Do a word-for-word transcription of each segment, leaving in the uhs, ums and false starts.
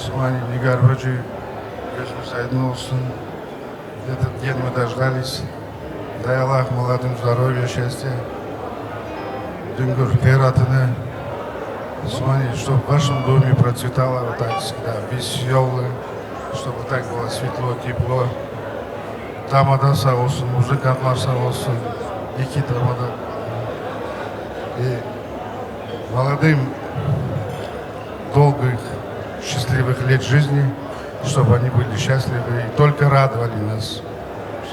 Osmani, Nigar Bacı, gözünüz aydın olsun. Где-то, где мы дождались. Дай Аллах молодым здоровья, счастья. Dungür Ferhat'ını, Osmani, чтоб в вашем доме процветало вот так всегда, весёлое, чтобы так было светло, тепло. Тамада sağ olsun, музыкантlar sağ olsun. İki tamada. И молодым долгих счастливых лет жизни, чтобы они были счастливы и только радовали нас.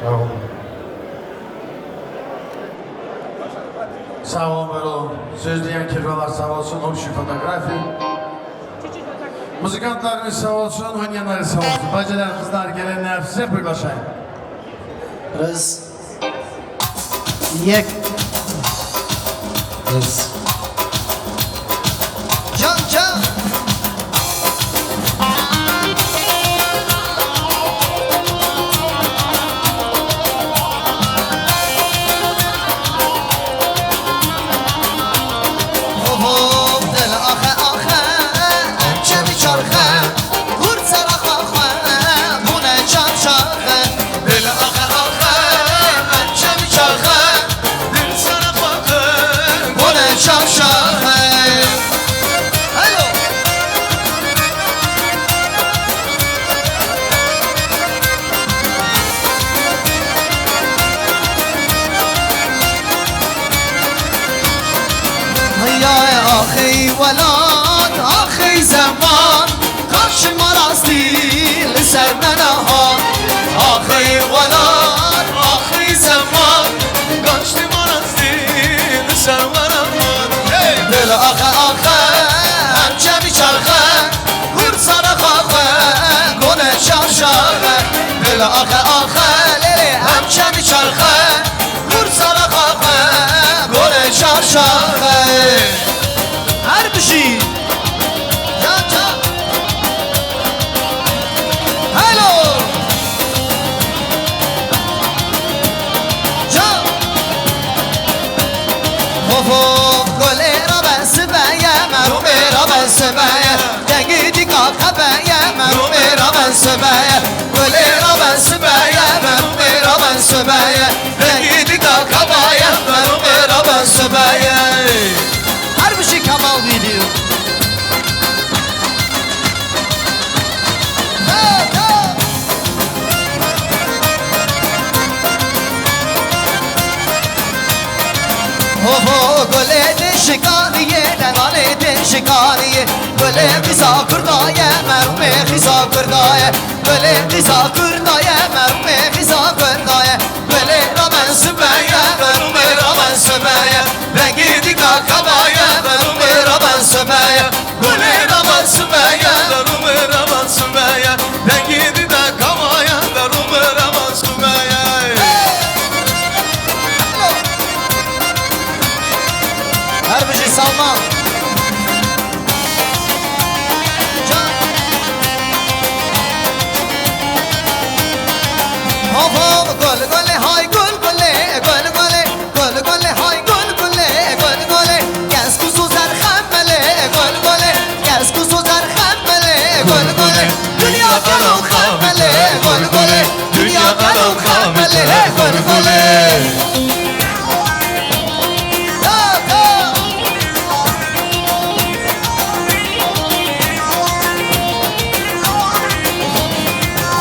Sağ olun. Sağ ol Melo. Söz diyen kirveler sağ olsun. Общий фотографии. Muzikantlarımız sağ olsun, oynayanlar sağ olsun. Bacılar, kızlar, gelenler, всех приглашаем. Раз. Yek. Раз. Can, can. Hop, hop, del axe, axe, çevi çarxe. Kurd sera xwe xwe bûne çarşaxe. Dil axe axe, em çem çaxe. Dil sera xwe xwe bûne çarşaxe. Hello. Heyayê axey welat, axey zeman, karşıma rastî li ser me nehat. Axey welat, axey zeman, karşıma rastî li ser me nehat. Hey! Dil axe axe, em çemî çarxe, Kurd sara xwe xwe, gone çarşaxe. Dil axe axe, lê lê, em çemî çarxe. Kurd sara xwe xwe, gole çarşaxe. Her bijî. Can can. Hello. Can. Hop hop, gole rabe sibeye, merûme rabe sibeye. Dengê dîka qebeye, merûme rabe sibeye. Gole rabe sibeye, merûme rabe sibeye. Dengê dîka qebeye, merûme rabe sibeye. Her bijî Kemal Video. Ho ho, gulê dişikaniye, dengalê dişikaniye. Gulê qîza kurdaye, merûmê qîza kurdaye. Gulê qîza kurdaye, merûmê qîza kurdaye. Gulê ramen sibeye, merûmê ramen sibeye. Rengê dîka kabaye, merûmê ramen sibeye. Gulê ramen sibeye, merûmê ramen sibeye. Rengê dîka kabaye, merûmê ramen sibeye. Hey! Her bijî Salman. Can. Hop hop, gul gulê, hay gul gulê, gul gulê, gul gulê, hay gul gulê, gul gulê. Kes ku sozer xemelê, gul gulê, kes ku sozer xemelê, gul gulê. Dinya qelo xemelê, gul gulê, dinya qelo xemelê, gul gulê.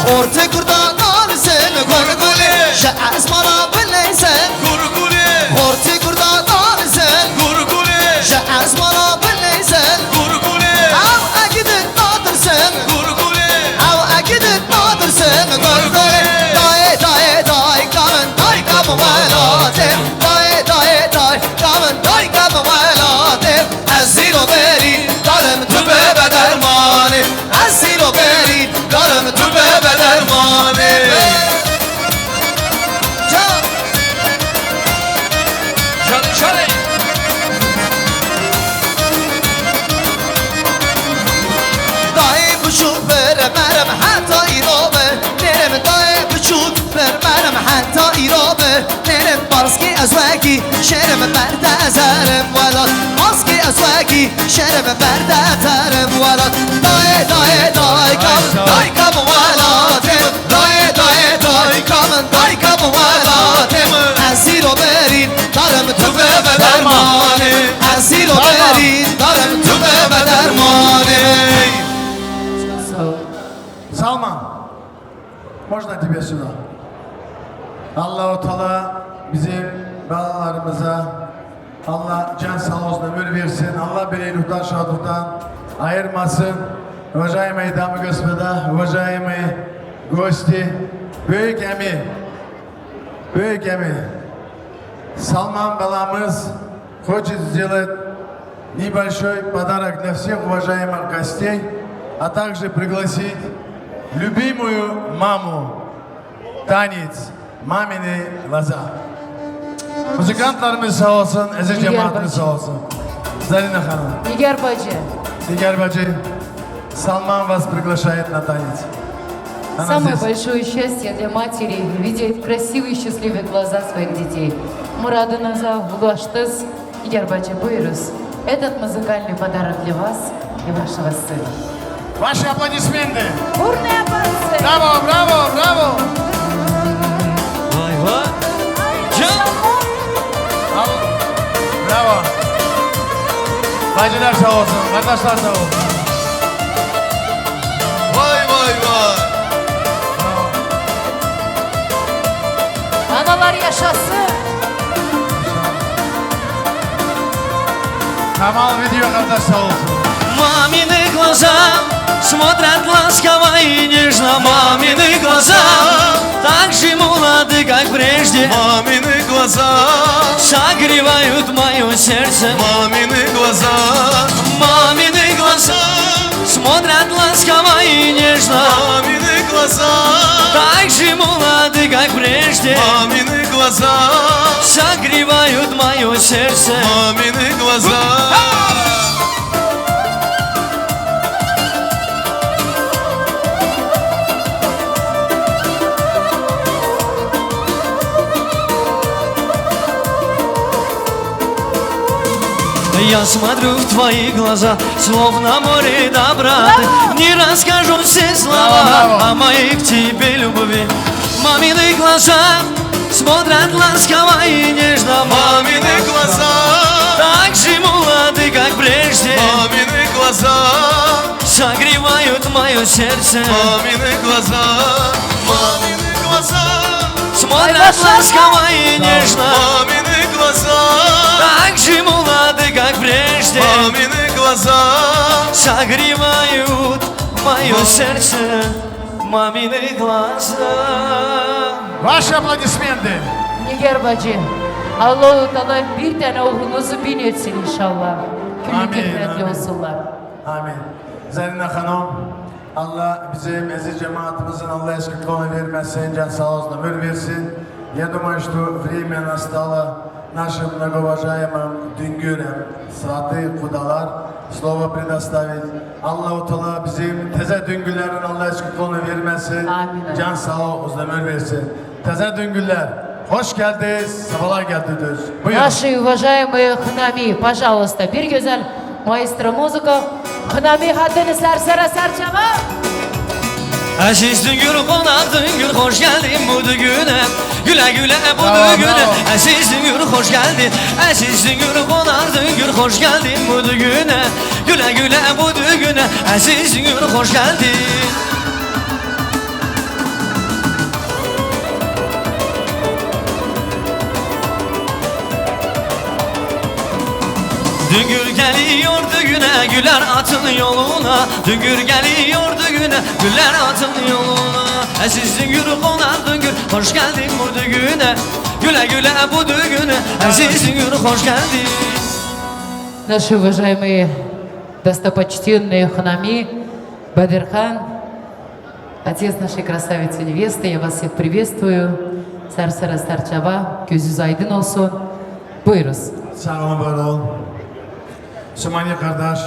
Xortê kurda narizin, gul gulê. Ji ezmana bileyzin, gul gulê. Xortê kurda narizin, gul gulê. Ji ezmana bileyzin, gul gulê. Ew ekidin nadirsin, gul gulê. Ew ekidin nadirsin, gul gulê. Dayê, dayê, dayka min, dayka min welatê. Dayê, dayê, dayka min, dayka min welatê. Ez zîro berî darim tu bibe dermanê. Ez zîro berî darim tu bibe dermanê. Can. Canê, canê. Dayê biçûk bir merim heta îro bi. Nêrim dayê biçûk bir merim heta îro bi. Nêrim baskê ez wekî şêrim berde ez herim welat. Baskê ez wekî şêrim berde ez herim welat. Dayê, dayê, dayê. Можно тебе сюда? Allahu Teala bizim babalarımıza Allah can sağ olsun, ömür versin. Allah böyle ruhtan, şadlıktan ayırmasın. Уважаемые дамы и господа, уважаемые гости, büyük emî, büyük emî Salman balamız хочет сделать небольшой подарок для всех уважаемых гостей, а также пригласить любимую маму, танец «Мамины глаза». Muzikantlarımız sağ olsun, aziz cemaatimiz sağ olsun. Zarina Hanım. Nigar bacı. Nigar bacı, Salman вас приглашает на танец. Она здесь. Самое большое счастье для матери — видеть красивые, счастливые глаза своих детей. Muradınıza ulaştınız. Nigar bacı, buyuruz. Этот музыкальный подарок для вас и вашего сына. Ваши аплодисменты. Бурные овации. Bravo, bravo, bravo. Vay vay. Can. Bravo. Bacılar sağ olsun, kardeşler sağ olsun. Vay vay vay. Analar yaşasın. Kamal Video kardeş sağ olsun. Мамины глаза смотрят ласково и нежно. Мамины глаза так же молоды, как прежде. Мамины глаза согревают мое сердце. Мамины глаза, мамины глаза смотрят ласково и нежно. Мамины глаза так же молоды, как прежде. Мамины глаза согревают мое сердце. Мамины глаза. Я смотрю в твои глаза, словно море доброты. Браво! Не расскажу все слова о моей к тебе любви. Мамины глаза смотрят ласково и нежно. Мамины глаза так же молоды, как прежде. Мамины глаза согревают мое сердце. Мамины глаза, мамины глаза смотрят ласково и нежно. Мамины глаза так же молоды, как прежде. Мамины глаза согревают мое сердце. Мамины глаза. Ваши аплодисменты. Nigar bacı, Allahu Teala bir tane oğlunuzu bin etsin inşallah. Küllü kıymetli olsunlar. Amin. Zarina Hanım, Allah bizim aziz cemaatimizin Allah eskikliğini vermesin, can sağ olsun, ömür versin. Я думаю, что время настало нашим многоуважаемым Дүнгүрем Сваты Кудалар слово предоставить. Allahu Teala bizim teze Дүнгүллерин Allah eskikliğini vermesin. Amin. Can sağ olsun, ömür versin. Teze Дүнгүллер, hoş geldiniz, sefalar getirdiniz. Buyurun. Наши уважаемые хынамий, пожалуйста, bir güzel maestro muzika. Хынамий хатыны сарсара сарчава. Aziz Дүнгүр, qonaq Дүнгүр, hoş geldin bu düğüne. Güle güle bu düğüne. Aziz Дүнгүр, hoş geldin. Aziz Дүнгүр, qonaq Дүнгүр, hoş geldin bu düğüne. Güle güle bu düğüne. Aziz Дүнгүр, hoş geldin. Дүнгүр geliyor düğüne, güller atın yoluna. Дүнгүр geliyor düğüne, güller atın yoluna. Aziz Дүнгүр, qonaq Дүнгүр, hoş geldin bu düğüne. Güle güle bu düğüne, aziz Дүнгүр, hoş geldin. Наши уважаемые, достопочтенные хынамий, Бадырхан, отец нашей красавицы невесты, я вас всех приветствую. Сарсара сарчава, gözünüz aydın olsun. Buyuruz. Sağ olun, var olun. Sumani kardeş.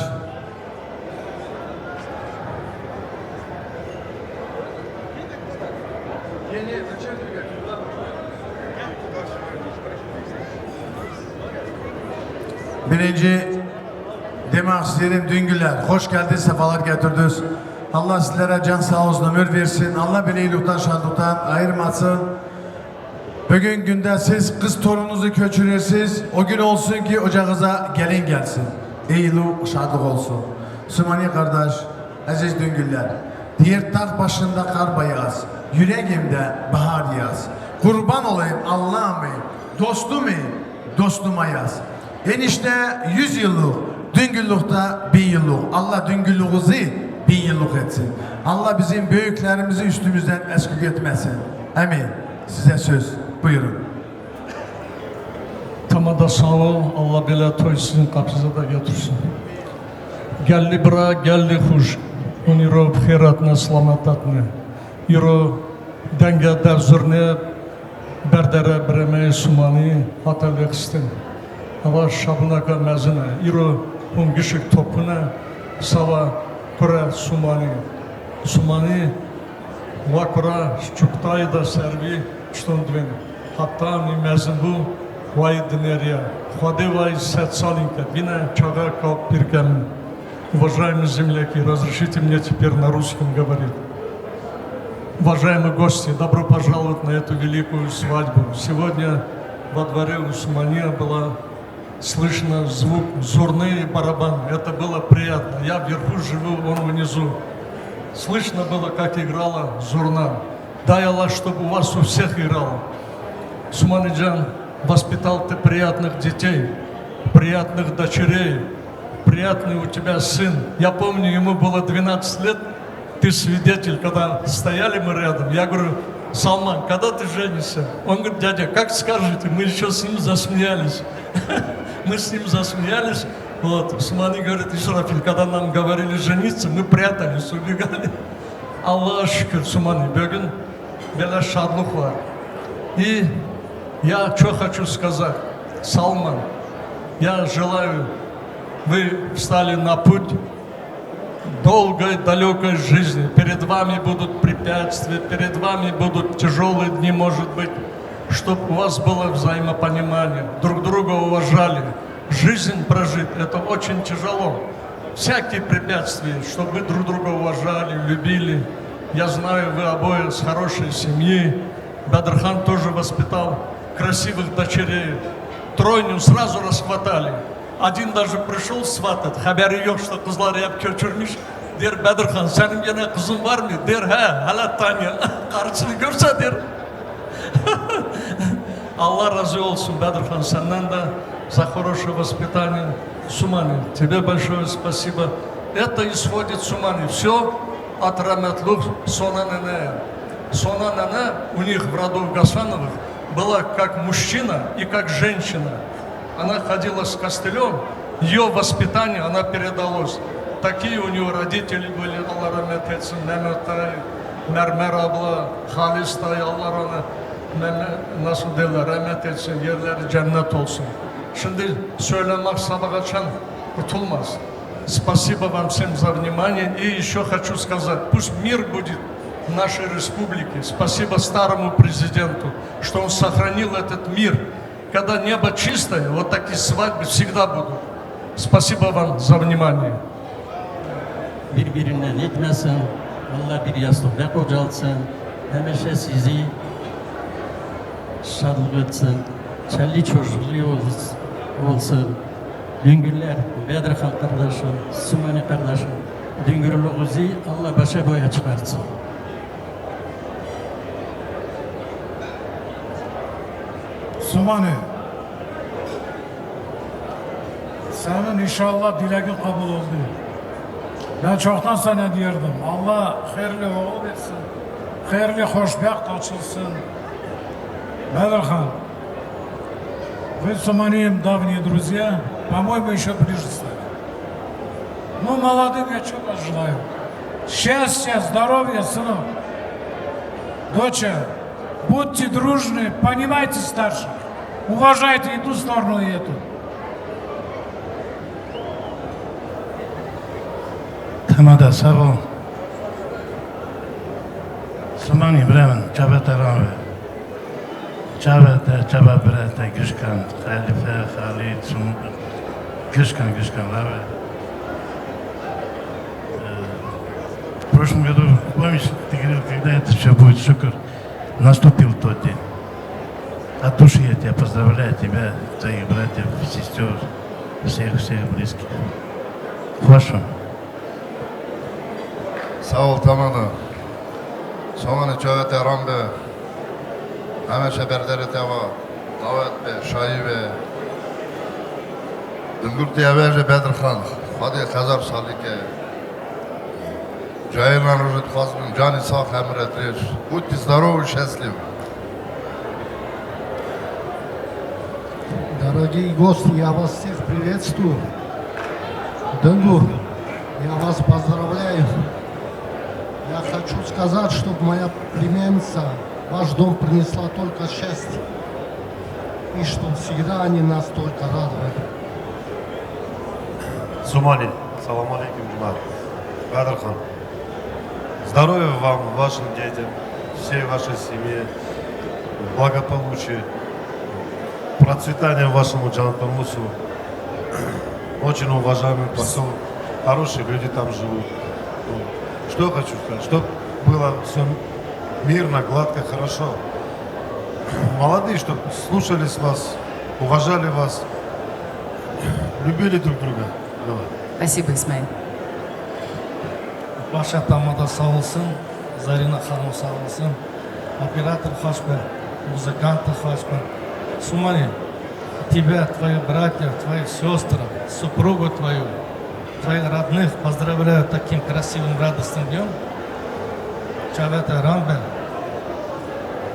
Birinci demek isterim Дүнгүллер. Hoş geldiniz, sefalar getirdiniz. Allah sizlere can sağ olsun, ömür versin. Allah beni iyilikten, şadlıktan ayırmasın. Bugün günde siz kız torununuzu götürürsünüz. O gün olsun ki ocağınıza gelin gelsin. İyilik, şadlık olsun. Sumani kardeş, aziz Дүнгүлләр. Diğer dağ başında kar beyaz. Yüreğimde bahar yaz. Kurban olayım Allah'ım, dostum, dostuma yaz. Enişte yüz yıllık, Düngüllükte bin yıllık. Allah Düngüllüğümüzü bin yıllık etsin. Allah bizim büyüklerimizi üstümüzden eksik etmesin. Amin. Size söz. Buyurun. Tamada sağ ol. Allah bela toy sizin kapınıza da getirsin. Geldi bira, geldi huş. Hûn îro bi xêr hatine, selamet hatine. Îro denge dev zurne berdere birêmeyê Sûmanî hate lêxistin. Eva şabûneka mezin e. Îro hûn gişik topûne sava kure Sûmanî. Sûmanî wa kura çuktayî de servî çiton divên. Heta mî mezin bû, wayî dinêriya. Xwedê wayî sed salîn ke bîne, çaxa kap pîrke min. Уважаемые земляки, разрешите мне теперь на русском говорить. Уважаемые гости, добро пожаловать на эту великую свадьбу. Сегодня во дворе Усмания была слышно звук зурны и барабан. Это было приятно. Я вверху живу, он внизу. Слышно было, как играла зурна. Дай Аллах, чтобы у вас у всех играла. Суманиджан, воспитал ты приятных детей, приятных дочерей, приятный у тебя сын. Я помню, ему было двенадцать лет, ты свидетель, когда стояли мы рядом, я говорю: «Салман, когда ты женишься?» Он говорит: «Дядя, как скажете?» Мы еще с ним засмеялись. Мы с ним засмеялись. Вот, Усмани говорит: «Исрафиль, когда нам говорили жениться, мы прятались, убегали». Allah'a şükür, Sumani, bugün böyle şadlık var. И я что хочу сказать, Салман, я желаю, вы встали на путь долгой, далекой жизни. Перед вами будут препятствия, перед вами будут тяжелые дни, может быть, чтобы у вас было взаимопонимание, друг друга уважали. Жизнь прожить — это очень тяжело. Всякие препятствия, чтобы вы друг друга уважали, любили. Я знаю, вы обои с хорошей семьи. Бадрхан тоже воспитал красивых дочерей. Тройню сразу расхватали. Один даже пришёл сватать, haberi yok, что kızları hep götürmüş. Der: «Bedirhan, senin gene kızın var mı?» Der: «He, hele Tanya.» Karısını görse der. Allah razı olsun, Bedirhan, senden de за хорошее воспитание. Сумани, тебе большое спасибо. Это исходит, Сумани, всё от рахметлух Сона ненея. Сона нене у них в роду Гасановых была как мужчина и как женщина. Она ходила с костылём, её воспитание, она передалось. Такие у неё родители были, Алла рахмет этсин, Мемет дай, Мермер абла, Халис дай, Алла рахмет, Меме-, nasıl derler, rahmet etsin, yerleri cennet olsun. Şimdi söylemek sabaha çen kurtulmaz. Спасибо вам всем за внимание. И ещё хочу сказать, пусть мир будет в нашей республике. Спасибо старому президенту, что он сохранил этот мир. Когда небо чистое, вот такие свадьбы всегда будут. Спасибо вам за внимание. Bir-birinden etmesin. Allah bir yastıkta kocalsın. Hemişe sizi şadlık etsin. Çelli çocuklu olsun. Düngüller, Bedirhan kardeşim, Sümani kardeşim, Düngürlüğünüzü Allah başa boya çıkartsın. Sumani, senin inşallah dileğin kabul oldu. Ben çoktan sana diyordum, Allah hayırlı oğul etsin, hayırlı hoşbeht açılsın. Bedirhan, вы с Суманием давние друзья, по-моему, еще ближе стали. Ну, молодым я чего желаю? Счастья, здоровья, сынок. Доча, будьте дружны, понимайте старших, уважайте и ту сторону, и эту. Tamam da, sağ ol. Сумани, братан, çavê te ran be. Çavê te, çavê birê te, Gişkan, Xelîfe, Xalîd, Sum-, Gişkan, Gişkan, ran be. Э, в прошлом году, помнишь, ты говорил, когда это всё будет, шукур, наступил тот день. От души я тебя поздравляю, тебя, твоих братьев, сестёр, всех, всех близких. Хорошо. Sağ ol, tamam. Somanê çavê te ram be. Hemeşe berderê te va. Dawet be, şayî be. Dungurtê eve ji Bedirxan. Xwedê hezar salî ke. Cayê nan rojê dixwazim, canî sax, emre dirêj. Û tîzdaro û şeslî. Дорогие гости, я вас всех приветствую. Дынгур, я вас поздравляю. Я хочу сказать, чтоб моя племянница в ваш дом принесла только счастье. И чтоб всегда они нас только радовали. Сумани, салам алейкум, Джумар. Бадрхан. Здоровья вам, вашим детям, всей вашей семье, благополучия, процветания вашему Джанатамусу. Очень уважаемый посёлок, хорошие люди там живут. Что хочу сказать, чтоб было всё мирно, гладко, хорошо. Молодые, чтоб слушались вас, уважали вас, любили друг друга. Давай. Спасибо, Исмаил. Başa tamada sağ olsun, Zarina Hanım sağ olsun. Operator xweş be, muzikant xweş be. Сумани, тебя, твои братья, твои сестры, супругу твою, твоих родных поздравляю таким красивым, радостным днём. Çavê te ram be.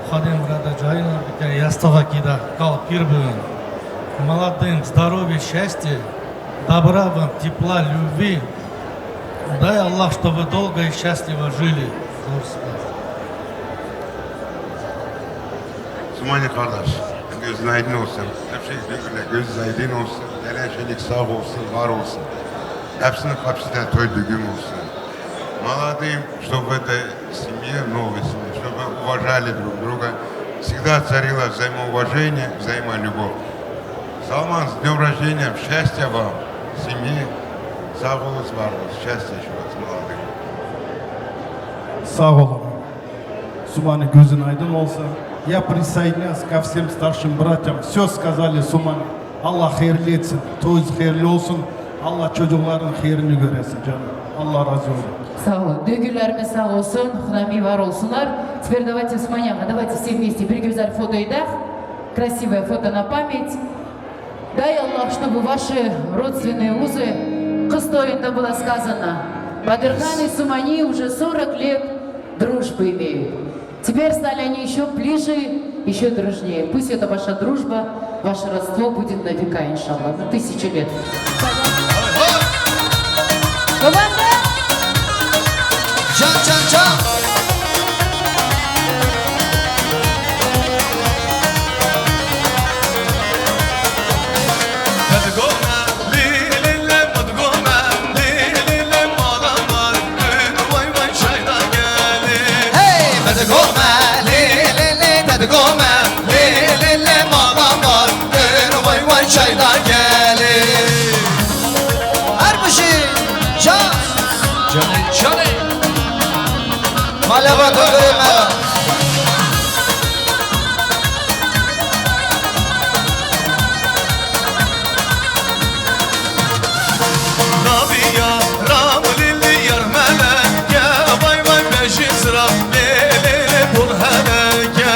Xwedê mirada cayîna bike, yastixekî de kal pîr bibin. Молодым здоровья, счастья, добра вам, тепла, любви. Дай Аллах, чтобы долго и счастливо жили. Zor spas. Sumani kardeş, gözün aydın olsun. Her şey birbirine göz aydın olsun. Gelen şeylik sağ olsun, var olsun. Hepsinin kapısı da toy düğün olsun. Молодым, чтобы это семье новой семье, чтобы уважали друг друга, всегда царило взаимоуважение, взаимолюбовь. Салман, с днём рождения, счастья вам, семье, sağ olun, var olun, счастья ещё раз, молодым. Sağ olun. Сумани, gözün aydın olsun. Я присоединяюсь ко всем старшим братьям. Всё сказали, Сумани. Allah hayırlı etsin. Toyunuz hayırlı olsun. Allah çocukların hayrını göresin canım. Allah razı olsun. Sağ olun. Dögülerimiz sağ olsun. Xunamî var olsunlar. Теперь давайте, Сумани, давайте все вместе bir güzel фото идах. Красивое фото на память. Дай Аллах, чтобы ваши родственные узы кыстойында было сказано. Бадырхан и Сумани уже сорок лет дружбы имеют. Теперь стали они ещё ближе, ещё дружнее. Пусть эта ваша дружба, ваше родство будет на века, иншаллах, на тысячу лет. Can, can, can. Hey, me digo me, lê, lê, lê, lê, me digo me, lê, lê, lê, mala me, gel, way, way, çayda gelê. Her bijî, can. Canê, canê. Mala me, gel, me. Naviya ram lili yar meleke, vay vay bejizra, lê lê lê pul hereke.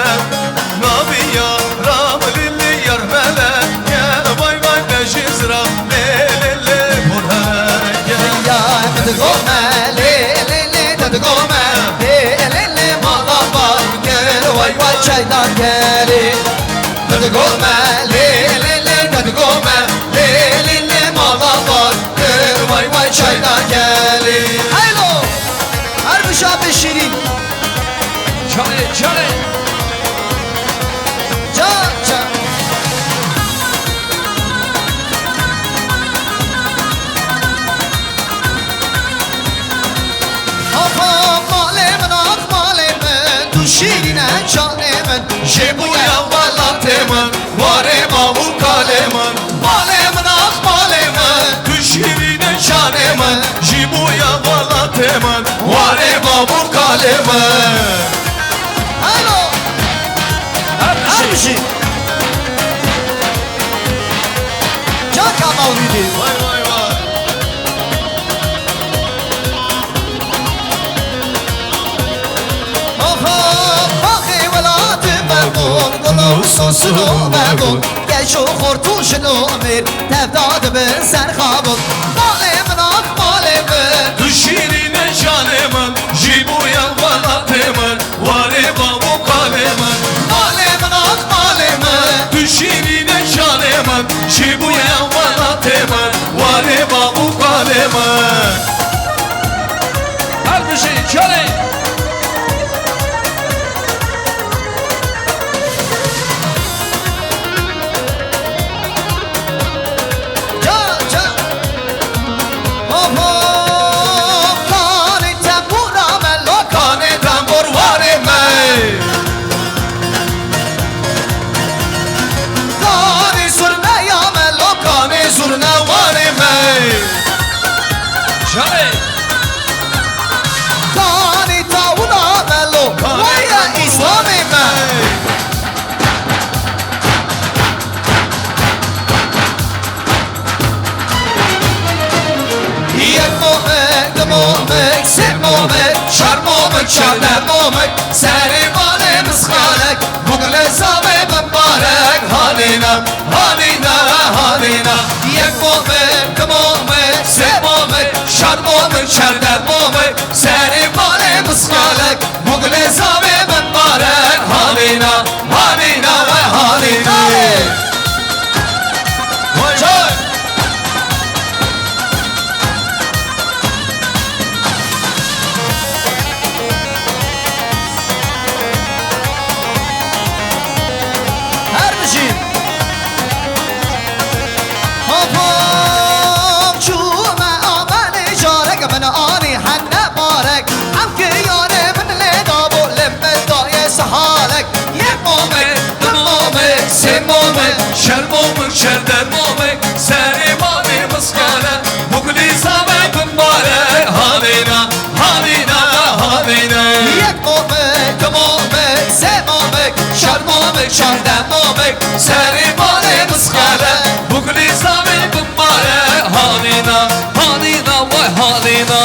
Naviya ram lili yar meleke, vay vay bejizra, lê lê lê pul hereke. Ya, me digo me, lê lê lê, te digo me, lê lê lê, mala me, gel, vay vay çaydan gelê. Te digo me, lê lê lê, te digo me, lê lê lê, mala me, gel, vay vay çayda gelê. Haylo! Her bişa be şîrîn. Canê, canê. Can, can. Ax malê min, ax malê min, tu şîrîn e canê min, jê bo ya welatê min, warê bav û kalê min. Malê min, ax malê min, tu şîrîn e canê min, jê bo ya welatê min, warê bav û kalê min. Helo! Her bijî. Caka Mewlidî. Vay, vay, vay. Of, Wisa silo me got, geç û xort û jin û mêr, tevda dibin ser xabûk. Malê min ax malê min. Tu şîrîne canê min, jî bûye welatê min, warê bav û kalê min. Malê min ax malê min. Tu şîrîne canê min, jî bûye welatê min, warê bav û kalê min. Her bijî, canê. Ca, ca. Hop, hop, kanê tembûra me, lo kanê tembûr warê me. Kanê zurneya me, lo kanê zurne warê me. Şahê. Kanê tawula me, lo kanê waya tembûr Îslamê me. Yek momik, du momik, sê momik, çar momik, çardeh momik, serê malê miskalek, bugulê zavê bimbarek, hanîna, hanîna, hanîna. Yek momik, du momik, sê momik, çar momik, çardeh momik, serê malê miskalek, bugulê zavê bimbarek, hanîna, hanîna, hanîna. Vay vay. Her bijî. Hop hop, çûme amelê carek, min anî henne barek. Em ki yarê min lê dabû, lê min daye sihalek. Yek momik, du momik, sê momik, çar momik, çardeh momik, serê malê miskalek, bugulê zavê bimbarek, hanîna, hanîna, hanîna. Yek momik, du momik, sê momik, çar momik, çardeh momik, serê malê miskalek, bugulê zavê bimbarek, hanîna, hanîna, vay hanîna.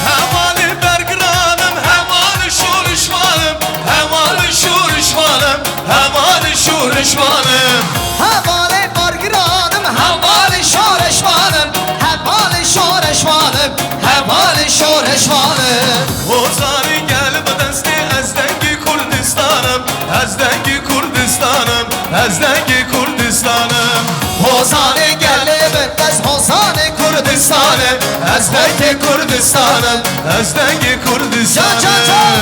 Hevalê bergiranim, hevalê şorişvanim, hevalê şorişvanim, hevalê şorişvanim. Hevalê bergiranim, hevalê şorişvanim, hevalê şorişvanim, hevalê şorişvanim. Hozanê gel bi destê, ez dengê Kurdistanim, ez dengê Kurdistanim, ez dengê Kurdistanim. Hozanê gelê bi dest, hozanê Kurdistanim, ez dengê Kurdistanim, ez dengê Kurdistanim. Can, can, can.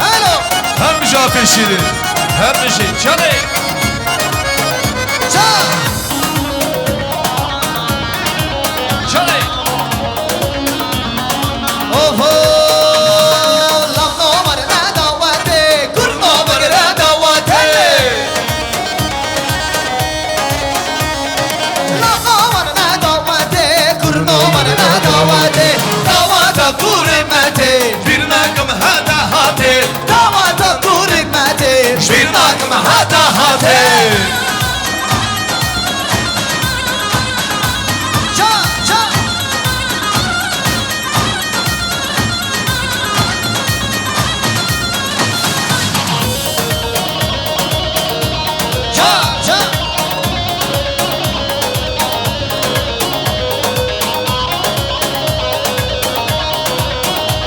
Alo. Her bijî pêşîrî. Her bijî. Çalê. Can. Çalê. Oho, lav no werine dawetê, kurno bigire dawetê. Lav no werine dawetê, kurno werine dawetê. Daweta kurê me tê, bîr nakim heta hatê. Daweta kurê me tê, bîr nakim heta hatê. Can, can. Ca, ca.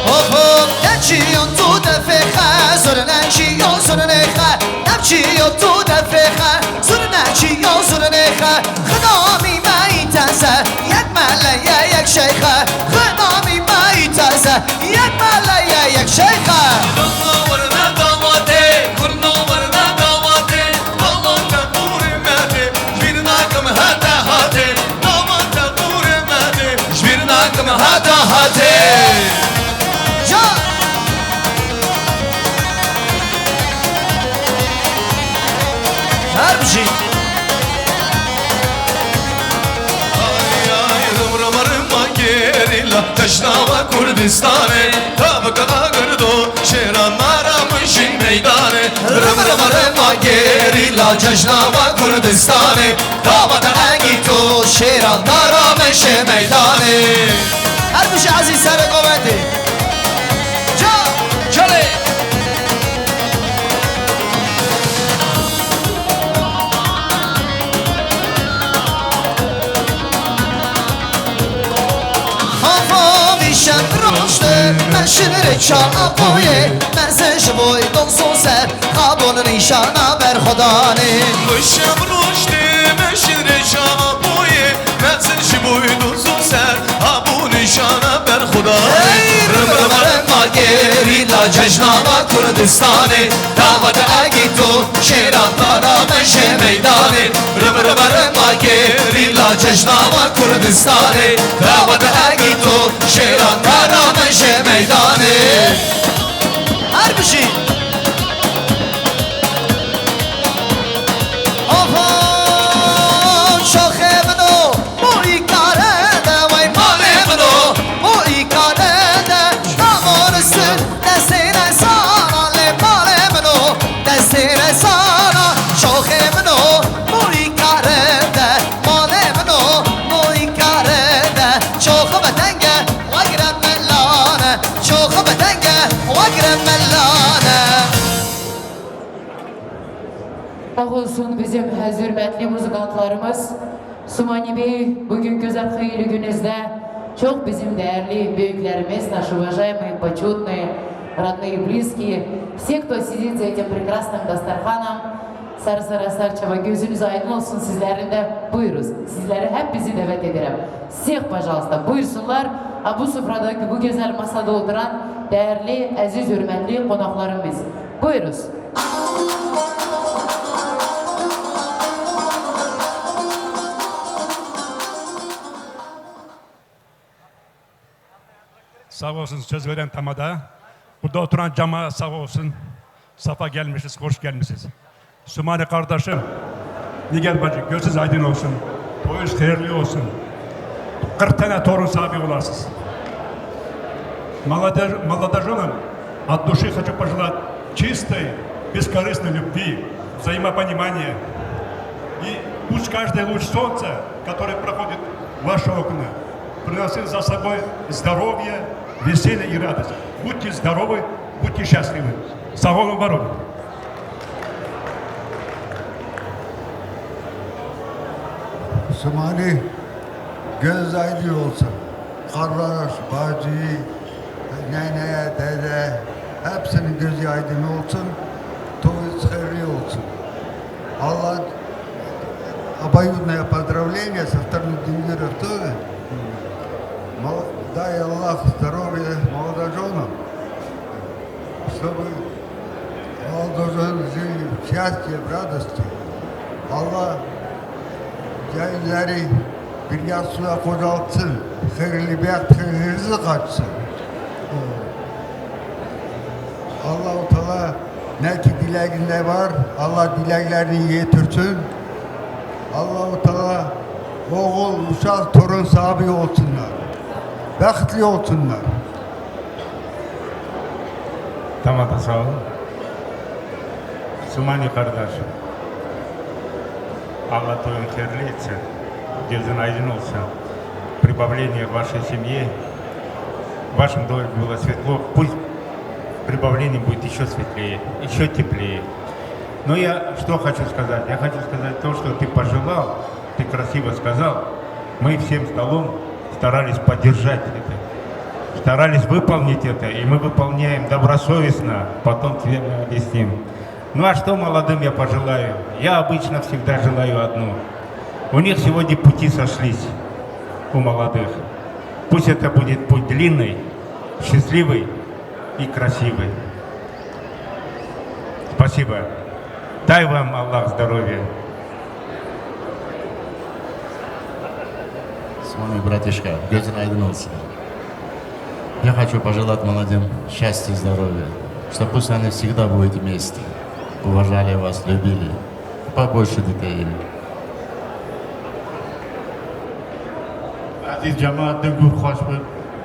Hop, hop, keçiyon tu defê xe, zurnekî yo zurnê xe, demçî yo tu defê xe, zurnekî yo zurnê xe. Xidamî me î teze, yek mele ye yek şeyxe. Xidamî me î teze, yek mele ye yek şeyxe. Kurno werine dawatê, kurno werine dawatê. Dawata kurê me tê, ji bîr nakim heta hatê. Dawata kurê me tê, ji bîr nakim heta hatê. Ya! Her bijî. Ay, ay, rim, rim, rim, gerîla, cejna we Kurdistanê, tabik agirdo, şêran naramişî meydanê. Rim, rim, rim, gerîla, cejna we Kurdistanê, tabik agîto, şêran naramişî meydanê. Her bijî ezîz serê qewetê. Ca, çalê. Şinrê çapoyê, mezin ji boy dozo ser, xabon nîşana berxwedanê. Wişem roj tê me şinrê çapoyê, mezin ji boy dozo ser, xabon nîşana berxwedanê. Hey, rima, rima, rima, gerîla cejna me Kurdistanê, davet egîto, şêran dana me ji meydanê. Rima, rima, rima, gerîla cejna me Kurdistanê, davet egîto, şêran dana me ji meydanê. Her bijî. Aha, şaxê min o, bo îkare de, wey malê min o, bo îkare de, namonistin, destê ne sana lê malê min o, destê ne sana, şaxê min o, bo îkare de, malê min o, bo îkare de, şaxê me tenge, wegre melane, şaxê me tenge, wegre melane. Sağ olsun bizim hürmetli muzikantlarımız. Sumani Bey, bugün güzel hayırlı gününüzde çok bizim değerli büyüklerimiz, наши уважаемые, почетные, родные, близкие, все, кто сидит за этим прекрасным дастарханом, Sarı Sarı Sarçava, gözünüz aydın olsun sizlerin de. Buyuruz. Sizleri hep bizi davet ederim. Всех, пожалуйста, buyursunlar. Ha, bu sofradaki bu güzel masada oturan değerli, aziz, hürmetli konaklarımız. Buyuruz. Sağ olsun söz veren tamada. Burada oturan cemaat sağ olsun. Safa gelmişiz, hoş gelmişiz. Sumani kardeşim, Nigar bacı, gözünüz aydın olsun. Toyunuz hayırlı olsun. Kırk tane torun sahibi olasınız. Молодоженам от души хочу пожелать чистой, бескорыстной любви, взаимопонимания. И пусть каждый луч солнца, который проходит в ваши окна, приносит за собой здоровье, веселье и радость. Будьте здоровы, будьте счастливы. Sağ olun, var olun. Sumani, göz aydın olsun. Kardeş, bacı, nene, dede, hepsinin gözü aydın olsun. Toyunuz hayırlı olsun. Allah, обоюдное поздравление со стороны Дингиров тоже. Мол-, дай Аллах здоровья молодоженам, чтобы молодожены жили в счастье, в радости. Allah gelin bir yastığa kocaltsın, hayırlı bir hayırlı rızık açsın. Allahu Teala ne ki dileğinde var, Allah dileklerini getirsin. Allahu Teala oğul, uşak, torun sahibi olsunlar. Bahtlı olsunlar. Tamam da sağ olun. Sumani kardeşim. Allah toyun hayırlı etsin. Gözün aydın olsun. Прибавление в вашей семье. В вашем доме было светло. Пусть прибавление будет еще светлее, еще теплее. Но я что хочу сказать? Я хочу сказать то, что ты пожелал, ты красиво сказал. Мы всем столом старались поддержать это, старались выполнить это, и мы выполняем добросовестно, потом тебе мы объясним. Ну а что молодым я пожелаю? Я обычно всегда желаю одно. У них сегодня пути сошлись, у молодых. Пусть это будет путь длинный, счастливый и красивый. Спасибо. Дай вам Аллах здоровья. Sumani, братишка, gözün aydın olsun. Я хочу пожелать молодым счастья, здоровья, что пусть они всегда будут вместе, уважали вас, любили, побольше детей. Ezîz cemaat, Dingûr xweş be,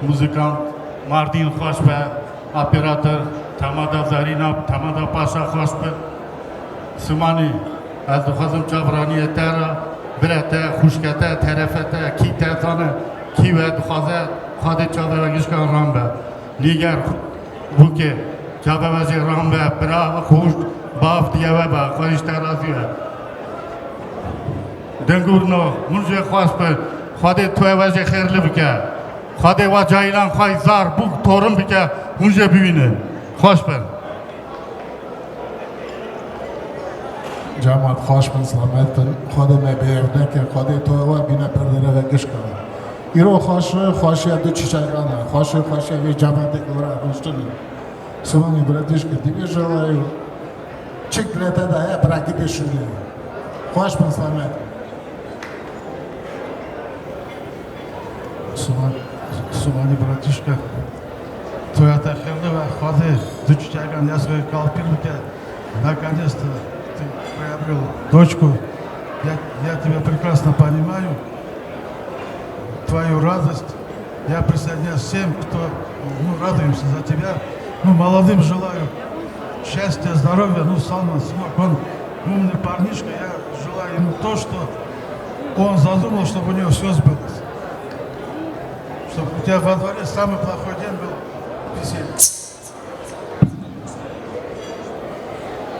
muzîkant, Mardîn xweş be, operator, Temada Zarîna, Temada Paşa xweş be. Simanî, ez dixwazim çavraniyê te re, bire te, xwişke te, terefe te, kî te zane, kî we dixwaze, Xwedê çavegişkan ram be. Nîger bûke, çavevejê ram be, bira, xwişk, bav diye we be, xwe ji te razî be. Dengurno, min jê xwest bi, Xwedê tu vejê xêrli bike. Xwedê wa cayîlan xwe zar bûk torin bike, hûn jê bibînin. Xweş bin. Cemat xweş bin, selamet bin. Xwedê me bêev neke, Xwedê to we bîne perdere ve gişka. Îro xweş, xweşiya du çiçekan e. Xweş, xweşiya vê cematê ku re rûştin e. Simanî biratîşka, dî vê jewayê çik lete daye, bira gidê şûnê. Xweş bin, selamet. Суман, Сумани братишка, твоя та хердова, хвады, дуччаган, я свой калпир бите, наконец-то ты приобрел дочку. Я, я тебя прекрасно понимаю, твою радость. Я присоединяюсь всем, кто, ну, радуемся за тебя. Ну, молодым желаю счастья, здоровья. Ну, Салман, сынок, он умный парнишка. Я желаю ему то, что он задумал, чтобы у него все сбылось. Чтобы у тебя во дворе самый плохой день был веселье.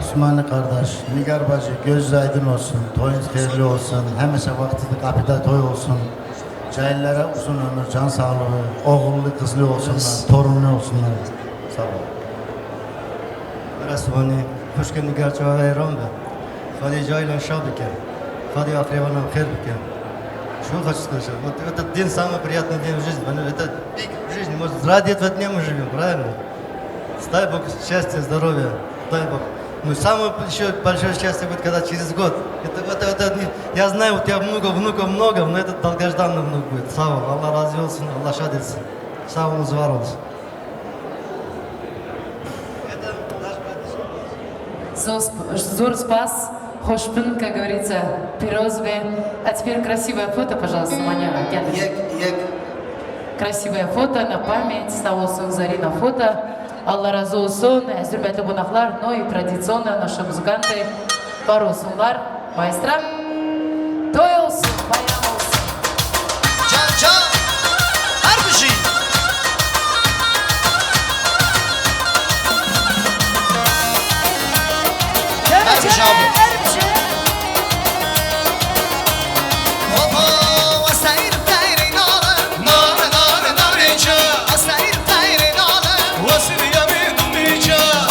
Osmanlı kardeş, Nigar bacı, gözü aydın olsun, toyunuz hayırlı olsun, hemişe vakti kapıda toy olsun. Cahillere uzun ömür, can sağlığı, oğullu, kızlı olsunlar, torunlu olsunlar. Sağ ol. Здравствуйте, Nigar çawa hayran be. Xwedê caylan şa bike. Xwedê afrêvanan xêr bike. Şu kaç sıkıntı. Это день самый приятный день в жизни. Это пик в жизни. Мы ради этого дня мы живем, правильно? Дай Бог счастья, здоровья. Дай Бог. Ну, самое большое, большое счастье будет, когда через год. Это, это, это, не- я знаю, у тебя много внуков, много, но этот долгожданный внук будет. Sağ ol, Allah razı olsun, Allah şad etsin. Sağ olun, var olun. Зор сп-, зор спас, хошпин, как говорится, пироз бе. А теперь красивое фото, пожалуйста, Маня, Геннадий. Yek, yek. Красивое фото на память, sağ olsun Zarina foto. Allah razı olsun. Hürmetli qonaqlar, ну и традиционно наши музыканты, var olsunlar. Maestro, toy olsun, bayram olsun. Can, can, her bir şey. Her bir şey abi. Her bir şey. Oho, o seyir teyri nare, nare, nare, nare, can. O seyir teyri nare.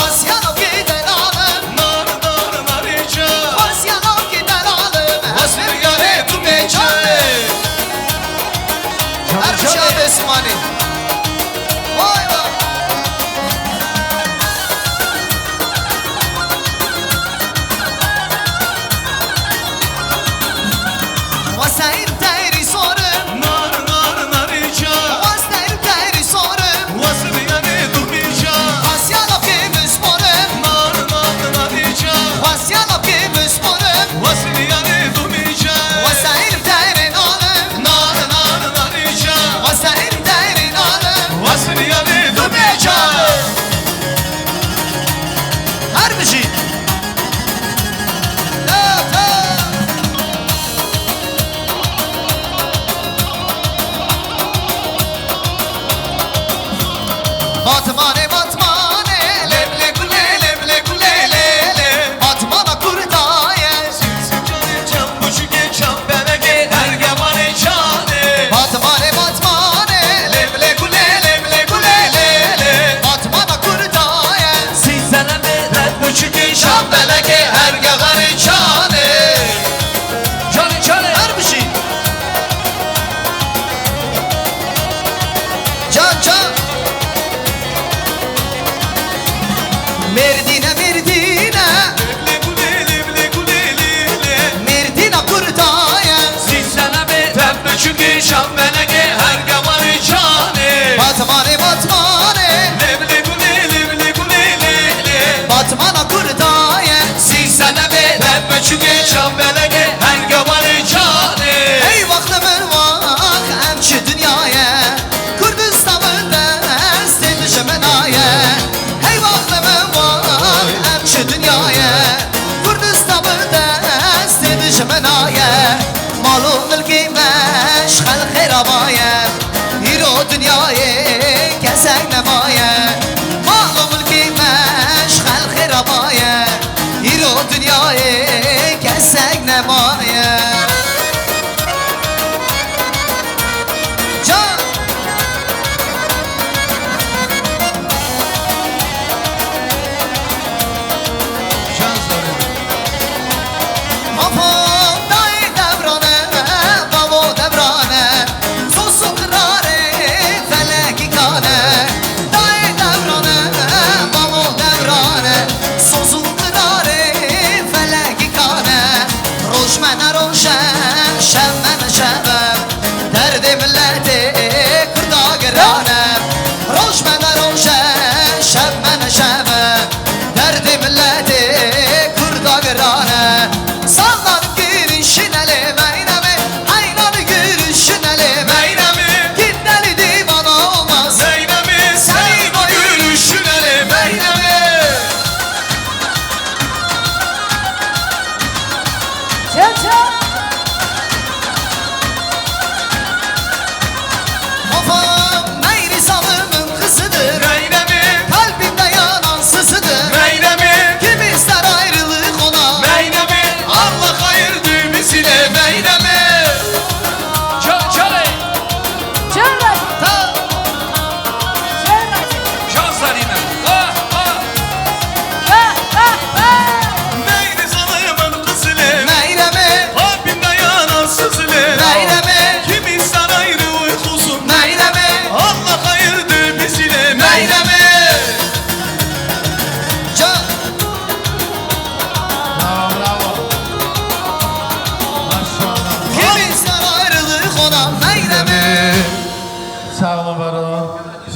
Asiyano ki delalim. Nar, nar, narica. Asiyano ki delalim. Asiyano tu meçe. Her bir şey abi Osman'ı. Vay vay. Wasayir tayri sorim. Nar, nar, narica. Wasayir tayri sorim. Wasbiyane dumica. Wasyalo ki misporim. Nar, nar, narica. Wasyalo ki misporim. Wasbiyane dumica. Wasayir tayri nolim. Nar, nar, narica. Wasayir tayri nolim. Wasbiyane dumica. Her bir şey. Batmane, Batmane, leble gule, leble gule, le, le. Batmana kurtaye. Sinsi canê çam kuşuke çam belege ergemanê canê. Batmane, Batmane, leble gule, leble gule, le, le. Batmana kurtaye. Sîzene bêret buçukê şan belekê ergevanê canê. Canê, canê. Her bir şey. Can, can. Mêrdîne, Mêrdîne. Mêrdîna kurtaye. Sîzene bêret buçukê şan belekê ergevanê canê. Batmane, Batmane. Lê, lê, gulê, lê, lê, gulê, lê, lê. Batmana kurdaye. Sîzene bêret buçukê şan belekê ergevanê canê. Hey vaxtê min vax, em çi dinyayê. Kurdistan bi destê dijminaye. Hey vaxtê min vax, em çi dinyayê. Kurdistan bi destê dijminaye. Mal û milkê me ji xelkê re maye. Îro dinyayê kesek nemaye. Mal û milkê me ji xelkê re maye. Îro dinyayê kesek nemaye. Can!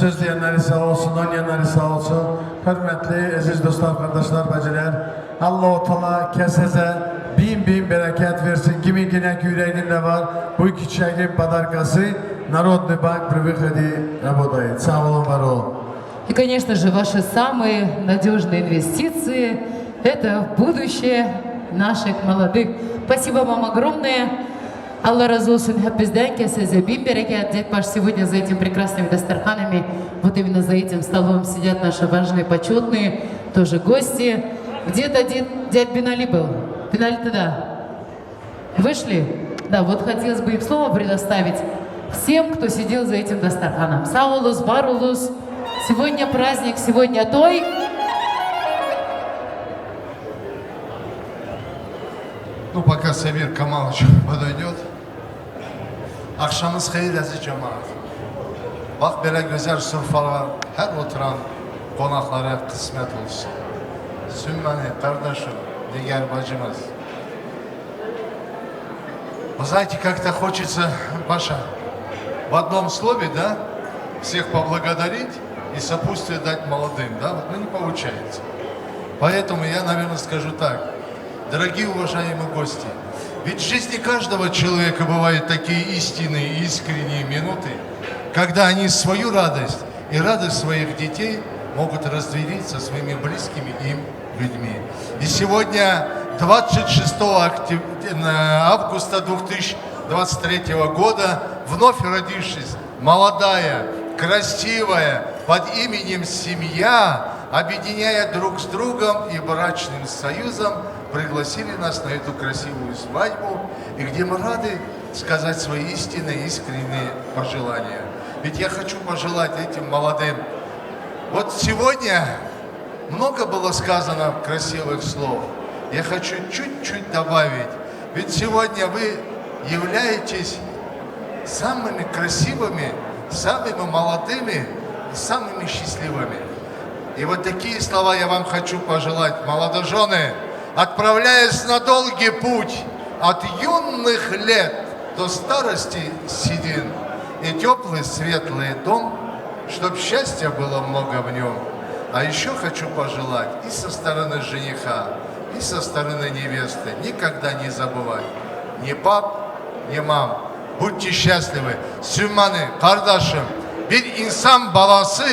Izleyenleri sağ olsun, oynayanları sağ olsun. Hürmetli, aziz dostlar, kardeşler, bacılar. Allahu Teala kesinize bin bin bereket versin. Kimin yine yüreğinde var bu iki çiçeğin padarkası, Народный банк при выходе работает. Sağ olun, var olun. И, конечно же, ваши самые надёжные инвестиции — это будущее наших молодых. Спасибо вам огромное. Allah razı olsun hepinizden, kesinize bin bereket. Дед Паш сегодня за этим прекрасными дастарханами, вот именно за этим столом сидят наши важные, почётные тоже гости. Где-то дед, дядь Бинали был. Бинали, ты да? Вышли? Да, вот хотелось бы им слово предоставить всем, кто сидел за этим дастарханом. Sağ olun, var olun. Сегодня праздник, сегодня той. Ну, пока Самир Камалович подойдёт. Akşamınız hayır, aziz cemaat. Bak, böyle güzel sofralar her oturan konaklara kısmet olsun. Sümmani kardeşim, diğer bacımız. Вы знаете, как-то хочется, Паша, в одном слове, да, всех поблагодарить и сопутствие дать молодым, да, вот, ну, не получается. Поэтому я, наверное, скажу так. Дорогие уважаемые гости, ведь в жизни каждого человека бывают такие истинные, искренние минуты, когда они свою радость и радость своих детей могут разделить со своими близкими им людьми. И сегодня, двадцать шестого октяб-, э, августа две тысячи двадцать третьего года, вновь родившись, молодая, красивая, под именем семья, объединяя друг с другом и брачным союзом, пригласили нас на эту красивую свадьбу, и где мы рады сказать свои истинные, искренние пожелания. Ведь я хочу пожелать этим молодым. Вот сегодня много было сказано красивых слов. Я хочу чуть-чуть добавить. Ведь сегодня вы являетесь самыми красивыми, самыми молодыми и самыми счастливыми. И вот такие слова я вам хочу пожелать, молодожёны, отправляясь на долгий путь от юных лет до старости седин и тёплый светлый дом, чтоб счастья было много в нём. А ещё хочу пожелать и со стороны жениха, и со стороны невесты никогда не забывать ни пап, ни мам. Будьте счастливы. Sümmani, kardeşim, bir insan balası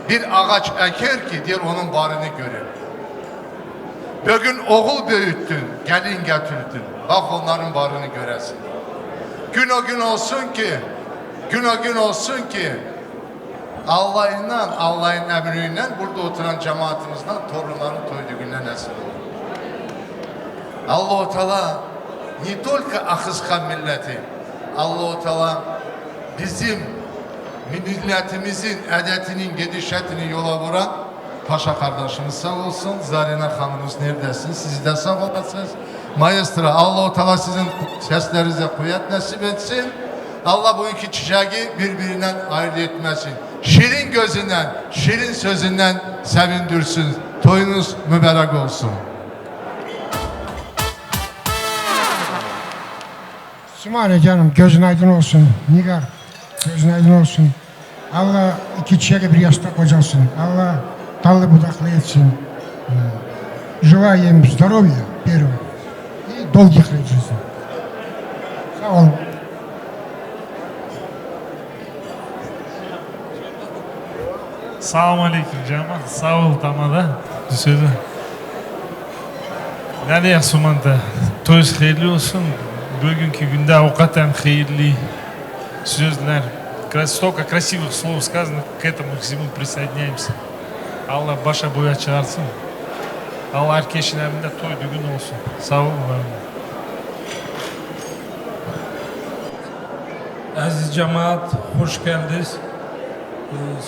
bir ağaç eker ki, der, onun barını görür. Bugün oğul büyüttün, gelin getirdin. Bak, onların barını göresin. Gün o gün olsun ki, gün o gün olsun ki, Allah'ından, Allah'ın emrinden burada oturan cemaatimizden torunların toy düğününe nasip olur. Allahu Teala не только Axisxan milleti, Allahu Teala bizim milletimizin adetinin gidişatını yola vuran Paşa kardeşimiz sağ olsun, Zarina Hanım'ımız neredesin? Siz de sağ olasınız. Maestro, Allahu Teala sizin seslerinize kuvvet nasip etsin. Allah bu iki çiçeği birbirinden ayrı etmesin. Şirin gözünden, şirin sözünden sevindirsin. Toyunuz mübarek olsun. Sümmani canım, gözün aydın olsun. Nigar, gözün aydın olsun. Allah iki çiçeği bir yastık kocasın. Allah dallı budaklı etsin. Ee, Желаю им здоровья, первое. И долгих лет жизни. Sağ olun. Selamun aleyküm cemaat. Sağ ol, tamada. Söyle. Nereye Sumanta? Toyuz hayırlı olsun. Bugünkü günde hakikaten hayırlı sözler. Столько красивых слов сказано, к этому всему присоединяемся. Allah başa boya çıkarsın. Allah herkesin evinde toy düğün olsun. Sağ olun, var olun. Aziz cemaat, hoş geldiniz.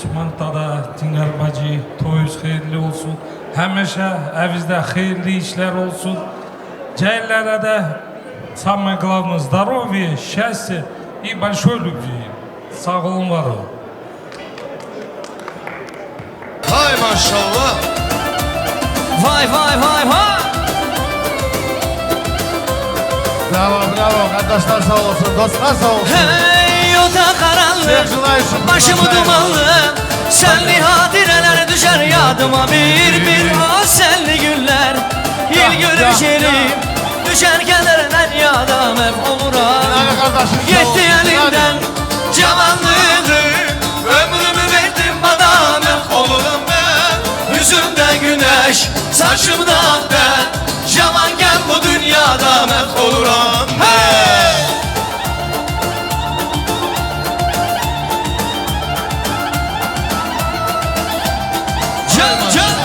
Sumanta'da Tingar bacı, toyuz hayırlı olsun. Hemişe evinizde hayırlı işler olsun. Caillere de самое главное здоровье, счастье и большой любви. Sağ olun, var olun. Hay maşallah. Vay vay vay vay. Bravo, bravo. Kardeşler sağ olsun, dostlar sağ olsun. Hey, o da karanlık, Sevgiler için başımı dumanlı. Senli hatireler düşer yadıma bir bir. O senli günler, yıl Ya, ya, görüşelim. Ya. Düşer kederden yada mef oluram. Değerli kardeşim, sağ Yetti olun. Elinden cavanlığım, ömrümü verdim bana mef oluram ben. Yüzümde güneş, saçımda ak ben. Cavanken bu dünyada mef oluram ben. Hey! Can, can.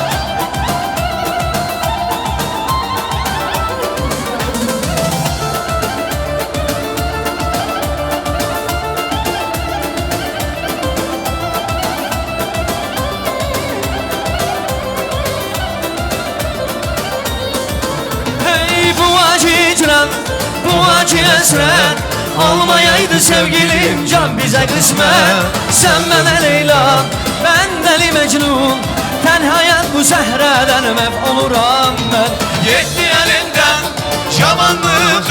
Hey, bu acı hicran, bu acı esret olmayaydı sevgilim, can bize kısmet. Sen bana Leyla, ben deli Mecnun. Tenha yat bu sehreden mef oluram ben. Yetti elinden cavanlığı,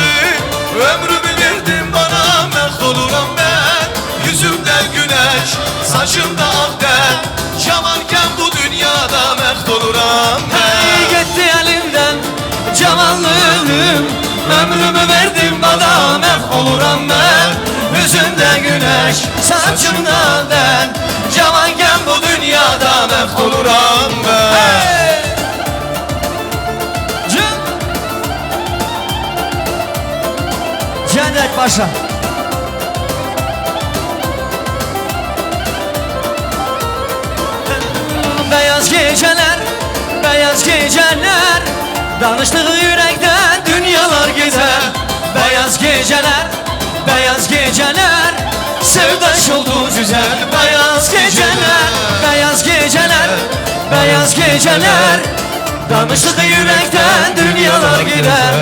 ömrümü verdim bana, mef oluram ben. Yüzümde güneş, saçımda ak ben. Cavanken bu dünyada mef oluram ben. Hey, gitti elimden cavanlığım, ömrümü verdim bana, mef oluram ben. Yüzümde güneş, saçımda ben. Cavanken bu dünyada mef oluram ben. Hey! Can! Cennet Paşa. Beyaz geceler, beyaz geceler, danıştığı yürekten dünyalar gezer. Beyaz geceler, beyaz geceler, sevdaş oldu güzel. Beyaz geceler, beyaz geceler, beyaz geceler, danıştığı yürekten dünyalar gider.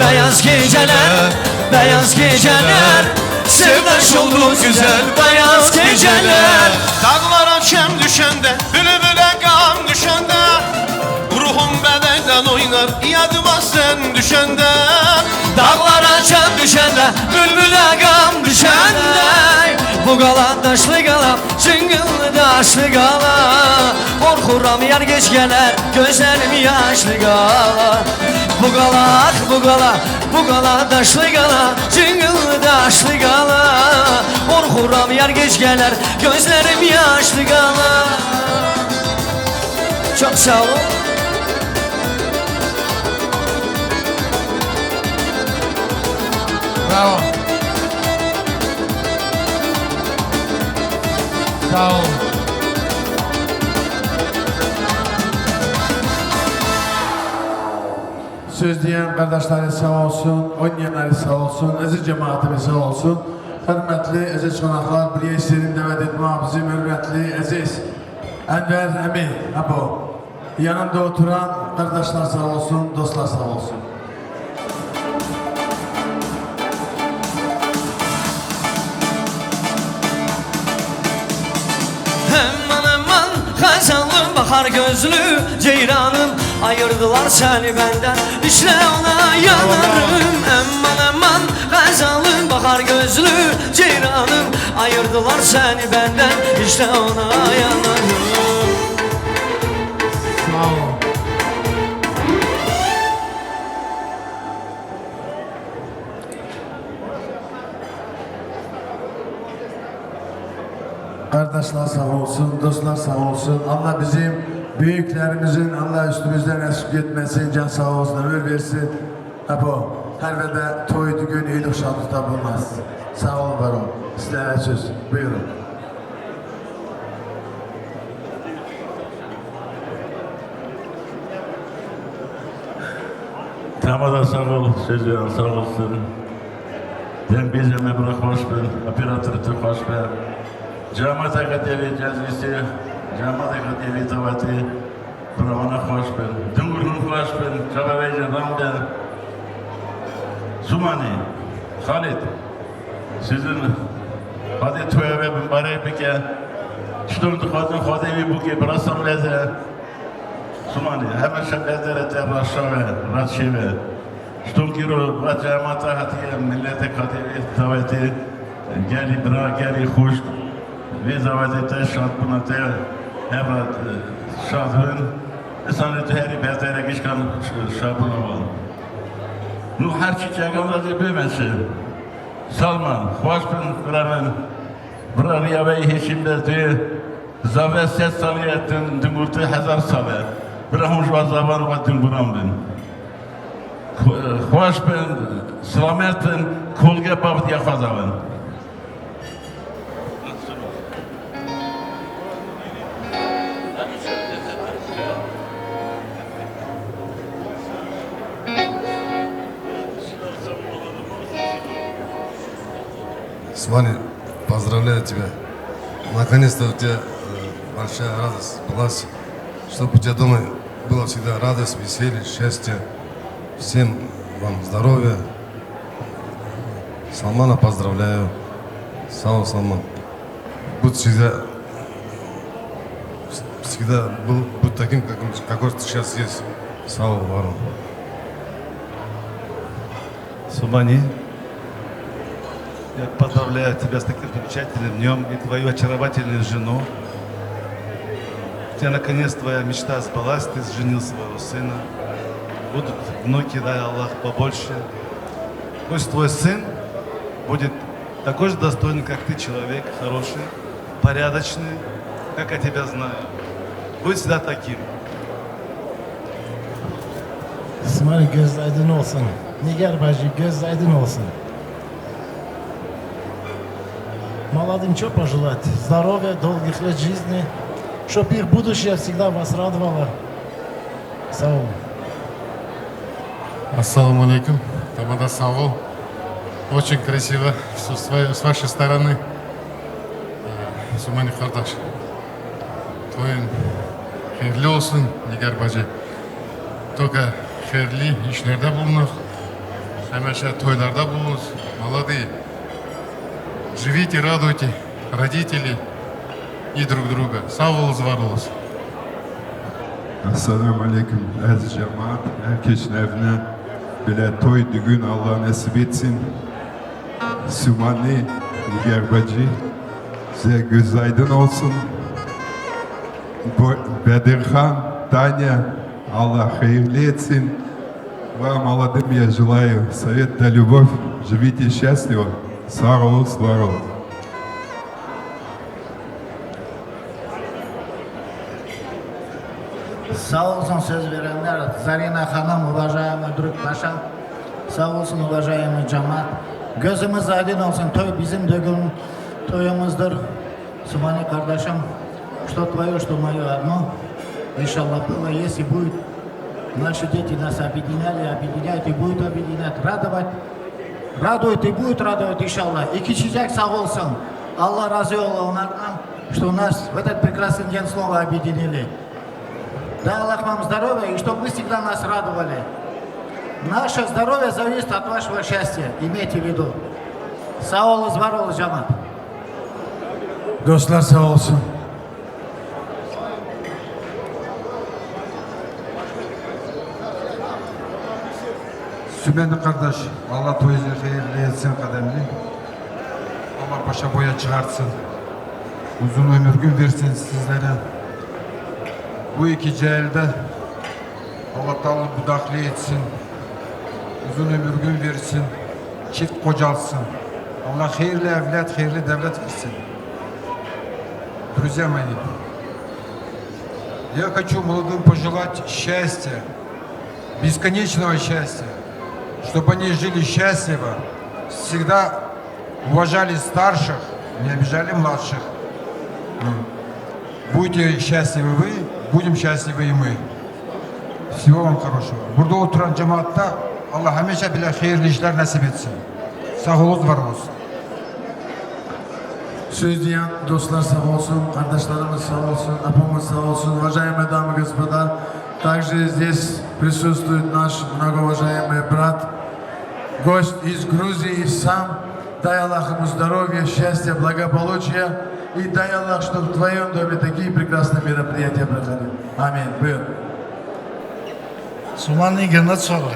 Beyaz geceler, beyaz geceler, sevdaş oldu güzel. Beyaz geceler. Dağlara çem düşende, bülbüle gam düşende, ruhum bedenden oynar, yadıma sen düşende. Dağlara çem düşende, bülbüle gam düşende, bu gala daşlı gala, cıngıllı daşlı gala. Korkuram yar geç geler, gözlerim yaşlı gala. Bu gala, ah bu gala, bu gala daşlı gala, cıngıllı daşlı gala. Korkuram yar geç geler, gözlerim yaşlı gala. Çok sağ olun. Bravo. Sağ ol. Söz diyen kardeşleri sağ olsun, oynayanları sağ olsun, eziz cemaatimiz sağ olsun. Hürmetli, eziz konaklar, buraya istedim davet etme bizim hürmetli, eziz Enver Emin, Apo. Yanımda oturan kardeşler sağ olsun, dostlar sağ olsun. Aman aman, gazalım bahar gözlü ceyranım, ayırdılar seni benden, işte ona yanarım. Aman aman, gazalım bahar gözlü ceyranım, ayırdılar seni benden, işte ona yanarım. Sağ ol. Kardeşler sağ olsun, dostlar sağ olsun. Allah bizim büyüklerimizin Allah üstümüzden eksik etmesin, can sağ olsun, ömür versin. Apo, her vede toy düğün iyilik şadlıkta bulunmaz. Sağ olun, var olun. Sizlere söz. Buyurun. Tamam da sağ ol, sözü sağ olsun. Sen bize me bırak hoş be, operatörü hoş be. Cemaat akademi cezvisi, cemaat akademi tavati, bravana hoş be. Dungurun hoş be, çabarayca ramde. Sumani, Halit. Sizin Xwedê toya we bi barek bike. Tiştên dixwazin Xwedê wî bûkê bi rasa meze. Sumani, heme şev ez dere te raşa ve, raşê ve. Tiştên kîro va cemata hatiye, milletê katê wê davetê, gelî bira, gelî xuşk. Vê davetê te şadbûna te. Hevra, e, şad bin. Îsan tu herî bezdere gişkan ş-, şabûna wan. Nû her çîçekan da jê bimeşe. Salman, xweş bin, bira min. Bira riya we Hêşîm de tu zave sed salî ye, tu dingurtî hezar sal e. Bira hûn ji wan zavan û dingûran bin. Xwe-, xweş bin, silamet bin, kolge bavdiya xwe zaven. Свани, поздравляю тебя. Наконец-то у тебя э, большая радость сбылась. Чтоб у тебя дома было всегда радость, веселье, счастье. Всем вам здоровья. Салмана поздравляю. Сау, Салман. Будь всегда, всегда был, будь таким, как он, какой ты сейчас есть. Сау, Варон. Субани, я поздравляю тебя с таким замечательным днем и твою очаровательную жену. У тебя наконец твоя мечта сбылась, ты женил своего сына. Будут внуки, дай Аллах, побольше. Пусть твой сын будет такой же достойный, как ты, человек, хороший, порядочный, как я тебя знаю. Будь всегда таким. Sima gözün aydın olsun. Nigar bacı, gözün aydın olsun. Молодым чё пожелать? Здоровья, долгих лет жизни. Чтоб их будущее всегда вас радовало. Sağ olun. Ассаламу алейкум. Тамада саво. Очень красиво с, с ва- с вашей стороны. Э, Сумани Кардаш. Toyun hayırlı olsun Nigar bacı. Только hayırlı işlerde bulunur. Hemişe toylarda bulunur. Молодые. Живите, радуйте родителей и друг друга. Sağ olun, var olun. Esselamu aleyküm, ez cemaat, herkesin evine bile toy düğün Allah nasip etsin. Sumani, Nigar bacı, size göz aydın olsun. Bo- Bedirhan, Tanya, Allah hayırlı etsin. Вам, молодым, я желаю совет да любовь, живите счастливо, sağ olun, var olun. Sağ olsun söz verenler. Zarina Hanım, уважаемый друг Паша. Sağ olsun, уважаемый cemaat. Gözümüz aydın olsun. Toy bizim düğün toyumuzdur. Sumani kardeşim, что твое, что мое одно. Иншаллах, было есть и будет. Наши дети нас объединяли, объединяют и будут объединять, радовать. Радует и будет радовать, иншаллах. И Кичичек sağ olsun. Allah razı olsun onlardan, что нас в этот прекрасный день снова объединили. Дай Аллах вам здоровья, и чтобы вы всегда нас радовали. Наше здоровье зависит от вашего счастья, имейте в виду. Sağ olun, var olun, cemaat. Dostlar sağ olsun. Sümeni kardeş, Allah toyunuzu hayırlı etsin kademli. Allah başa boya çıkartsın. Uzun ömür gün versin sizlere. Bu iki cahilde Allah Teala budaklı etsin. Uzun ömür gün versin. Çift kocalsın. Allah hayırlı evlat, hayırlı devlet versin. Друзья мои, я хочу молодым пожелать счастья, бесконечного счастья, чтобы они жили счастливо, всегда уважали старших, не обижали младших. Ну, будьте счастливы вы, будем счастливы и мы. Всего вам хорошего. Burada oturan cemaatta Allah hemişe bile hayırlı işler nasip etsin. Sağ olun, var olun. Söz diyen dostlar sağ olsun, kardeşlerimiz sağ olsun, apamız sağ olsun, уважаемые дамы и господа. Также здесь присутствует наш многоуважаемый брат, гость из Грузии, сам. Дай Аллах ему здоровья, счастья, благополучия. И дай Аллах, чтобы в твоем доме такие прекрасные мероприятия проходили. Аминь. Buyur. Sumani Геннадьевна,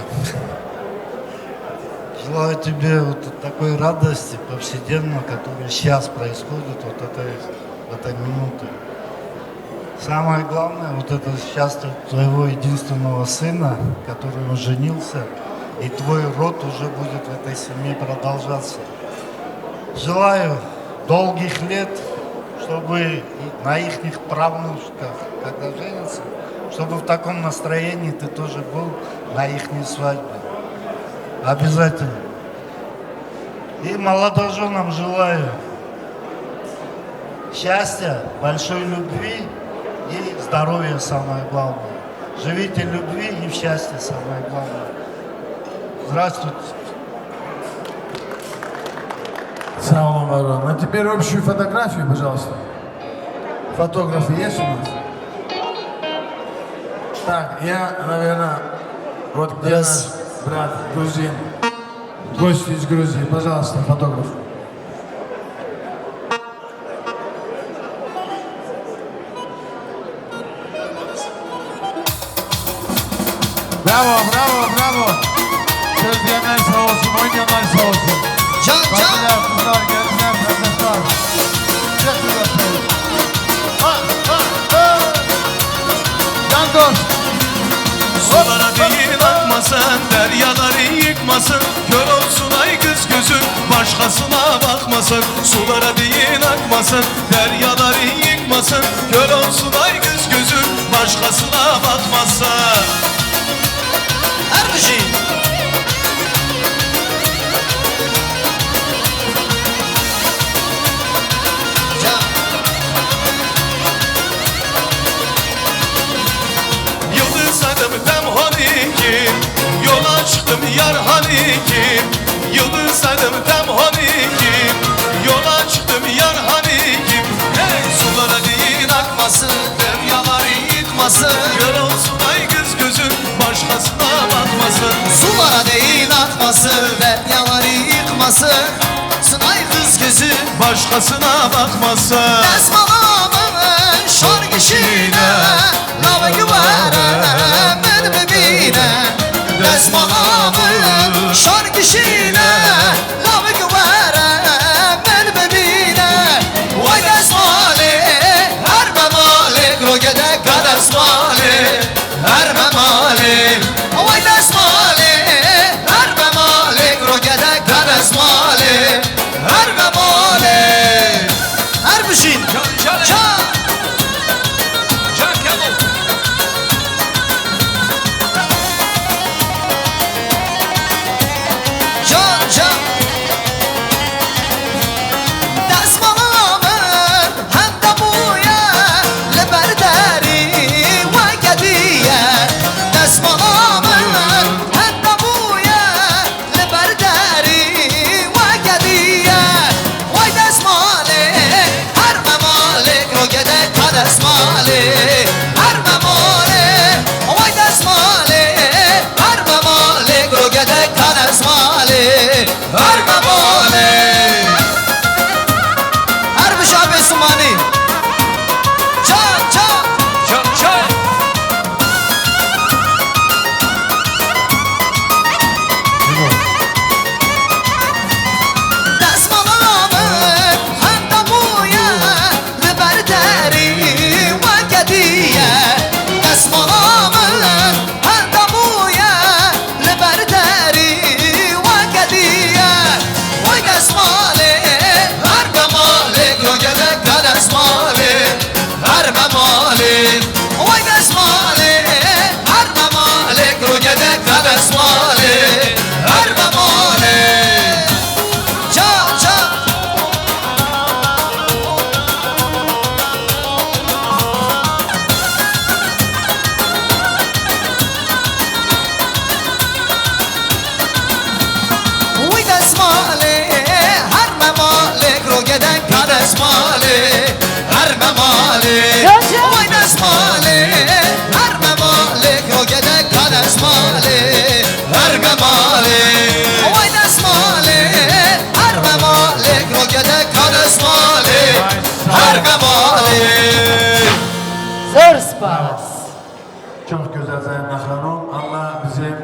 желаю тебе вот такой радости повседневно, которая сейчас происходит, вот этой, в этой минуты. Самое главное, вот это счастье твоего единственного сына, который он женился, и твой род уже будет в этой семье продолжаться. Желаю долгих лет, чтобы и на ихних правнучках, когда женятся, чтобы в таком настроении ты тоже был на ихней свадьбе. Обязательно. И молодоженам желаю счастья, большой любви и здоровья, самое главное. Живите в любви и в счастье, самое главное. Здравствуйте. Sağ olun, var olun. А теперь общую фотографию, пожалуйста. Фотографы есть у нас? Так, я, наверное, вот где наш брат грузин, гость из Грузии, пожалуйста, фотограф. Bravo, bravo, bravo. Söz diyenler sağ olsun, oynayanlar sağ olsun. Can, can. Bacılar, kızlar, gelinler, kardeşler. Çok güzel söz. Ha, ha, ha. Can dost. Sulara değil akmasın, deryaları yıkmasın. Kör olsun ay kız gözün, başkasına bakmasın. Sulara değil akmasın, deryaları yıkmasın. Kör olsun ay kız gözün, başkasına bakmasın. Her bir şey. Yıldız adım Temhanikim, yola çıktım yar hanikim. Yıldız adım Temhanikim, yola çıktım yar hanikim. Hey! Sulara değil akmasın, deryaları yıkmasın. Kör olsun ay kız gözün, başkasına bakmasın. Sulara değil akmasın, deryaları yıkmasın. Sınay kız gözü, başkasına bakmasın. Destmalamın şor kişine, lavık vere min bibine. Destmalamın şor kişine, lavık vere min bibine. Vay destmali, her memalik rogede ka destmali. Her me malê, way destmalê. Her me malê, kuro gedek da destmalê. Her me malê. Her bijîn. Can, can. Can. Can Kemal. Can, can. Destmala min. Hende bûye li ber derî weke dî ye. Destmala min hende bûye li ber derî weke dî ye. Way destmalê, her me malê, kuro gedek ka destmalê. Her me malê, way destmalê, her me malê, kuro gedek ka destmalê. Her me malê. Her bijî bê Sumanî. Can, can. Can, can. Destmala min hende bûye li ber derî weke dî ye. Destmala min hende bûye li ber derî weke dî ye. Way destmalê, her me malê, kuro gedek da destmalê. Her me malê, way destmalê. Her me malê, kuro gedek da destmalê. Her me malê. Can, can. Wî destmalê, her me malê, kuro gedek ka destmalê, her me malê. Wî destmalê, her me malê, kuro gedek ka destmalê, her me malê. Wî destmalê, her me malê, kuro gedek ka destmalê, her me malê. Zor spas. Çok güzel Zehra Hanım. Allah bizim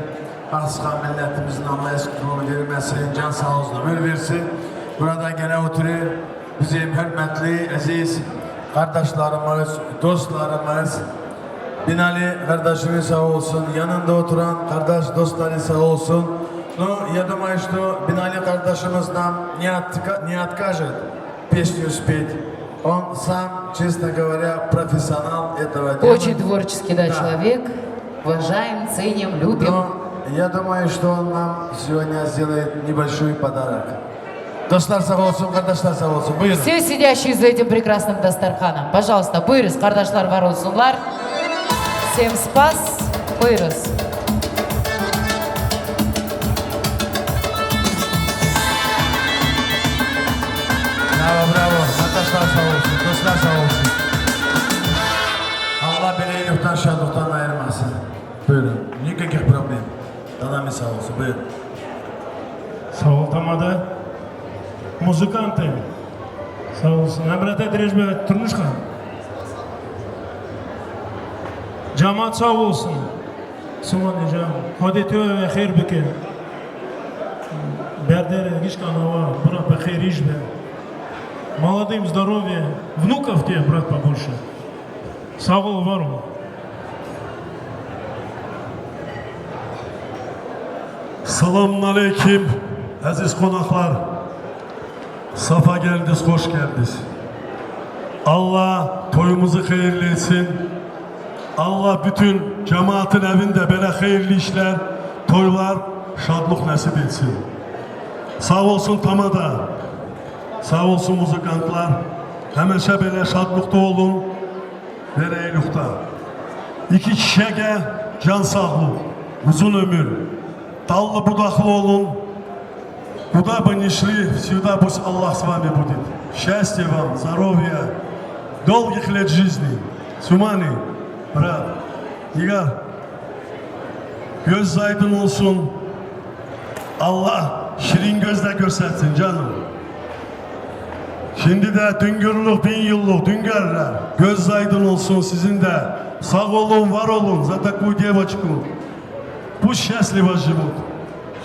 Aksakal milletimizin Allah eskik durumu vermesin. Can sağ olsun, ömür versin. Burada gene oturuyor bizim hürmetli, aziz Kardeşlerimiz, dostlarımız, Binali kardeşimiz sağ olsun, yanında oturan kardeş dostları sağ olsun. Ну, я думаю, что Binali kardeşimiz нам не отка-, не откажет песню спеть. Он сам, честно говоря, профессионал этого дела. Очень творческий, да, человек. Уважаем, ценим, любим. Но я думаю, что он нам сегодня сделает небольшой подарок. Dostlar sağ olsun, kardeşler sağ olsun. Buyurun. Все сидящие за этим прекрасным дастарханом, пожалуйста, buyurun, kardeşler var olsunlar. Всем спас, buyurun. Bravo, bravo. Kardeşler sağ olsun, dostlar sağ olsun. Allah böyle iyilikten, şadlıktan ayırmasın. Buyurun. Никаких проблем. Dadamî sağ olsun. Buyurun. Sağ ol, tamada. Muzikantê. Sağ olsun. Emre te dirêj be, Turnuşka. Cemaat sağ olsun. Simanê can. Xwedê tu ve xêr bike. Berdere gişka nawa, bira be xêr îş be. Молодым здоровья, внуков тебе, брат, побольше. Sağ ol, var ol. Selamun aleyküm, aziz konaklar. Safa geldiniz, hoş geldiniz. Allah toyumuzu hayırlı etsin. Allah bütün cemaatin evinde böyle hayırlı işler, toylar, şadlık nasip etsin. Sağ olsun tamada, sağ olsun muzikantlar. Hemişe böyle şadlıkta olun. Bereylikte. İki kişiye can sağlığı, uzun ömür, dallı budaklı olun. Куда бы ни шли, всегда пусть Аллах с вами будет. Счастья вам, здоровья, долгих лет жизни. Sumani, brat, Nigar, göz aydın olsun. Allah şirin gözle göstersin canım. Şimdi de Düngürlük, bin yıllık Düngerler. Göz aydın olsun sizin de. Sağ olun, var olun. За такую девочку. Пусть счастливо живут.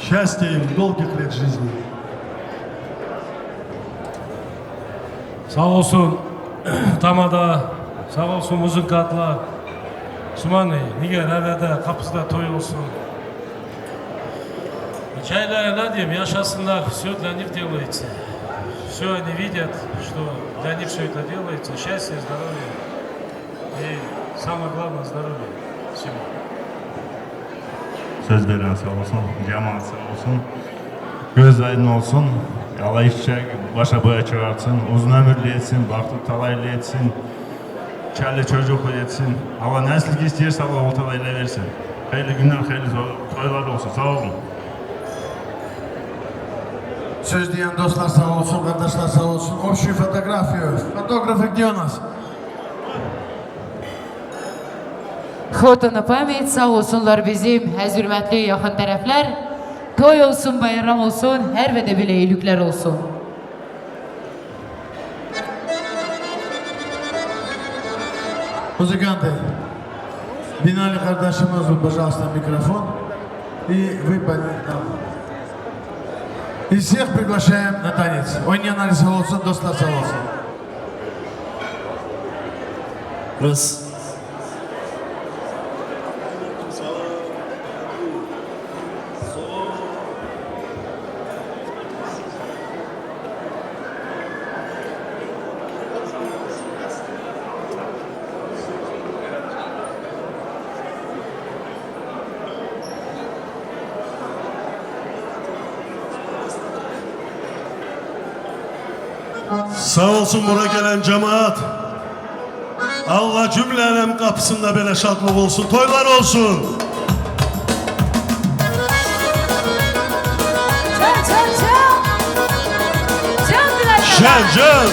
Счастья им, долгих лет жизни. Sağ olsun tamada, sağ olsun muzikantlar. Sumani, Nigar, evde kapısında toy olsun. Hikayeleri ne diyeyim, yaşasınlar, все для них делается. Все они видят, что для них все это делается. Счастье, здоровье и самое главное, здоровье всем. Söz veren sağ olsun, cemaat sağ olsun. Göz aydın olsun. Allah işçiler başa boya çıkartsın. Uzun ömürlü etsin, bahtlı talaylı etsin. Çoluk çocuk etsin. Allah nasıl istiyorsa Allah ortada ele versin. Hayırlı günler, hayırlı toylar olsun. Sağ olun. Söz diyen dostlar sağ olsun, kardeşler sağ olsun. Общую фотографию. Фотографы, где у нас? Foto на память, sağ olsunlar bizim, ez hürmetli yakın taraflar. Toy olsun, bayram olsun, her ve de bile iyilikler olsun. Музыканты, Binali kardeşimiz, пожалуйста, микрофон. И вы, да. И всех приглашаем на танец. Oynayanlar sağ olsun, dostlar sağ olsun. Раз. Sağ olsun bura gelen cemaat. Allah cümle alem kapısında böyle şadlık olsun, toylar olsun. Can, can, can. Can Bilal Can, can.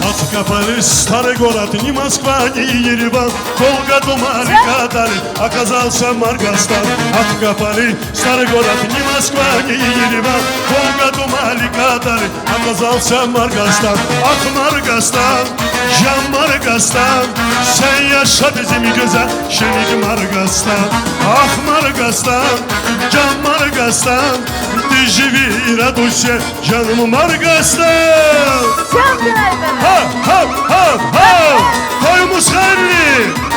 От Капали, Старый город, ни Москва, ни Ереван. Волга, Дума, река Дали, оказался Маргастан. От Капали, Старый город, ни Москва, ни Ереван. Волга, Дума, река Дали, оказался Маргастан. Ах, Маргастан, can Margastan, sen yaşa bizim güzel şehir Margastan. Ah Margastan, can Margastan. Margastan, dijî vî îrad û şe, canım Margastan. Can Günaydın. Ha, ha, ha, ha. Koyumuz hayırlı.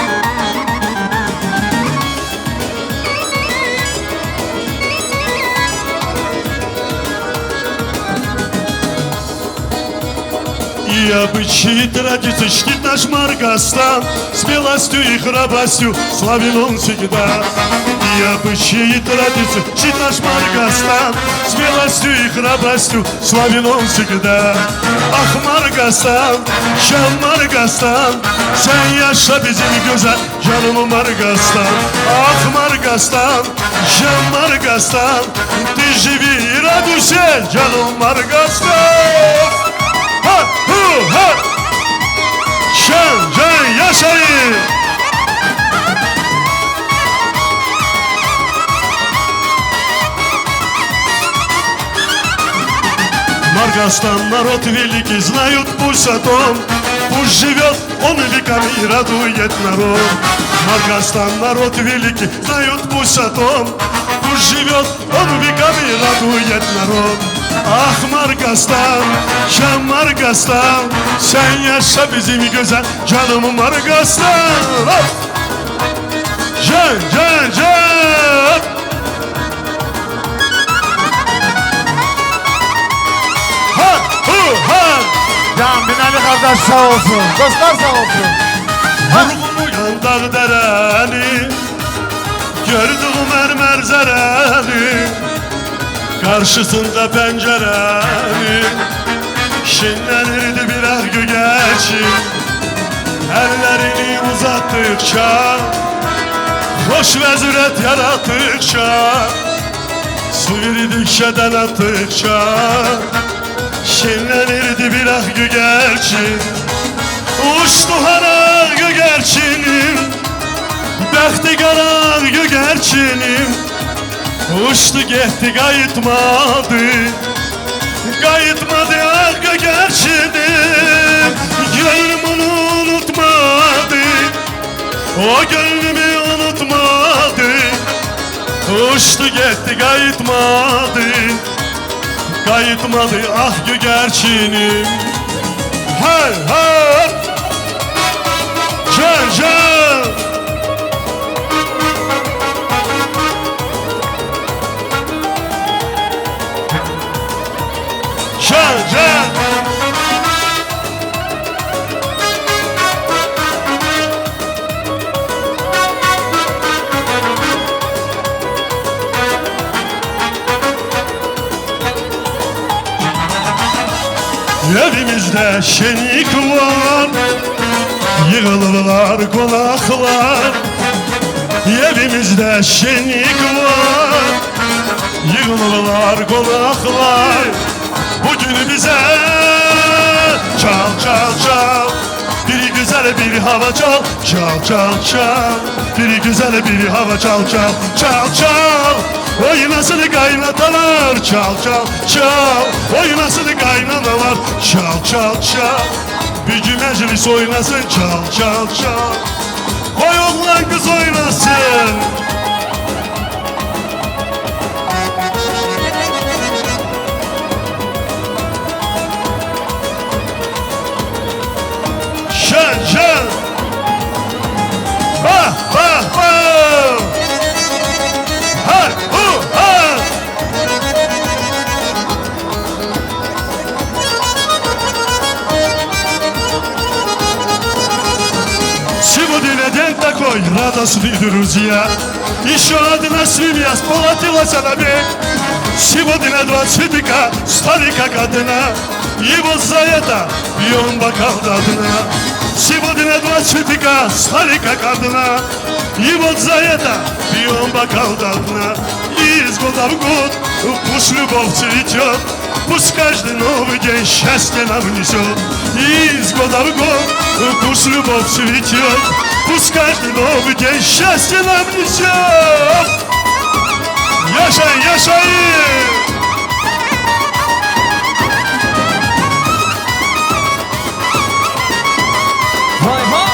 Я бычий традиции щит наш Маргастан, смелостью и храбростью славен он всегда. Я бычий традиции щит наш Маргастан, смелостью и храбростью славен он всегда. Ah Margastan, can Margastan, sen yaşa bizim güzel Canım Margastan, ah Margastan, can Margastan, dijî vî îrad û şe, canım Margastan. Ha, hu, ha. Şen, can, yaşayın. Маргастан народ великий, знают пусть о том, пусть живет Он веками радует народ. Маргастан народ великий, знают пусть о том. Пусть живет он веками радует народ. Ah Margastan, can Margastan, sen yaşa bizim güzel canım Margastan. Can, can, can. Ha, hu, ha. Can Binali kardeş sağ olsun. Dostlar sağ olsun. Ha. Vurgun uyan dağ dereni, gördüğüm mermer zereni, karşısında pencereni, şenlenirdi bir ah gögerçin. Ellerini uzattıkça, hoş ve züret yarattıkça, su verdikçe, den attıkça, şenlenirdi bir ah gögerçin. Uçtu har ah gögerçinim, behti gar ah gögerçinim. Uçtu gitti, qayıtmadı. Qayıtmadı ah gögerçinim. Gönlüm onu unutmadı. O gönlümü unutmadı. Uçtu gitti, qayıtmadı. Qayıtmadı ah gögerçinim. Hey, hey. Can, can. Can, can. Evimizde şenlik var, yığıldılar konaklar. Evimizde şenlik var, yığıldılar konaklar. Bugün bize çal, çal, çal. Bir güzel bir hava çal, çal, çal, çal. Bir güzel bir hava çal, çal, çal, çal. Oynasın kaynatalar, çal, çal, çal. Oynasın kaynanalar, çal, çal, çal. Büyük meclis oynasın, çal, çal, çal. Koy oğlan kız oynasın. Şen, şen. Bah, bah, bah. Har, hu, har. Сегодня день такой радостный, друзья. Еще одна свинья сплотилась на бег. Сегодня два цветка стали как одна. И вот за это пьем бокал до дна. Сегодня два цветка стали как одна. И вот за это пьем бокал до дна. И из года в год пусть любовь цветет. Пусть каждый новый день счастье нам несет. И из года в год пусть любовь цветет. Пусть каждый новый день счастье нам несет. Yaşayın, yaşayın. Vay vay.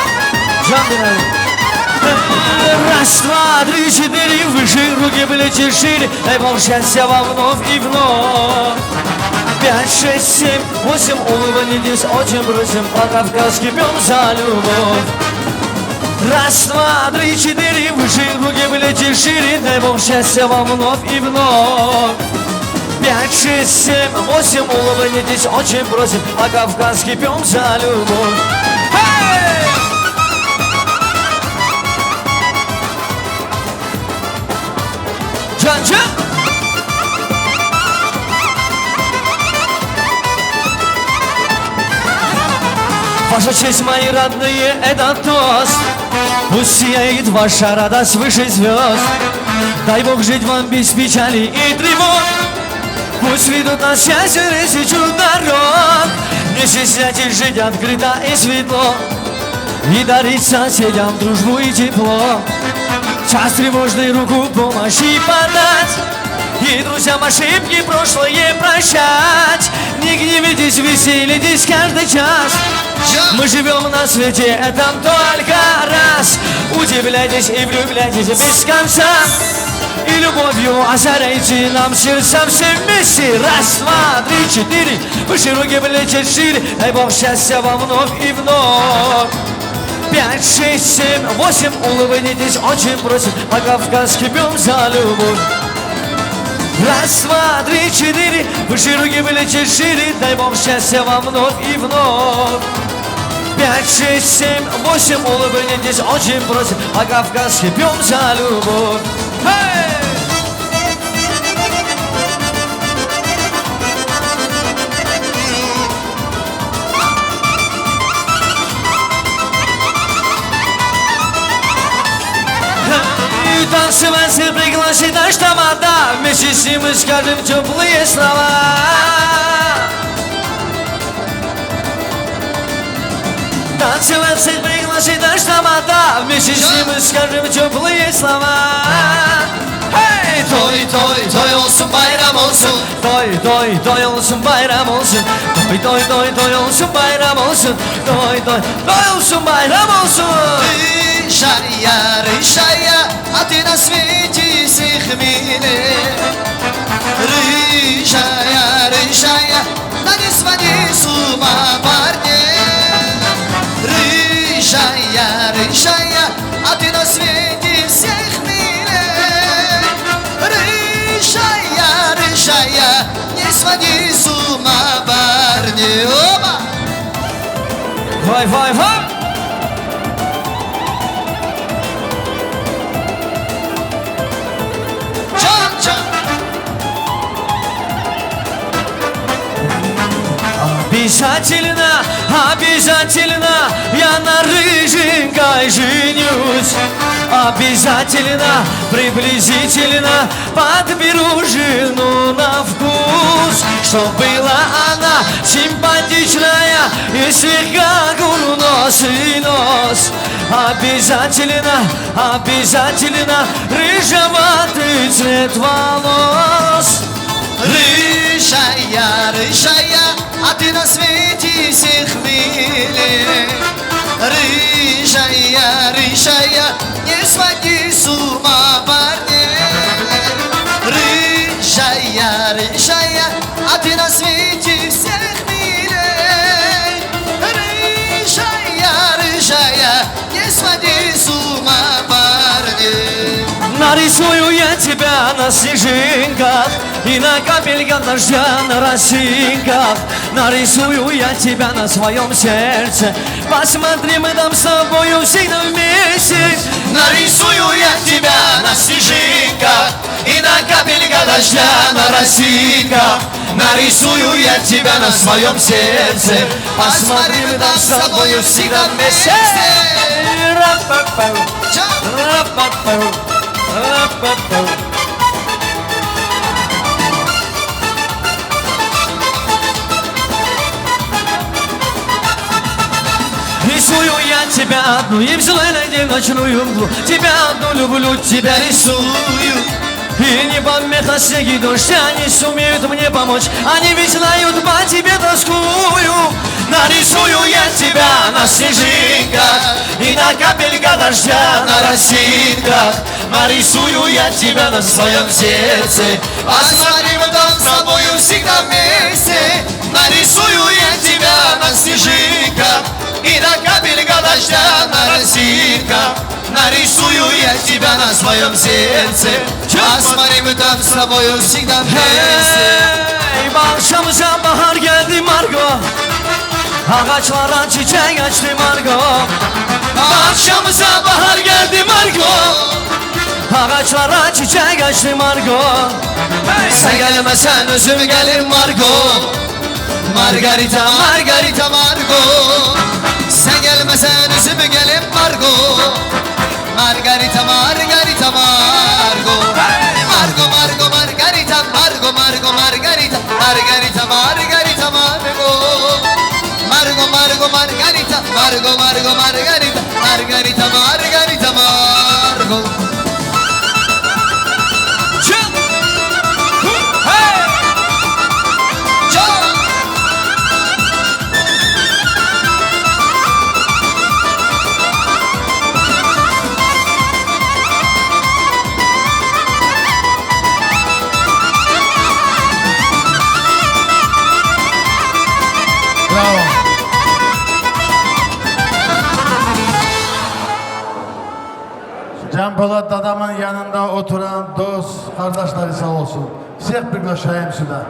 Can Binali. Раз, два, три, четыре, выше руки были Чешир, дай Бог счастья вам вновь и вновь. Пять, шесть, семь, восемь, улыбнитесь, очень просим, по-кавказски пьем за любовь. Раз, два, три, четыре, выше руки в лете шире, дай Бог счастья вам вновь и вновь. Пять, шесть, семь, восемь, улыбнитесь, очень просим, по-кавказски пьем за любовь. Hey! Can, can. Ваша честь, мои родные, это тост. Пусть сияет ваша радость выше звезд. Дай Бог жить вам без печали и тревог. Пусть ведут нас счастья тысячу дорог. Не стесняйтесь жить открыто и светло. И дарить соседям дружбу и тепло. Час тревожный руку помощи подать. И друзьям ошибки прошлое прощать. Не гневитесь, веселитесь каждый час. Мы живем на свете, это только раз. Удивляйтесь и влюбляйтесь без конца. И любовью озаряйте нам сердца все вместе. Раз, два, три, четыре. Выше руки в лете шире. Дай Бог счастья вам вновь и вновь. Пять, шесть, семь, восемь, улыбнитесь, очень просим, по-кавказски пьем за любовь. Раз, два, три, четыре, выше руки в лете шире, дай Бог счастья вам вновь и вновь. Пять, шесть, семь, восемь, улыбнитесь, очень просим, по-кавказски пьем за любовь. Hey! Танцевать пригласит наш тамада, вместе с ним мы скажем теплые слова. Танцевать пригласит наш тамада, вместе с ним мы скажем теплые слова. Hey! Toy, toy, toy olsun, bayram olsun. Toy, toy, toy olsun, bayram olsun. Toy, toy, toy, toy olsun, bayram olsun. Toy, toy, toy olsun, bayram olsun. Рыжая, рыжая, а ты на свете всех милей. Рыжая, рыжая, да не своди с ума парней. Рыжая, рыжая, а ты на свете всех милей. Рыжая, рыжая, не своди с ума парней. Опа! Vay vay vay! Can, can. Обязательно, обязательно я на рыженькой женюсь. Обязательно, приблизительно подберу жену на вкус. Чтоб была она симпатичная и слегка курносый нос. Обязательно, обязательно рыжеватый цвет волос. Рыжая, рыжая, а ты на свете всех милей. Рыжая, рыжая, не своди с ума парней. Рыжая, рыжая, а ты на свете всех милей. Рыжая, рыжая, не своди с ума парней. Нарисую я тебя на снежинках и на капельках дождя на росинках. Нарисую я тебя на своём сердце. Посмотри, мы там с тобою всегда вместе. Нарисую я тебя на снежинках и на капельках дождя на росинках. Нарисую я тебя на своём сердце. Посмотри, мы там с тобою всегда вместе. Ра-па-па, ра-па-па, ра-па-па. Рисую я тебя одну и в зеленой день ночную мглу. Тебя одну люблю, тебя рисую. Они помеха снеги дождя, они сумеют мне помочь. Они ведь знают, по тебе тоскую. Нарисую я тебя на снежинках и на капелька дождя на росинках. Нарисую я тебя на своем сердце. Посмотри, мы там с тобою всегда вместе. Нарисую я тебя на снежинках и на капелька дождя на росинках. Нарисую я тебя на своем сердце. Посмотри, мы там с тобою всегда вместе. Hey, bağışımıza bahar geldi Margo. Ağaçlara çiçek açtı Margo. Bağışımıza bahar geldi Margo. Ağaçlara çiçek açtı Margo. Hey! Sen gelmesen üzüm gelir Margo. Margarita, Margarita, Margo. Sen gelmesen üzümü gelip Margo. Margarita, Margarita, Margo. Margo, Margo, Margarita, Margo, Margo, Margarita, Margarita, Margarita, Margo. Margo, Margo, Margarita, Margo, Margo, Margarita, Margarita, Margarita, Margo. Bravo. Can Polat adamın yanında oturan dost kardeşleri sağ olsun. Всех приглашаем сюда.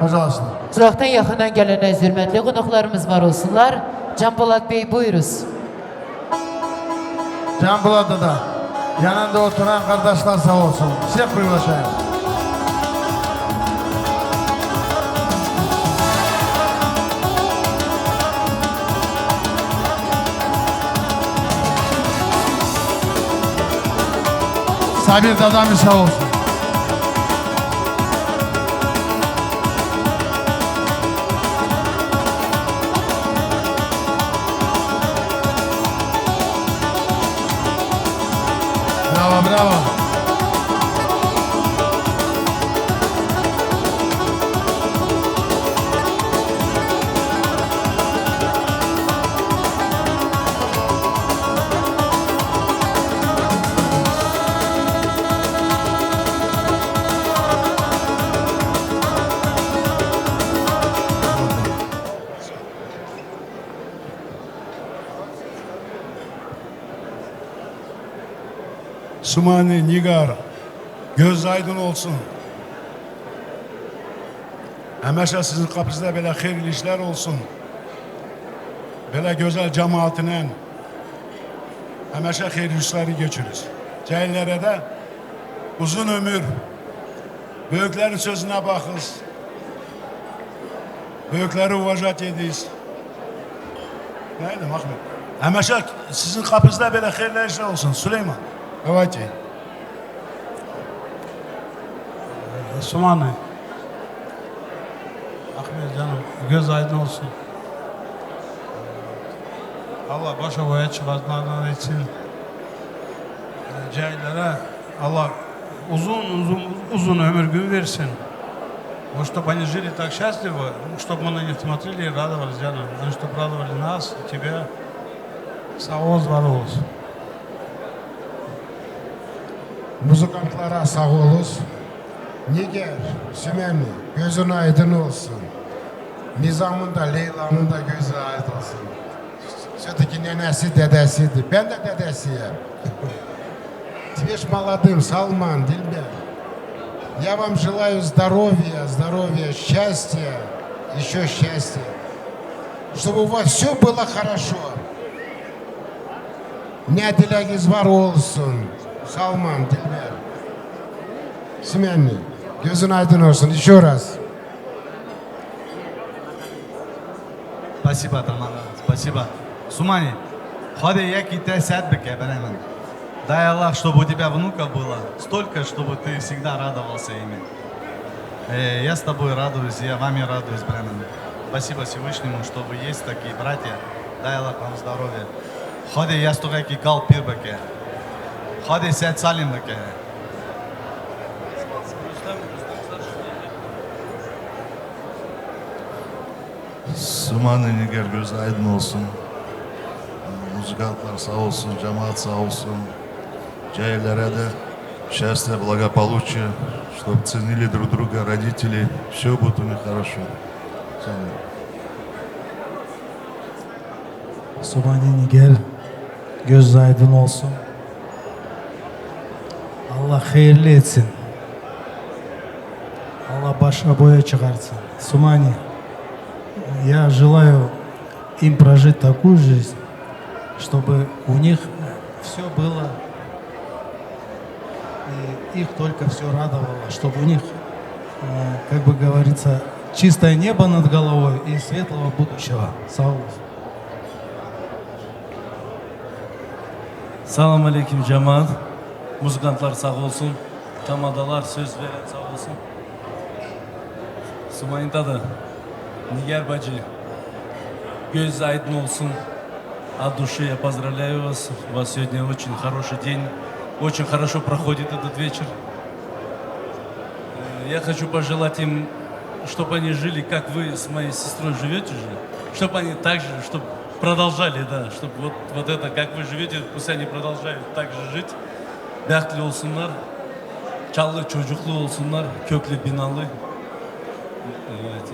Пожалуйста. Uzaktan yakından gelen aziz hürmetli konuklarımız var olsunlar. Can Polat Bey, buyuruz. Can Polat da. Yanında oturan kardeşler sağ olsun. Всех приглашаем. Sabir Dadami sağ olsun. Bravo, bravo. Sumani, Nigar, göz aydın olsun. Hemişe sizin kapınızda böyle hayırlı işler olsun. Böyle güzel cemaatinen hemişe hayırlı işleri geçiririz. Cahillere de uzun ömür, büyüklerin sözüne bakız. Büyükleri уважать ediyiz. Ne dedim Ahmet? Hemişe sizin kapınızda böyle hayırlı işler olsun Süleyman. Evet. Sumani. Ahmet canım, göz aydın olsun. Allah başa boya çıkartmadan etsin. Cahillere Allah uzun, uzun, uzun ömür gün versin. Вот, чтобы они жили так счастливо, чтобы мы на них смотрели и радовались, Диана. Они чтобы радовали нас, тебя. Sağ ol, var ol. Muzikantlara sağ olun. Nigar, Sümeni, gözün aydın olsun. Nizam'ın da, Leyla'nın da gözü aydın olsun. Все-таки nenesi dedesiydi. Ben de dedesiyim. Тиеш молодым, Салман, Дилбер. Я вам желаю здоровья, здоровья, счастья, еще счастья. Чтобы у вас все было хорошо. Ne dileğiniz var olsun. Салман, Дилбер. Сумени. Gözün aydın olsun. Еще раз. Спасибо, Тамара. Спасибо. Сумани, Xwedê yekî te sed bike, birê min. Дай Аллах, чтобы у тебя внуков было столько, чтобы ты всегда радовался ими. Э, я с тобой радуюсь, я вами радуюсь, birê min. Спасибо Всевышнему, что вы есть такие братья. Дай Аллах вам здоровья. Xwedê yestûxekî kal pîr bike. Xwedê sed salîn bike. Sumani Niger, göz aydın olsun. Muzikantlar sağ olsun, cemaat sağ olsun. Cahillere de счастья, благополучия, чтоб ценили друг друга родители. Все будет у них хорошо. Sağ olun. Sumani Niger, göz aydın olsun. Allah hayırlı etsin. Allah başa boya çıkartsın. Сумани, я желаю им прожить такую жизнь, чтобы у них все было, и их только все радовало, чтобы у них, э, как бы говорится, чистое небо над головой и светлого будущего. Sağ olun. Selam aleyküm cemaat. Muzikantlar sağ olsun. Tamadalar söz veren sağ olsun. Sumayinta da Niger bacı. Göz aydın olsun. От души я поздравляю вас. У вас сегодня очень хороший день. Очень хорошо проходит этот вечер. Э, я хочу пожелать им, чтобы они жили, как вы с моей сестрой живете же, чтобы они так же, чтобы продолжали, да, чтобы вот, вот это, как вы живете, пусть они продолжают так же жить, бәхетле olsunlar, çoluklu çocuklu olsunlar, köklü binalı. Evet.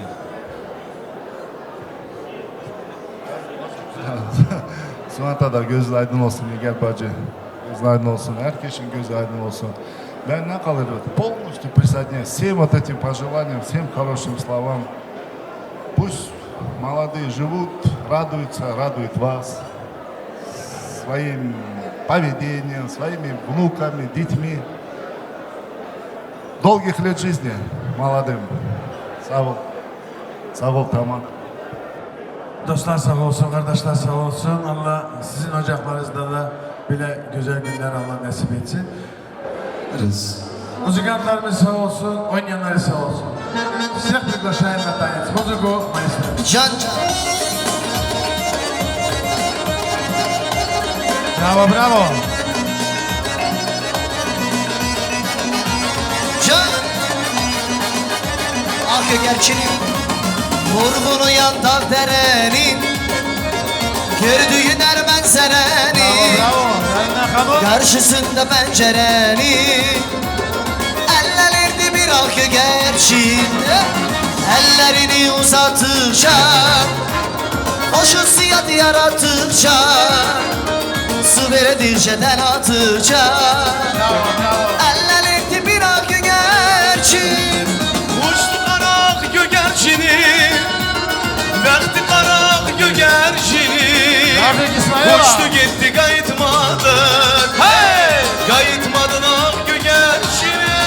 Sumanta da gözü aydın olsun, Nigar bacı. Gözü aydın olsun, herkesin gözü aydın olsun. Ben ne kadar полностью присоединяюсь всем вот этим пожеланиям, всем хорошим словам. Пусть молодые живут, радуются, радуют вас своим поведением, своими внуками, детьми. Долгих лет жизни молодым. Sağ ol. Sağ ol, tamam. Dostlar sağ olsun, kardeşler sağ olsun. Allah sizin ocaklarınızda da bile güzel günler Allah nasip etsin. Muzikantlarımız sağ olsun, oynayanları sağ olsun. Всех приглашаем на танец. Музыку, маэстро. Can can. Bravo, bravo. Can. Ak gerçini. Vurgun uyan dağ derenin. Gördüğün her manzaranın. Bravo, bravo. Karşısında pencerenin. Ellerinde bir ak gerçin. Ellerini uzattıkça, hoş hissiyat yarattıkça, su verdikçe del attıkça. Ellerinde bir ak gerçin. Uçtu kara ak gögerçini, verdi kara ak gögerçini. Uçtu gitti, kayıtmadı. Hey! Kayıtmadın ak gögerçini.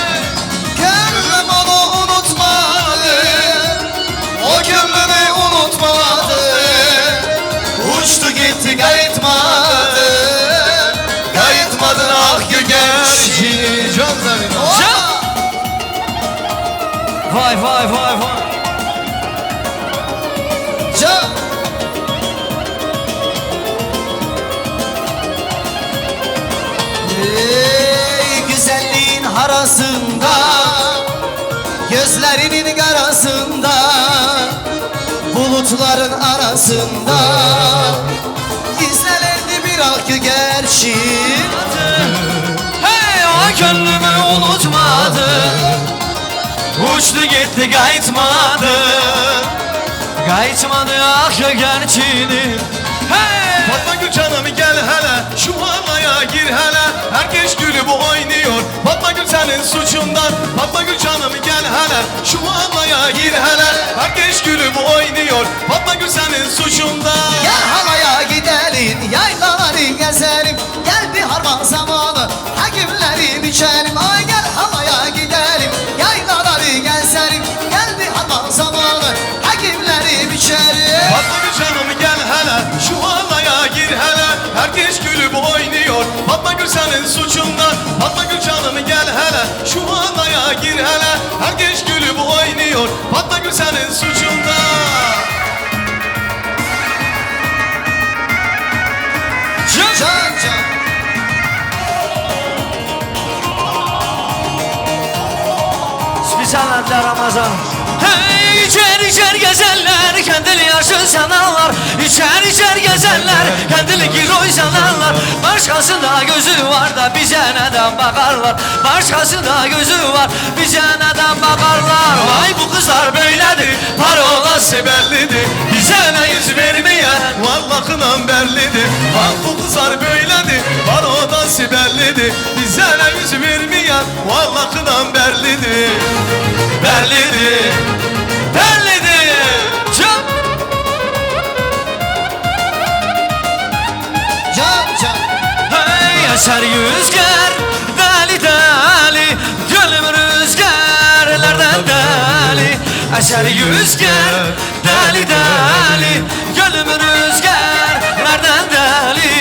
Gönlüm onu unutmadı. O gönlümü unutmadı. Uçtu gitti, kayıtmadı. Kayıtmadın ak gögerçini. Can Zarina. Can! Vay, vay, vay, vay. Can! Ey, güzelliğin harasında, gözlerinin karasında, bulutların arasında gizlendi bir ak gerçin. Hey, o gönlümü unutmadı. Uçtu gitti, kayıtmadı. Kayıtmadı ak gerçini. Hey! Fatma Gül canım gel hele, şu halaya gir hele. Herkes gülüp oynuyor. Fatma Gül senin suçundan. Fatma Gül canım gel hele, şu halaya gir hele. Herkes gülüp oynuyor. Fatma Gül senin suçundan. Gel halaya gidelim, yaylaları gezelim. Geldi harman zamanı, hekimleri biçelim. Ay gel halaya gidelim, yaylaları gezelim. Geldi harman zamanı, hekimleri biçelim. Fatma Gül canım gel hele, şu halaya gir hele. Herkes gülüp oynuyor. Fatma Gül senin suçundan. Fatma Gül canım gel hele, şu halaya gir hele. Herkes gülüp oynuyor. Fatma Gül senin suçundan. Can can. Специально для Рамазана. İçer içer gezenler kendini yaşın sanarlar. İçer içer gezenler kendini giroy sanarlar. Başkasında gözü var da bize neden bakarlar? Başkasında gözü var, bize neden bakarlar? Vay bu kızlar böyledir, parola Sibellidir. Bize ne yüz vermeyen, vallahınan bellidir. Bak bu kızlar böyledir, parola Sibellidir. Bize ne yüz vermeyen, vallahınan bellidir. Bellidir, bellidir. Can. Can, can. Hey, eser rüzgar, deli deli, gönlüm rüzgarlardan deli. Eser rüzgar, deli deli, gönlüm rüzgarlardan deli.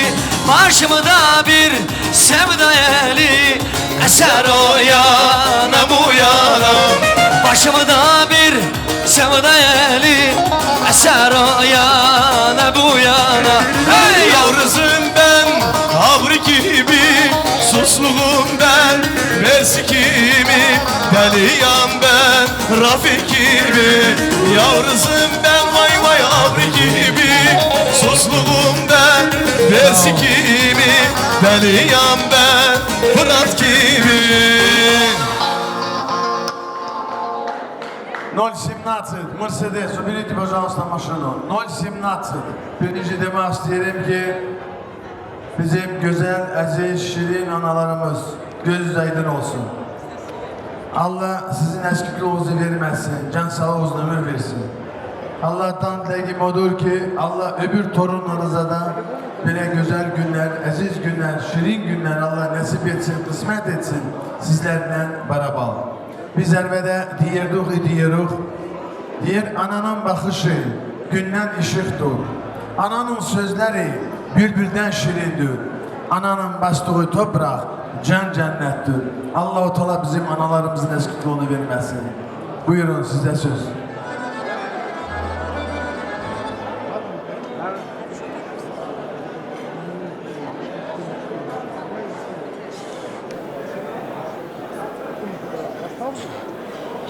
Başımda bir sevda eli, eser o yana bu yana. Başımda bir sevda eli, eser o yana bu yana. Hey! Yalnızım ben, abri gibi, susluğum ben, Mersi kimi, deliyam ben, Rafi gibi. Yalnızım ben, vay vay, abri gibi, susluğum ben, Mersi kimi, deliyam ben, Fırat gibi. Ноль семнадцать, Mercedes, уберите, пожалуйста, машину. Ноль семнадцать. Birinci demek isterim ki bizim güzel, aziz, şirin analarımız gözünüz aydın olsun. Allah sizin eskikliğinizi vermesin, can sağlığı uzun ömür versin. Allah'tan dileğim odur ki Allah öbür torunlarınıza da böyle güzel günler, aziz günler, şirin günler Allah nasip etsin, kısmet etsin sizlerle beraber. Biz elbette diyorduk, diyoruz. Diyor, ananın bakışı günden ışıktır. Ananın sözleri bülbülden şirindir. Ananın bastığı toprak can cennettir. Allahu Teala bizim analarımızın eskikliğini vermesin. Buyurun, size söz.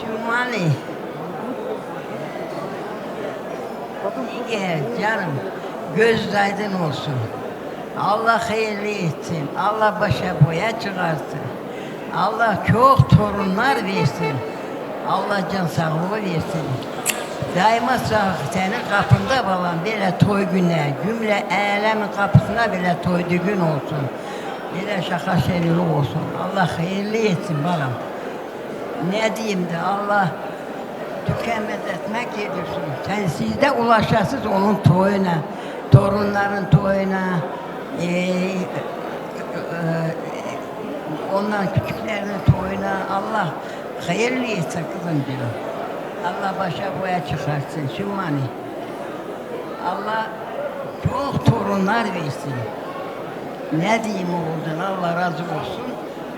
Cumali. İyi gel canım. Göz aydın olsun. Allah hayırlı etsin. Allah başa boya çıkarsın. Allah çok torunlar versin. Allah can sağlığı versin. Daima sağ, senin kapında balam böyle toy günler, cümle alemin kapısında böyle toy düğün olsun. Böyle şaka şenliği olsun. Allah hayırlı etsin balam. Ne diyeyim de Allah tükenmez ekmek yedirsin. Sen siz de ulaşasınız onun toyuna, torunların toyuna, e, e, ondan küçüklerinin toyuna. Allah hayırlı etsin kızım diyor. Allah başa boya çıkarsın. Şimdi hani Allah çok torunlar versin. Ne diyeyim oğlum, Allah razı olsun.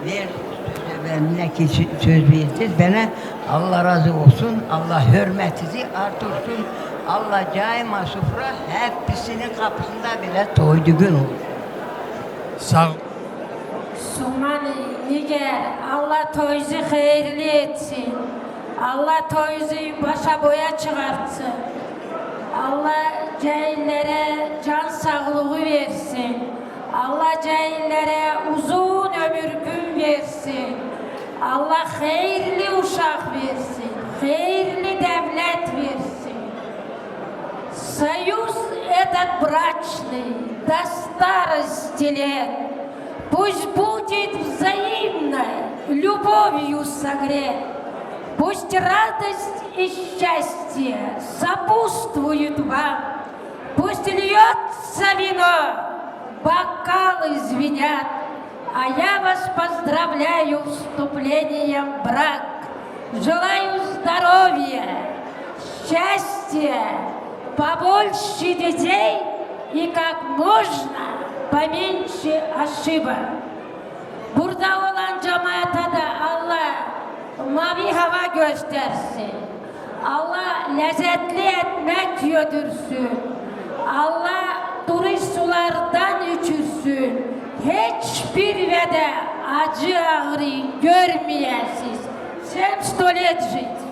Ver sözü, ben ne ki sö-, söz verdiniz bana. Allah razı olsun. Allah hürmetinizi artırsın. Allah daima sofra hepsinin kapısında bile toy düğün olsun. Sağ Sumani, Niger, Allah toyuzu hayırlı etsin. Allah toyuzu başa boya çıkartsın. Allah cahillere can sağlığı versin. Allah cahillere uzun ömür gün versin. Allah hayırlı uşak versin. Hayırlı devlet versin. Союз этот брачный до старости лет пусть будет взаимной любовью согрет. Пусть радость и счастье сопутствуют вам. Пусть льётся вино, бокалы звенят. А я вас поздравляю с вступлением в брак. Желаю здоровья, счастья, побольше детей и как можно поменьше ошибок. Burada olan cemaate de Allah mavi hava göstersin. Allah lezzetli ekmek yedirsin. Allah duru sulardan içirsin. Hiçbir vede acı ağrı görmeyesiz. Семь сто лет жить.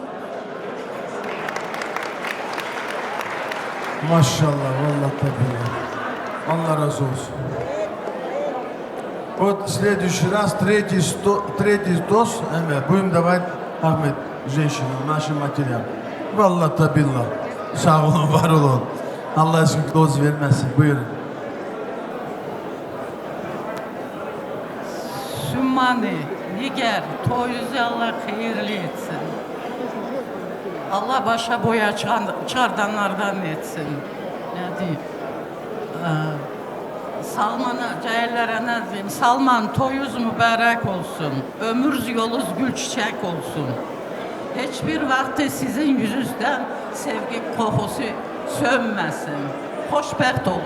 Maşallah, vallahi tabii. Allah razı olsun. Вот следующий раз, третий сто-, третий тост, Эмре, будем давать, Ахмед, женщинам, нашим матерям. Vallahi tabii. Sağ olun, var olun. Allah eksik toz vermesin. Buyurun. Sümani, Niger, toyuzu Allah hayırlı etsin. Allah başa boya çar-, çardanlardan etsin. Ne diyeyim? Ee, Salman'a, cahillere ne diyeyim? Salman, toyuz mübarek olsun. Ömür yoluz gül çiçek olsun. Hiçbir vakti sizin yüzünden sevgi kokusu sönmesin. Hoşbert olun.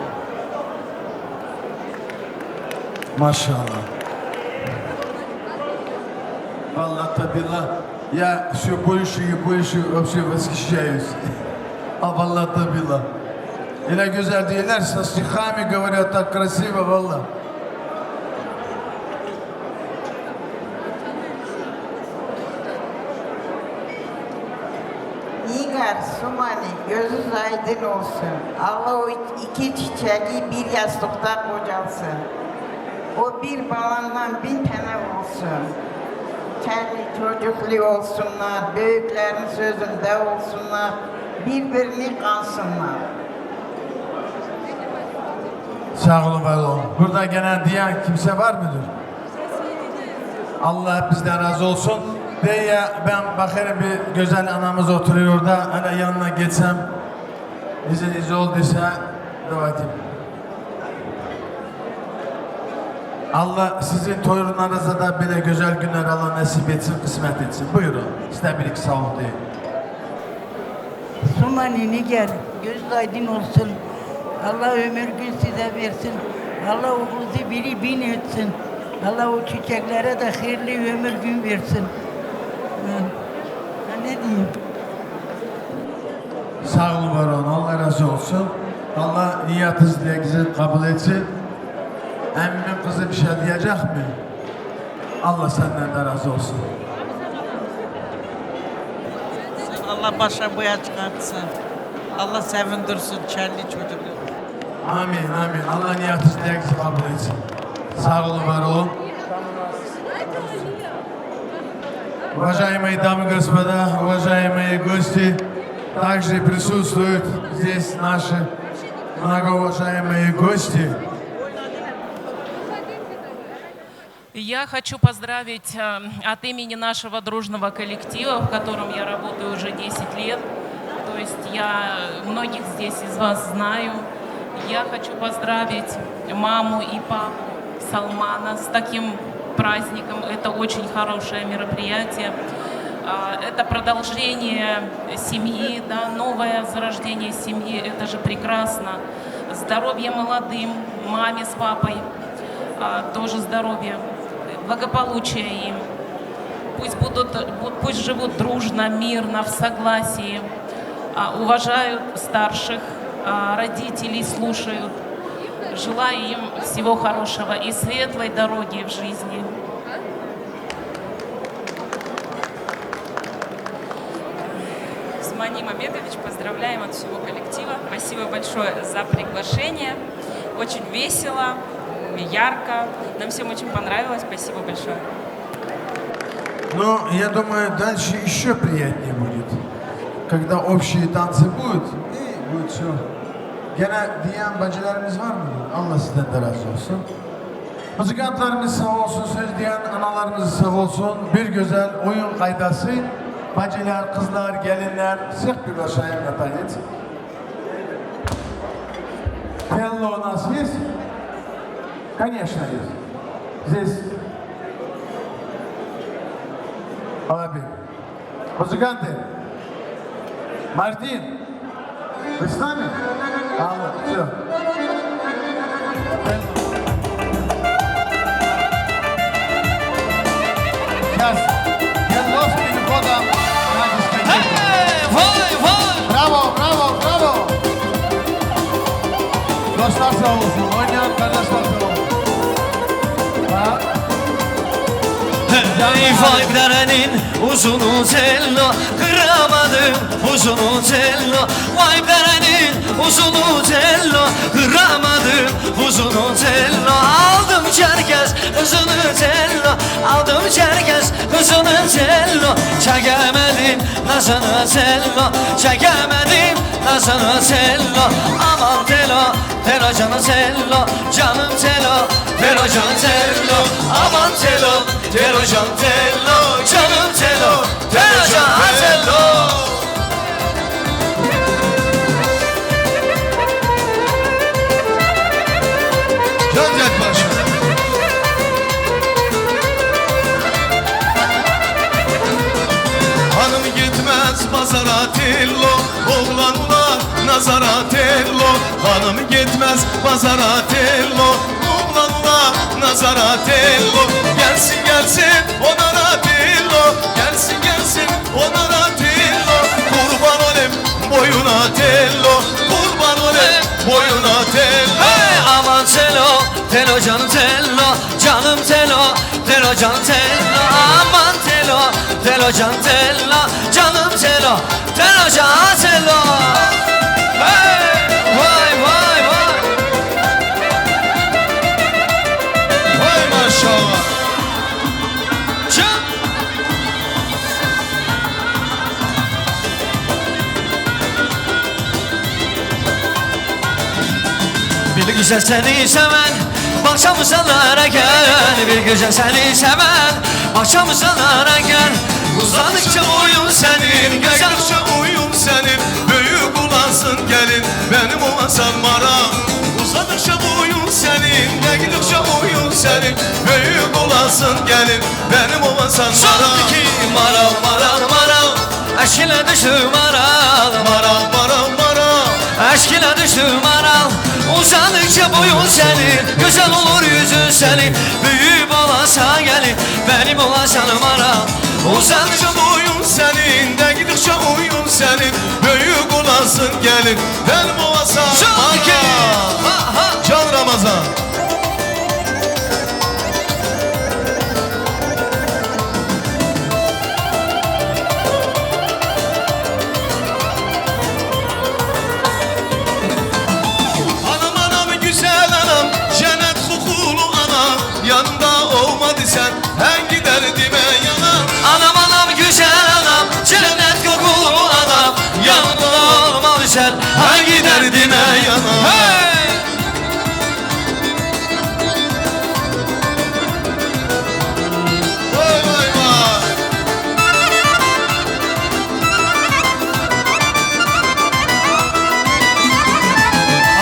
Maşallah. Vallahi tabii. Я все больше и больше вообще восхищаюсь. А, vallahi tabii. Öyle güzel diyorlar, со стихами говорят так красиво, vallahi. Nigar, Sumani, gözünüz aydın olsun. Allah o iki çiçeği bir yastıkta kocasın. O bir balondan bin tane olsun. Kendi çocuklu olsunlar, büyüklerin sözünde olsunlar, birbirini kansınlar. Sağ olun, var olun. Burada gene diyen kimse var mıdır? Allah hepinizden razı olsun. Diye ben bakarım, bir güzel anamız oturuyor orada. Hele yanına geçsem, izin, izin olduysa, dua edeyim. Allah sizin torunlarınıza da böyle güzel günler Allah nasip etsin, kısmet etsin. Buyurun. Size bir iki sağ olun deyin. Sumani Niger, gözünüz aydın olsun. Allah ömür gün size versin. Allah oğlunuzu biri bin etsin. Allah o çiçeklere de hayırlı ömür gün versin. Ha, ha, ne diyeyim? Sağ olun, var olun. Allah razı olsun. Allah niyetinizi, dileğinizi kabul etsin. Emmim kızı bir şey diyecek mi? Allah senden de razı olsun. Allah başa boya çıkartsın. Allah sevindirsin kendi çocukları. Amin, amin. Allah niyetinizi, dileğinizi kabul etsin. Sağ olun, var olun. Уважаемые дамы и господа, уважаемые гости, также присутствуют здесь наши многоуважаемые гости. Я хочу поздравить, э, от имени нашего дружного коллектива, в котором я работаю уже десять лет. То есть я многих здесь из вас знаю. Я хочу поздравить маму и папу Салмана с таким праздником. Это очень хорошее мероприятие. А, это продолжение семьи, да, новое зарождение семьи. Это же прекрасно. Здоровья молодым, маме с папой, а, тоже здоровья, благополучия им. Пусть будут, бу-, пусть живут дружно, мирно, в согласии, а, уважают старших, а, родителей слушают. Желаю им всего хорошего и светлой дороги в жизни. Смани Мамедович, поздравляем от всего коллектива. Спасибо большое за приглашение. Очень весело, м, ярко. Нам всем очень понравилось. Спасибо большое. Но я думаю, дальше ещё приятнее будет. Когда общие танцы будут, и будет всё. Gene diyen bacılarımız var mı? Allah sizden de razı olsun. Muzikantlarımız sağ olsun, söz diyen analarımız sağ olsun. Bir güzel oyun kaydası. Bacılar, kızlar, gelinler, всех приглашаем на танец. Hello, у нас есть? Конечно, есть. Здесь. Abi. Музыканты. Мартин. Вы с нами? Алло, всё. Сейчас. Гелос переходом на дискотеку. Hey, vay, vay! Bravo, bravo, bravo! Dostlar sağ olsun, oynayan kardeşler sağ olsun. Ha? Hey, vay, derenin uzunu zello kıramadım. Uzun tello, vay berenin uzun tello, kıramadım uzun tello, aldım Çerkez kızını tello, aldım Çerkez kızını tello, çekemedim nazını tello, çekemedim nazını tello, aman tello, tello canım tello, canım tello, tello canım tello, aman tello, tello canım tello, canım tello, tello canım tello. Can Jet Paşa. Hanım gitmez pazara tello, oğlan ula nazara tello. Hanım gitmez pazara tello, oğlan ula nazara tello. Gelsin gelsin onara tello, gelsin gelsin onara tello. Kurban olayım boyuna tello, kurban olayım boyuna tello. Hey, aman tello, tello canım tello, canım tello, tello canım tello, aman tello, tello canım tello, canım tello, tello canım tello. Hey, vay vay vay. Vay maşallah. Can. Bir güzel seni seven, bakşamızdan eken. Bir güzel seni seven, bakşamızdan eken. Uzadıkça boyun senin, geldikçe oyun senin. Büyük olasın gelin, benim olasın mara. Uzadıkça boyun senin, geldikçe oyun senin. Büyük olasın gelin, benim olasın mara. Son iki, mara, mara, mara. Eşkine düştüm aral. Maral, maral, maral. Eşkine düştüm aral. Uzadıkça boyun senin, güzel olur yüzün senin. Büyüyüp olasa gelin, benim olasan maral. Uzadıkça boyun senin, de gidikçe oyun senin. Büyük olasın gelin, benim olasan maral. Ha, ha. Can Ramazan. Anam, anam, güzel anam, cennet kokulu anam, yanımda olmadı sen, hangi derdime yanam? Anam, anam, güzel anam, cennet kokulu anam, yanımda olmadı sen, hangi derdime yanam? Hey! Vay vay vay.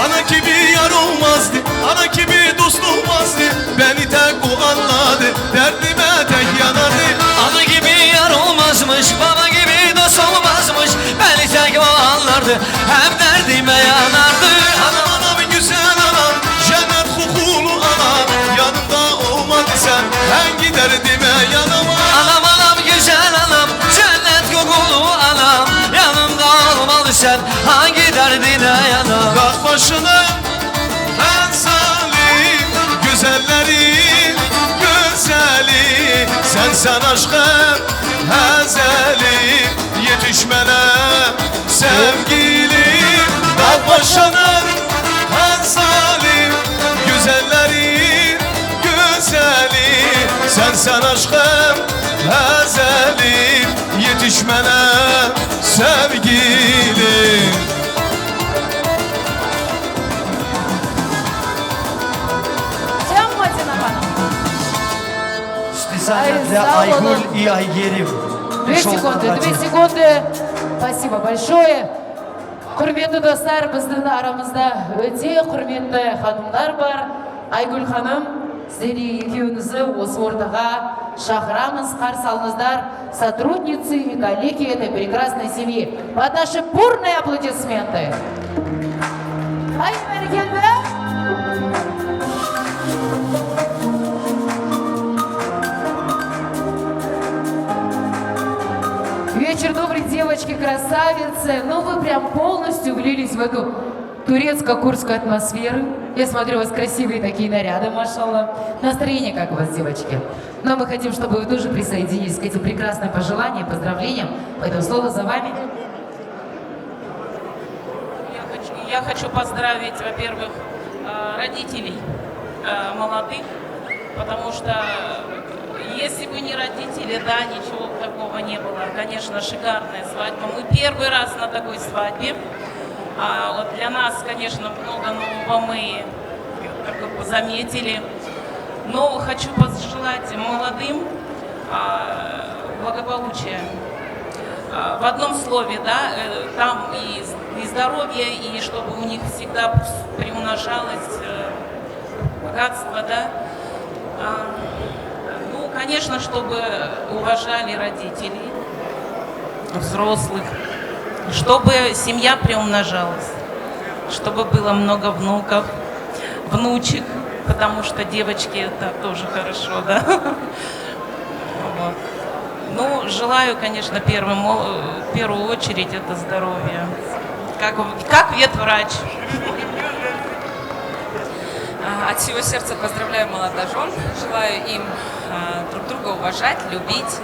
Ana gibi yar olmazdı, ana gibi dost olmazdı. Beni tek o anladı, derdime tek yanardı. Ana gibi yar olmazmış, baba gibi dost olmazmış. Beni tek o anlardı, hep derdime yanardı. Anam, anam, güzel anam, cennet kokulu anam, yanımda olmadı sen, hangi derdime yanamam? Anam, anam, güzel anam, cennet kokulu anam, yanımda olmadı sen, hangi derdine yanamam? Dağ başının en zalim, güzellerin gözeli, sen, sen aşkım ezeli. Yetişmene sevgilim, dağ başının en zalim güzellerin gözeli. Sen, sen aşkım ezelim, yetişmene sevgilim. Sen Madina Hanım. Специально для Айгуль и Айгерим. Две секунды, две секунды. Спасибо большое. Hürmetli dostlar, bizden aramızda öte hürmetli hanımlar var. Aygül Hanım, sizleri ikinizi bu ortağa çağıramız, karşı alınızlar, сотрудницы и коллеги этой прекрасной семьи. Под наши бурные аплодисменты. Ay, merhaba. Вечер добрый, девочки, красавицы. Ну, вы прям полностью влились в эту турецко-курдскую атмосферу. Я смотрю, у вас красивые такие наряды, машалла. Настроение как у вас, девочки? Но мы хотим, чтобы вы тоже присоединились к этим прекрасным пожеланиям, поздравлениям. Поэтому слово за вами. Я хочу поздравить, во-первых, э, родителей, э, молодых, потому что, э, если бы не родители, да, ничего бы такого не было. Конечно, шикарная свадьба. Мы первый раз на такой свадьбе. А, вот для нас, конечно, много нового мы как бы заметили. Но хочу пожелать молодым, а, благополучия. А, в одном слове, да, э, там и, и здоровье, и чтобы у них всегда приумножалось, э, богатство, да. А, ну, конечно, чтобы уважали родителей, взрослых, чтобы семья приумножалась, чтобы было много внуков, внучек, потому что девочки — это тоже хорошо, да. Вот. Ну, желаю, конечно, первым о-, в первую очередь это здоровье. Как, как ветврач. А, от всего сердца поздравляю молодожен. Желаю им, а, друг друга уважать, любить,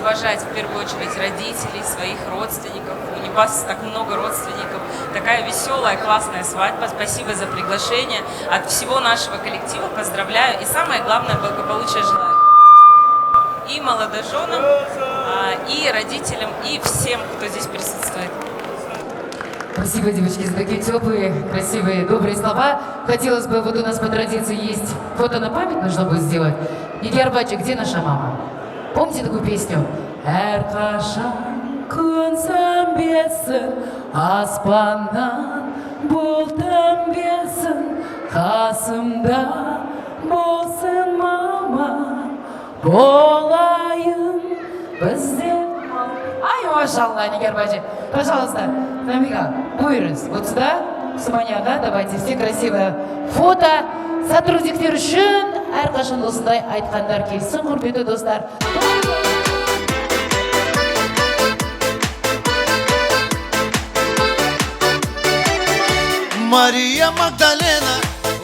уважать в первую очередь родителей, своих родственников. У вас так много родственников. Такая веселая, классная свадьба. Спасибо за приглашение. От всего нашего коллектива поздравляю. И самое главное, благополучия желаю. И молодоженам, а, и родителям, и всем, кто здесь присутствует. Спасибо, девочки, за такие теплые, красивые, добрые слова. Хотелось бы, вот у нас по традиции есть фото на память, нужно будет сделать. Нигер Баджи, где наша мама? Помните такую песню? Her kaşan kunsan besin, aspandan bultan besin, kasımda bolsun mama, bolayın bizde. Ay maşallah Nigar bacı. Пожалуйста, Фамига, buyurun. Вот сюда, Суманяга, давайте все красивое фото. Сотрудниклер için her kaşan olsun da aytkanlar kelsin, hürmetli dostlar. Maria Magdalena,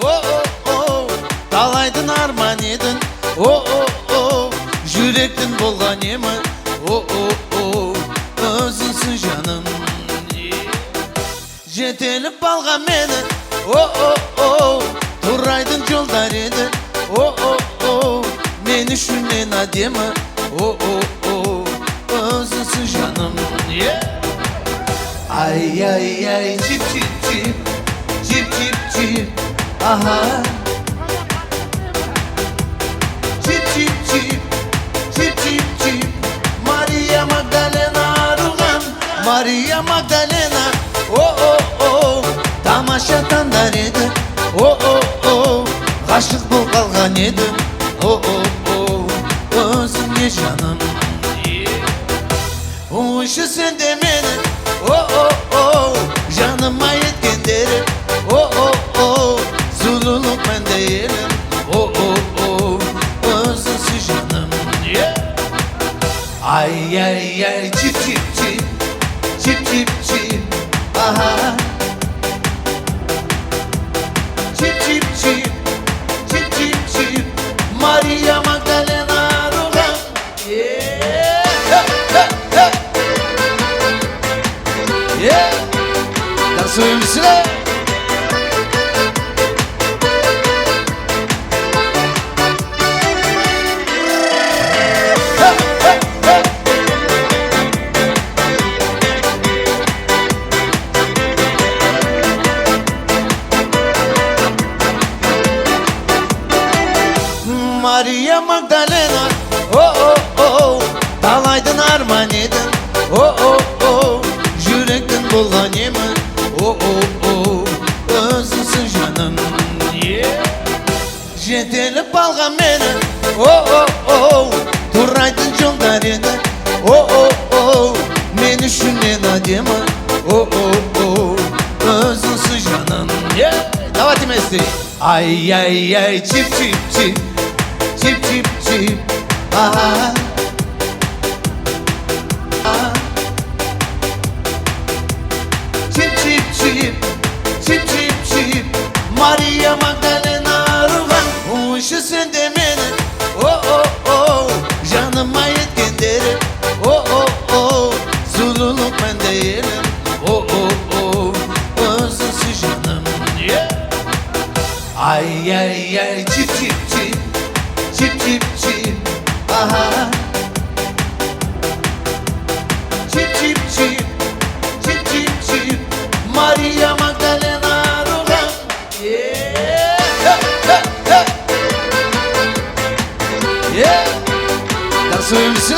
oh, oh, oh, talaydın armanidin, oh, oh, oh, yürekten bolganımı, oh, oh, oh, özünsün canım. Jeteli balgameni, oh, oh, oh, turaydın yoldarını, oh, oh, oh, meni şünen ademi, oh, oh, oh, özünsün canım, yeah. Ay, ay, ay, çip, çip, çip, çip, çip, çip, aha. Çip, çip, çip, çip, çip, çip, Maria Magdalena rugan, Maria Magdalena, oh, oh, oh, tamaşa tandarede, oh, oh, oh, kaşık bol kalganede, oh, oh, oh, özüm ye canım. Hoşu sen de mene, oh, oh, oh, canıma yetken derim, oh, oh, oh, zululuk ben değilim, oh, oh, oh, özünsü canım, yeah. Ay, ay, ay, çip, çip, çip, çip, çip, çip, aha. Çip, çip, çip, çip, çip, çip, Maria Magdalena rugan. Yeah. Hey, hey, hey. Yeah. Dans oyuncusu da. Hey, hey, hey. Maria Magdalena, oh, oh, oh, talaydın armanidin, oh, oh, oh, yürekten bolganımı, oh, oh, oh, özünsün canım, yeah. Jeteli balgameni, oh, oh, oh, turaydın yoldarını, oh, oh, oh, meni şünen ademi, oh, oh, oh, özünsü canım, yeah. Давайте вместе. Ay, ay, ay, çip, çip, çip, çip, çip, çip, aha. Çip, çip, çip, çip, çip, çip, Maria Magdalena rugan, hoşu sen de mene, oh, oh, oh, canıma yetken derim, oh, oh, oh, zululuk ben değilim, oh, oh, oh, özünsü Yeah, yeah, çip, çip, çip. Çip, çip, çip. Aha. Çip, çip, çip. Çip, çip, çip. Maria Magdalena Rogan. Yeah. Hey, hey, hey. Yeah. Dans oyuncusu.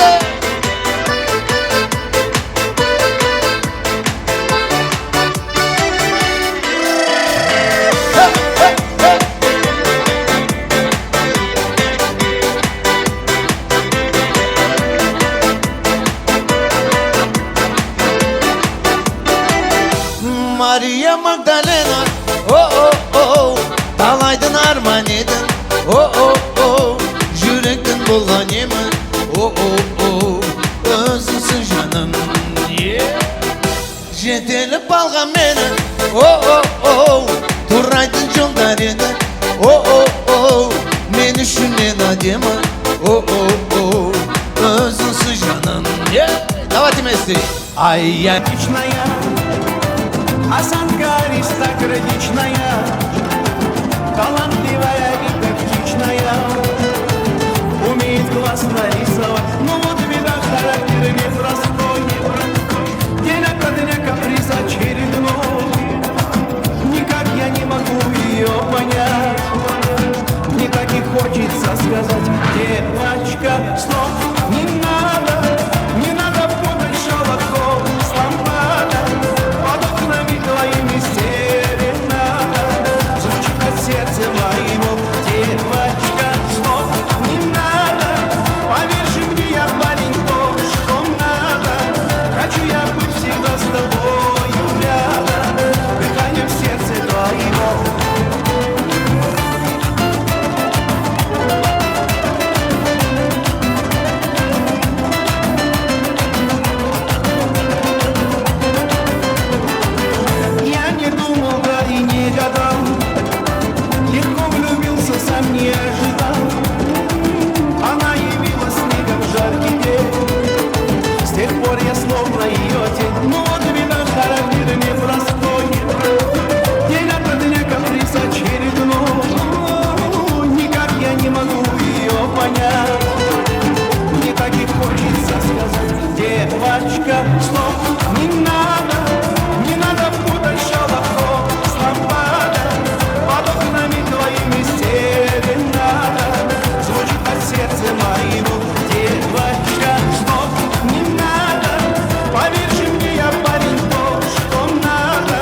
Maria Magdalena, oh, oh, oh. Dalaydın armanidin, oh, oh, oh. Yürekten bulanımın, oh, oh, oh. Özünsün canım, yeah. Jeteli balgamene, oh, oh, oh. Turaydın çondarene, oh, oh, oh. Menü şünen adema, oh, oh, oh. Özünsün canım, yeah. Давайте вместе. Ай, я отличная, осанка аристократичная, талантливая и тактичная, умеет классно рисовать. Но вот беда, характер непростой, день ото дня каприз очередной. Никак я не могу её понять. Мне так и хочется сказать: девочка, стоп, не надо, не надо путать шелок с лампадой. Под окнами твоими серенада звучит от сердца моего: девочка, стоп, не надо. Поверь же мне, я парень тот, что надо. Хочу я быть всегда с тобою рядом, дыханием сердца твоего. Я не думал, да и не гадал, легко влюбился, сам не ожидал. Она явилась снегом в жаркий день. С тех пор я словно её тень. Ну вот беда, характер непростой. День ото дня каприз очередной. Никак я не могу её понять. Мне так и хочется сказать: девочка, стоп, не надо, не надо путать шелок с лампадой. Под окнами твоими серенада звучит от сердца моего: девочка, стоп, не надо. Поверь же мне, я парень тот, что надо.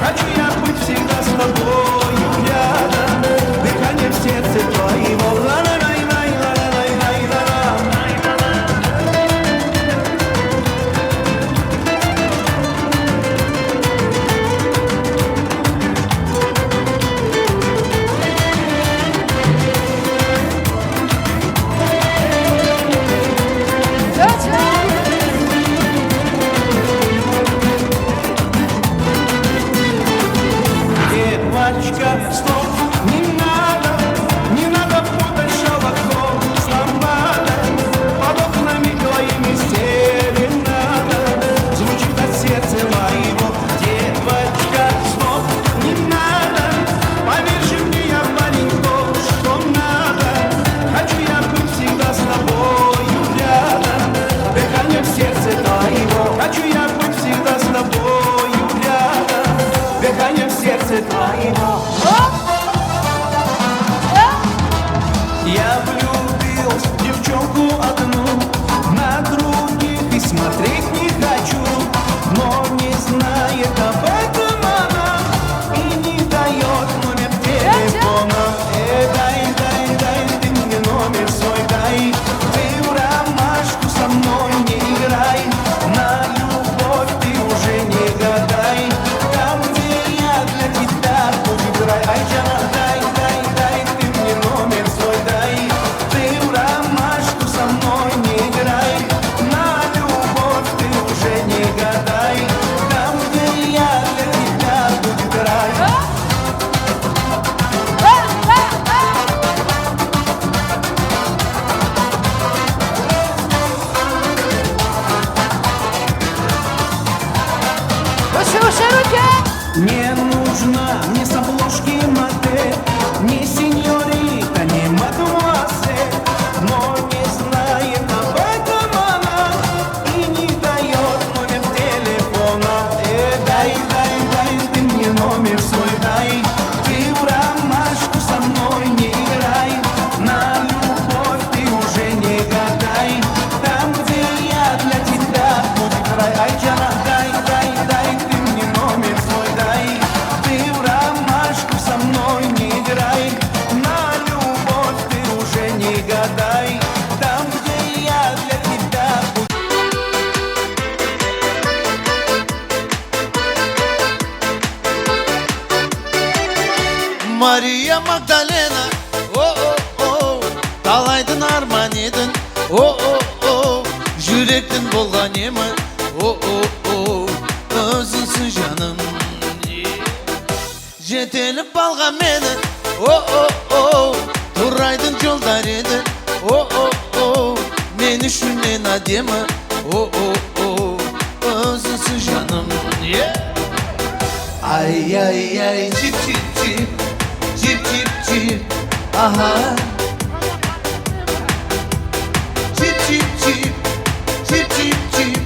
Хочу я быть всегда с тобою рядом, дыханием сердца твоего. Ла-ла-лай-лай, ла-ла-лай-лай, ла-ла. Девочка, стоп, не надо, не надо путать шелок с лампадой. Под окнами твоими серенада звучит от сердца моего: девочка, стоп, не надо. Поверь же мне, я парень тот, что надо. Хочу я быть всегда с тобою рядом, дыханием сердца твоего. Хочу я быть всегда с тобою рядом, дыханием сердца твоего. Я влюбился в девчонку одну, на других и смотреть не хочу, но не знает об этом она и не даёт номер телефона. Э, дай, дай, дай ты мне номер свой, дай. Ты в ромашку со мной не играй, на любовь ты уже не гадай. Там, где я, для тебя будет рай. Ай, Джана, дай, дай, дай ты мне номер свой, дай. Ты в ромашку со мной не играй, на любовь ты уже не гадай. Там, где я, для тебя будет рай. Выше, выше руки! Не нужна мне с обложки модель, Не сеньорита, не мадемуазель, но не знает об этом она и не дает номер телефона. Э, дай, дай, дай ты мне номер свой, дай. Ты в ромашку со мной не играй, на любовь ты уже не гадай. Там, где я, для тебя будет рай. Ай, чана, дай, дай, дай ты мне номер свой, дай. Ты в ромашку со мной не играй, на любовь ты уже не гадай. Там, где я, для тебя будет Maria Magdalena, oh, oh, oh. Talaydın armanidin, oh, oh, oh. Yürekten bolganımı, oh, oh, oh. Özünsün canım. Jetelim balgameni, oh, oh, oh. Turaydın yoldaridin, oh, oh, oh. Meni şünen ademi, oh, oh, oh. Özünsün canım, yeah. Ay, ay, ay, cip, cip, cip. Cip, cip, cip, aha. Cip, cip, cip. Cip, cip, cip.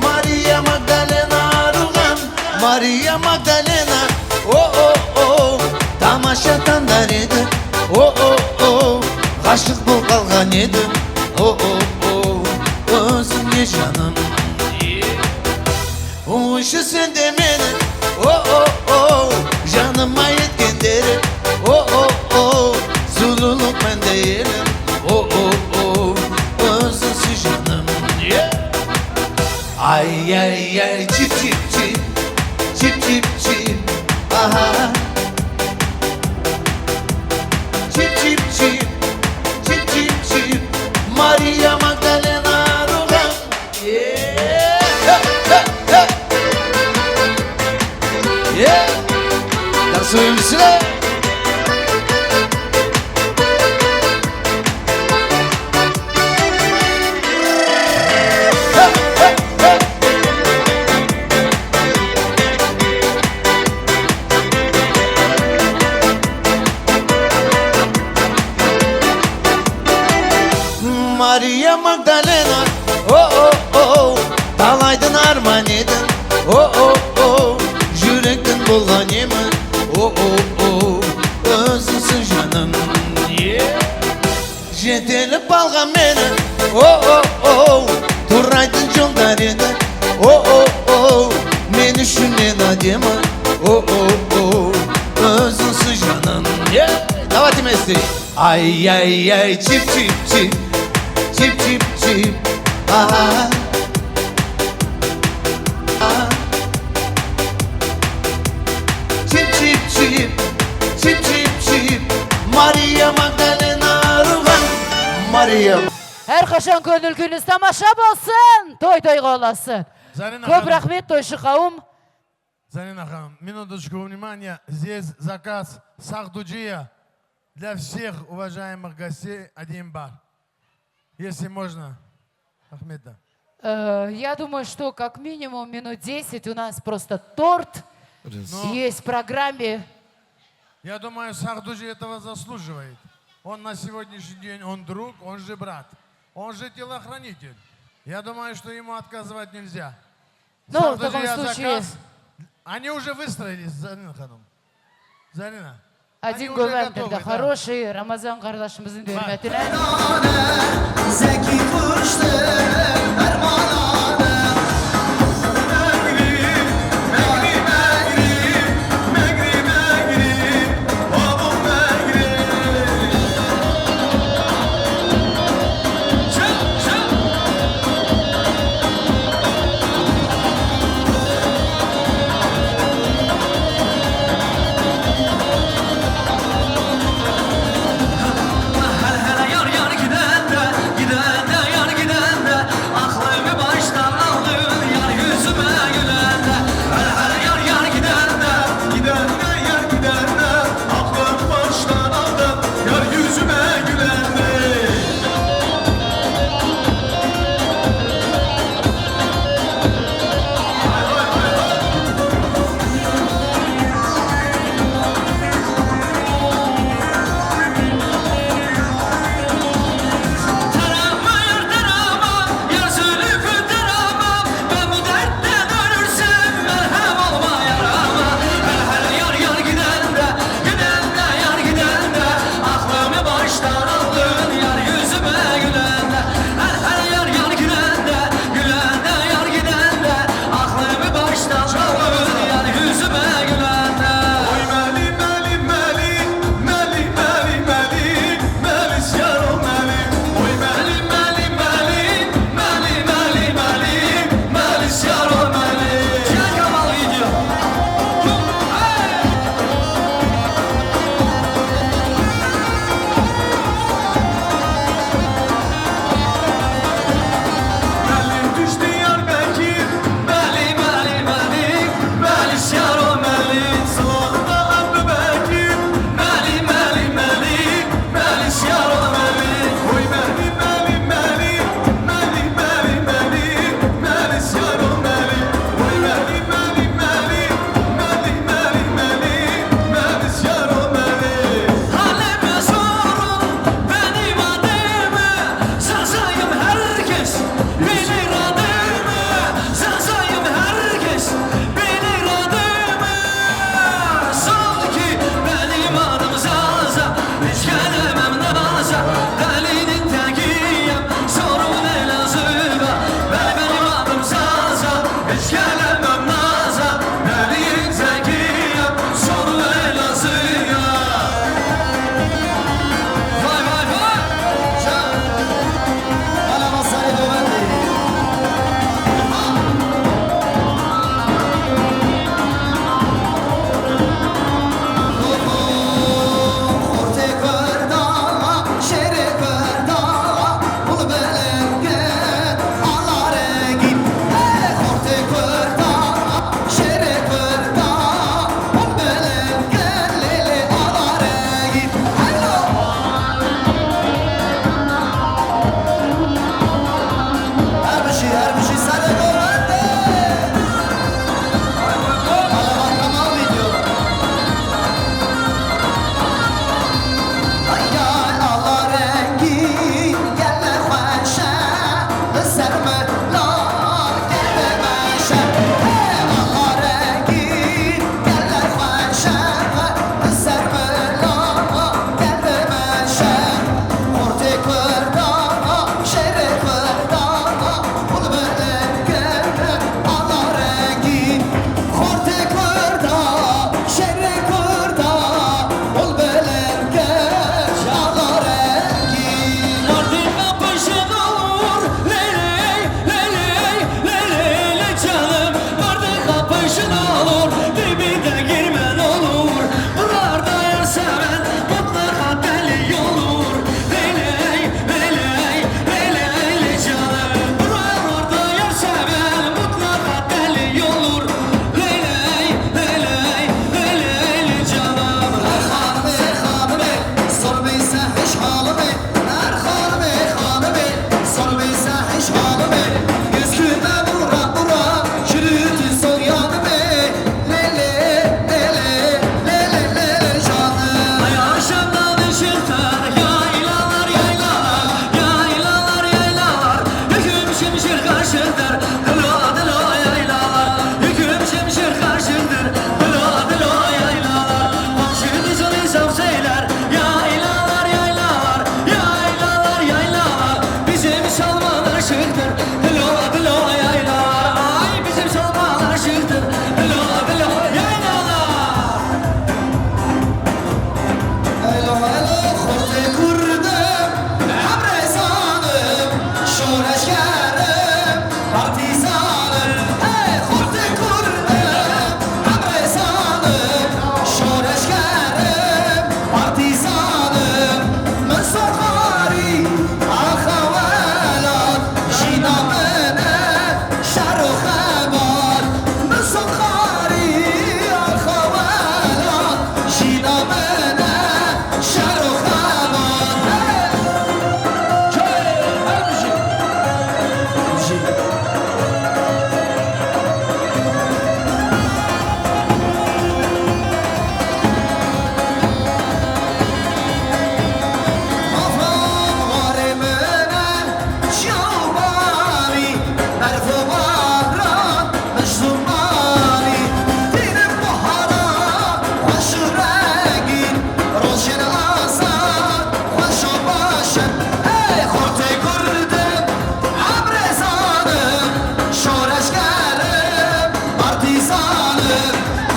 Maria Magdalena rugan. Maria Magdalena, oh, oh, oh. Tamaşa tandaridi, oh, oh, oh. Kaşık bu kalganidi, oh, oh, oh. Özüm ye canım. Uşu sen de mene, oh, oh, oh. Canıma yetken derim, oh, oh, oh. Zululuk ben değilim, oh, oh, oh. Özünsüz canım, yeah. Ay, ay, ay, cip, cip, cip. Cip, cip, cip, aha. Cip, cip, cip. Cip, cip, cip. Maria Magdalena rugan. Yeah. Hey, hey, hey. Yeah. Dansın üstüne. Maria Magdalena, oh, oh, oh. Talaydın armanidin, oh, oh, oh. Yürekten bulganımı, oh, oh, oh. Özünsün canım, yeah. Jeteli balgameni, oh, oh, oh. Turaydın yoldaridin, oh, oh, oh. Meni şünen ademi, oh, oh, oh. Özünsüz canım, yeah. Davet mesti. Ay, ay, ay, cip, cip, cip. Cip, cip, cip. Aha. Aha. Cip, cip, cip. Cip, cip, cip. Maria Magdalena rugan. Maria. Her kaşan gönül günüz tamaşa bolsun. Toy toy olasın. Zarina Kobra Hanım. Ahmet toy şu kavum. Zarina Hanım, минуточку внимания. Здесь заказ сахдуджия для всех уважаемых гостей, один бар. Если можно, Ахмеда. Э, я думаю, что как минимум минут десять у нас просто торт Но есть в программе. Я думаю, Сахдуджи этого заслуживает. Он на сегодняшний день, он друг, он же брат, он же телохранитель. Я думаю, что ему отказывать нельзя. Ну, в Сахдуджи, таком я случае заказ. Они уже выстроились, Зарина Ханум. Zarina. Один Гувендер de хороший, Ramazan kardeşimizin de hürmetine. Zeki kuştu, fermanade. Megri, megri, megri, megri, megri, o bu megri. Hele hele yar yar gidende, gidende yar gidende, aklımı baş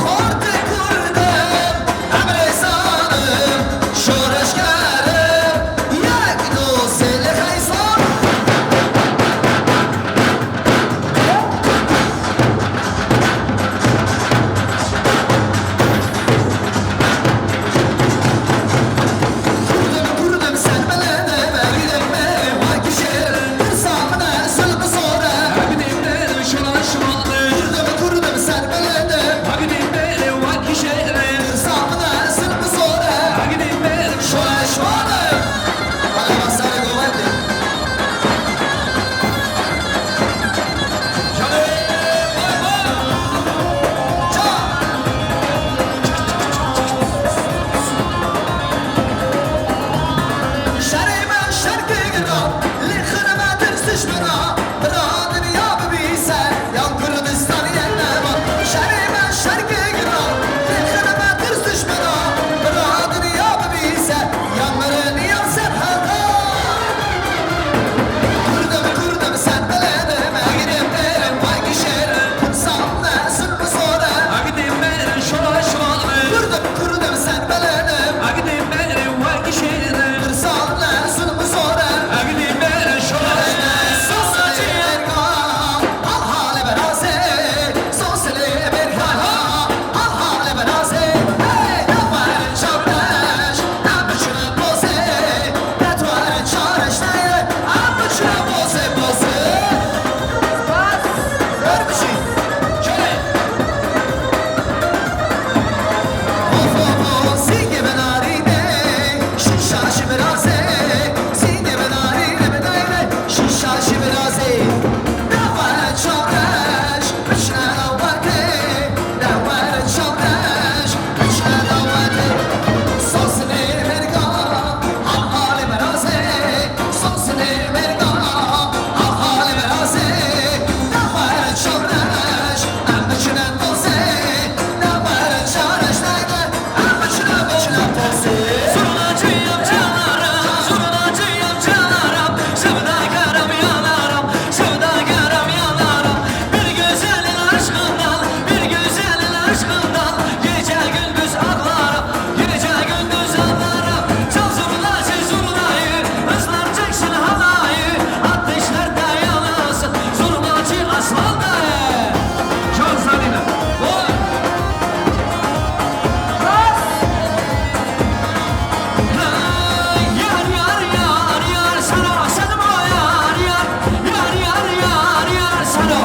Xortê Kurd im, emrê zanim, şoreşger im, yek, du, sê, li Xeyzan. Kurdim, kurdim, serbilind im, egîdim mêrim, wekî şêr im, tirsa min e, zilm zor e. Egîdim mêrim, şoreş wan im. Kurdim, kurdim, serbilind im. Egîdim mêrim, wekî şêr im, tirsa min e, zilm zor e. Egîdim mêrim, şoreş wan im. Bala basarê govendê. Şerê me şerkê gira, lê xirme tirsiş bira, bira dinya bibîse, yan Kurdistan yek nema. Şerê me şerkê gira, lê xirme tirsiş bira, bira dinya bibîse, yan mirin yan serheda. Kurdim, kurdim, serbilind im, egîdim mêrim, wekî şêr im, tirsa min e, zilm zor e. Egîdim mêrim, şoreş wan im. Kurdim, kurdim, serbilind im. Egîdim mêrim, wekî şêr im, tirsa min e, zilm zor e. Egîdim mêrim, şoreş wan im. Sos li mêrga, hal halê berazê. Sos li mêrga, hal halê berazê. Hey, ne werin çawdeş, ne biçin pozê. Netwar çareşneye, em biçine pozê, pozê. Spas. Wer bijî. Çerê. Of, of, of, zîngê binarîne, şîşa jî virazê. Zîngê binarîne, binayne, şîşa jî virazê. Netwar çareş, biçine awakê. Netwar çareş, biçine awakê. Sosnê mêrga, hal halê berazê. Sosnê mêrga, hal halê berazê. Netwar çareş, em biçine pozê. Netwar çareş neyne, em biçine, biçine pozê. Zurnacıyım canlarım, zurnacıyım canlarım. Sevdakarım yanarım, sevdakarım yanarım. Bir güzelin aşkından, bir güzelin aşkından. Gece gündüz ağlarım, gece gündüz ağlarım. Çal zurnacı zurnayı, ıslanacak Halayı, ateşlerde yanasın, zurnacı Aslan Dayı. Can Zalina. Oy. Bas. Yar, yar, yar, yar, sana, sana yar, yar. Yar, yar, yar, yar, sana.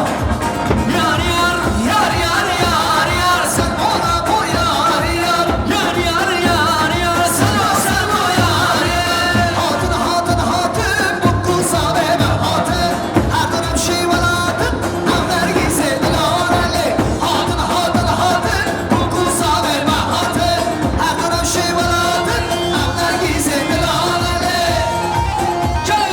Yar, yar, yar, yar, yar, yar, sen bana bu yar, yar. Yar, yar, yar, yar, sen o, sen o yar, yar. Hatın, hatın, hatın, bu kıza verme hatın. Her dönem şey velatın, em nergizê dilarelê. Hatın, hatın, hatın, bu kıza verme hatın. Her dönem şey velatın, em nergizê dilarelê. Çay!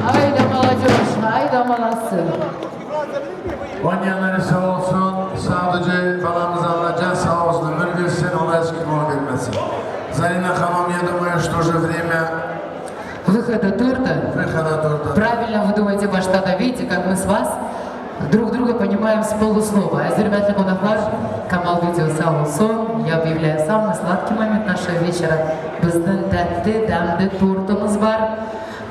Haydi молодёжь, haydi молодцы. Oynayanları sağ olsun, sadece balamız alacak, sağ olsun, ömür versin, Allah eskik olma vermesin. Zarina Хамам, я думаю, что же время выхода торта. Выхода торта. Правильно вы думаете, başta da видите, как мы с вас друг друга понимаем с полуслова. Aziz hürmetli qonaqlar, Kamal Video sağ olsun, я объявляю самый сладкий момент нашего вечера. Bizdin tetti, demdi tortumuz var.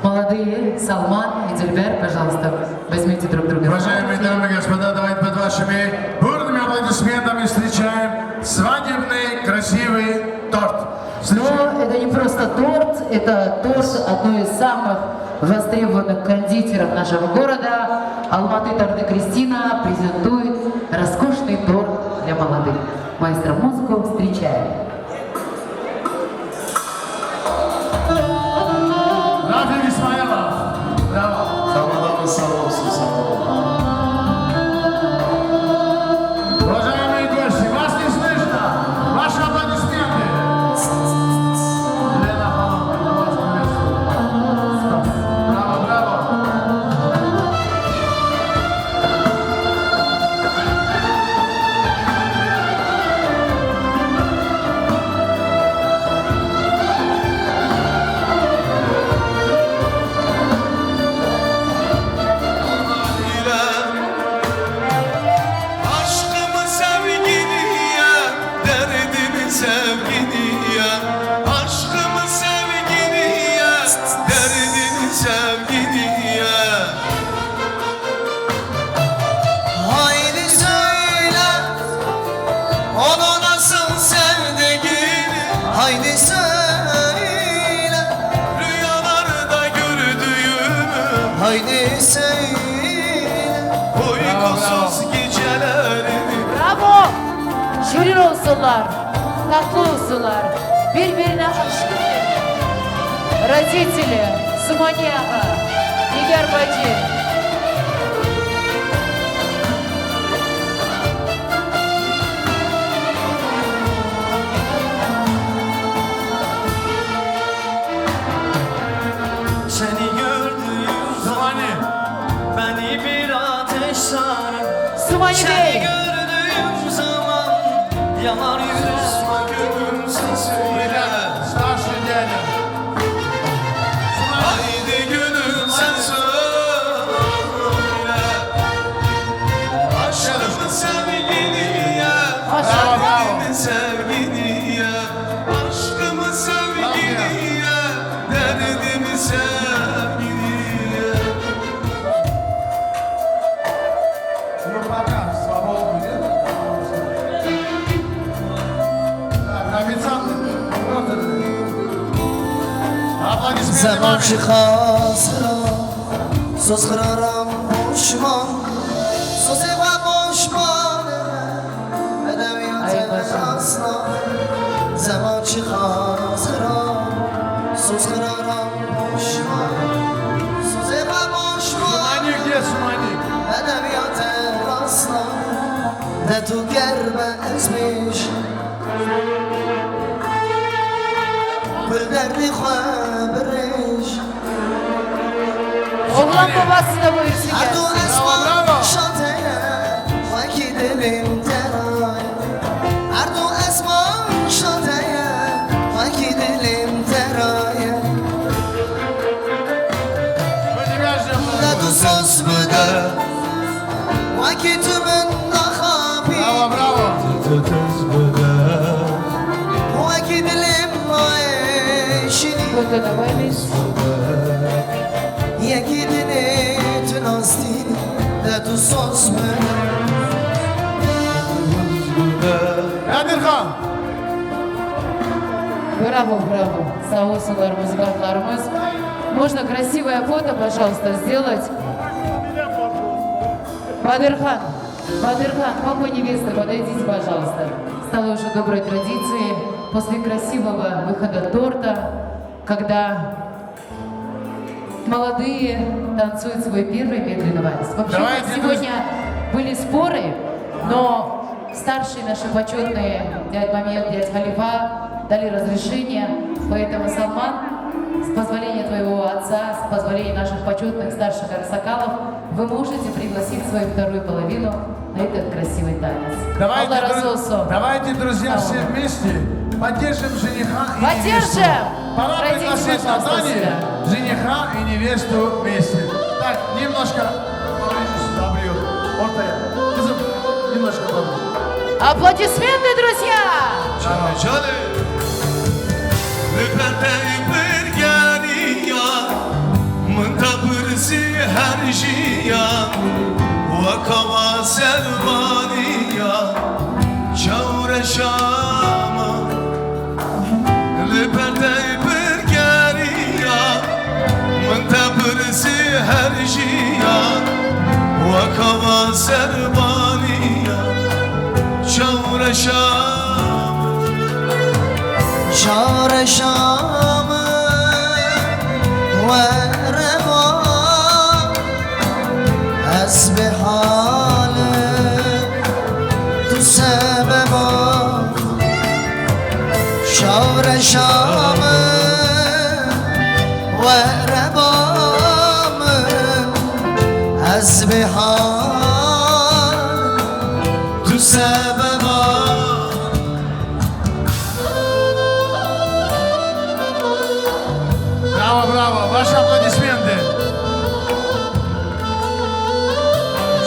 Молодые, Салман и Дильбер, пожалуйста, возьмите друг друга за руки. Уважаемые дамы и господа, давайте под вашими бурными аплодисментами встречаем свадебный красивый торт. Но это не просто торт, Это торт одной из самых востребованных кондитеров нашего города. Алматы торты Кристина презентует роскошный торт для молодых. Маэстро, музыку встречаем. Рафик Исмаилов. Браво. Tamam, sağ olsun, sağ olun. Уважаемые гости, вас не слышно. Ваши аплодисменты. Лена Холодова, вас приветствую. Браво, браво. Aşkım sevgiliye, derdim sevgiliye. Aşkım sevgiliye, derdim sevgiliye. Haydi söyle, onu nasıl sevdiğini. Haydi söyle, rüyalarda gördüğümü. Haydi söyle, uykusuz gecelerimi. Bravo! Şirin olsunlar, tatlı olsunlar, birbirine aşkın. Родители, Сумане Ага, Нигер Баджи. Seni gördüğüm zaman beni bir ateş sarar. Sumani Seni Bey. Gördüğüm zaman yanar yüreğime gönlüm sesi. Старший дядя. Haydi gönlüm sen söyle. Aşkım sevgiliye, Aşkım. Derdimi sevgiliye, aşkımı sevgiliye, derdimi sevgiliye. Ну, пока, слабо будет. Так, официант, просто. Аплодисменты. Zaman çıkar, söz kırarım boşman, söz eve boşman. Edebiyat Ay, maşallah. Esasla zaman çıkar sıra. Söz kırarım boşma. Söz eve boşma. Sumani, gel Sumani. Edebiyat esasla. De tu gerbe ezmiş. Gül derdi xwe biriş. Oğlan babası da buyursun gelsin. Bravo, bravo. Şateye, wekî dilê min teraye. Her du esman şateye, wekî dilê min teraye. De tu söz bide, wekî tu min naxapî. Bravo, bravo. Tu söz bide. Wekî dilê min nayê şînî. Yekî dinê tu nastî de tu soz min. Kadir Xan. Браво, браво. Sağ olsunlar muzikantlarımız. Можно красивое фото, пожалуйста, сделать? Бадырхан, Бадырхан, папа невесты, подойдите, пожалуйста. Стало уже доброй традицией после красивого выхода торта, когда молодые танцуют свой первый медленный вальс. Вообще, Давайте, сегодня друз- были споры, но старшие наши почетные дядь Мамед, дядь Халифа дали разрешение, поэтому, Салман, с позволения твоего отца, с позволения наших почетных старших аксакалов, вы можете пригласить свою вторую половину на этот красивый танец. Давайте, Алла друз- разы olsun. Давайте, друзья, Sağ olun. Все вместе поддержим жениха и невесту. Поддержим! Пора Пройдите, пригласить на пожалуйста, танец сюда. Жениха и невесту вместе. Так, немножко поближе сюда, ближе. Ortaya. Kızım, немножко поближе. Аплодисменты, друзья! Canım, canım. Li perdeyê birgeriya, min te pirsî her jiyan, weka va servaniya, çewreşama. Li perdeyê bir Her jiyan wek hava serbaniya çawreşa. Çawreşa min were ba, ez bê hal tu sebeba. Çawreşa min were ba min, ez bê hal tu sebeba. Bravo, bravo. Vaş aplodismenti.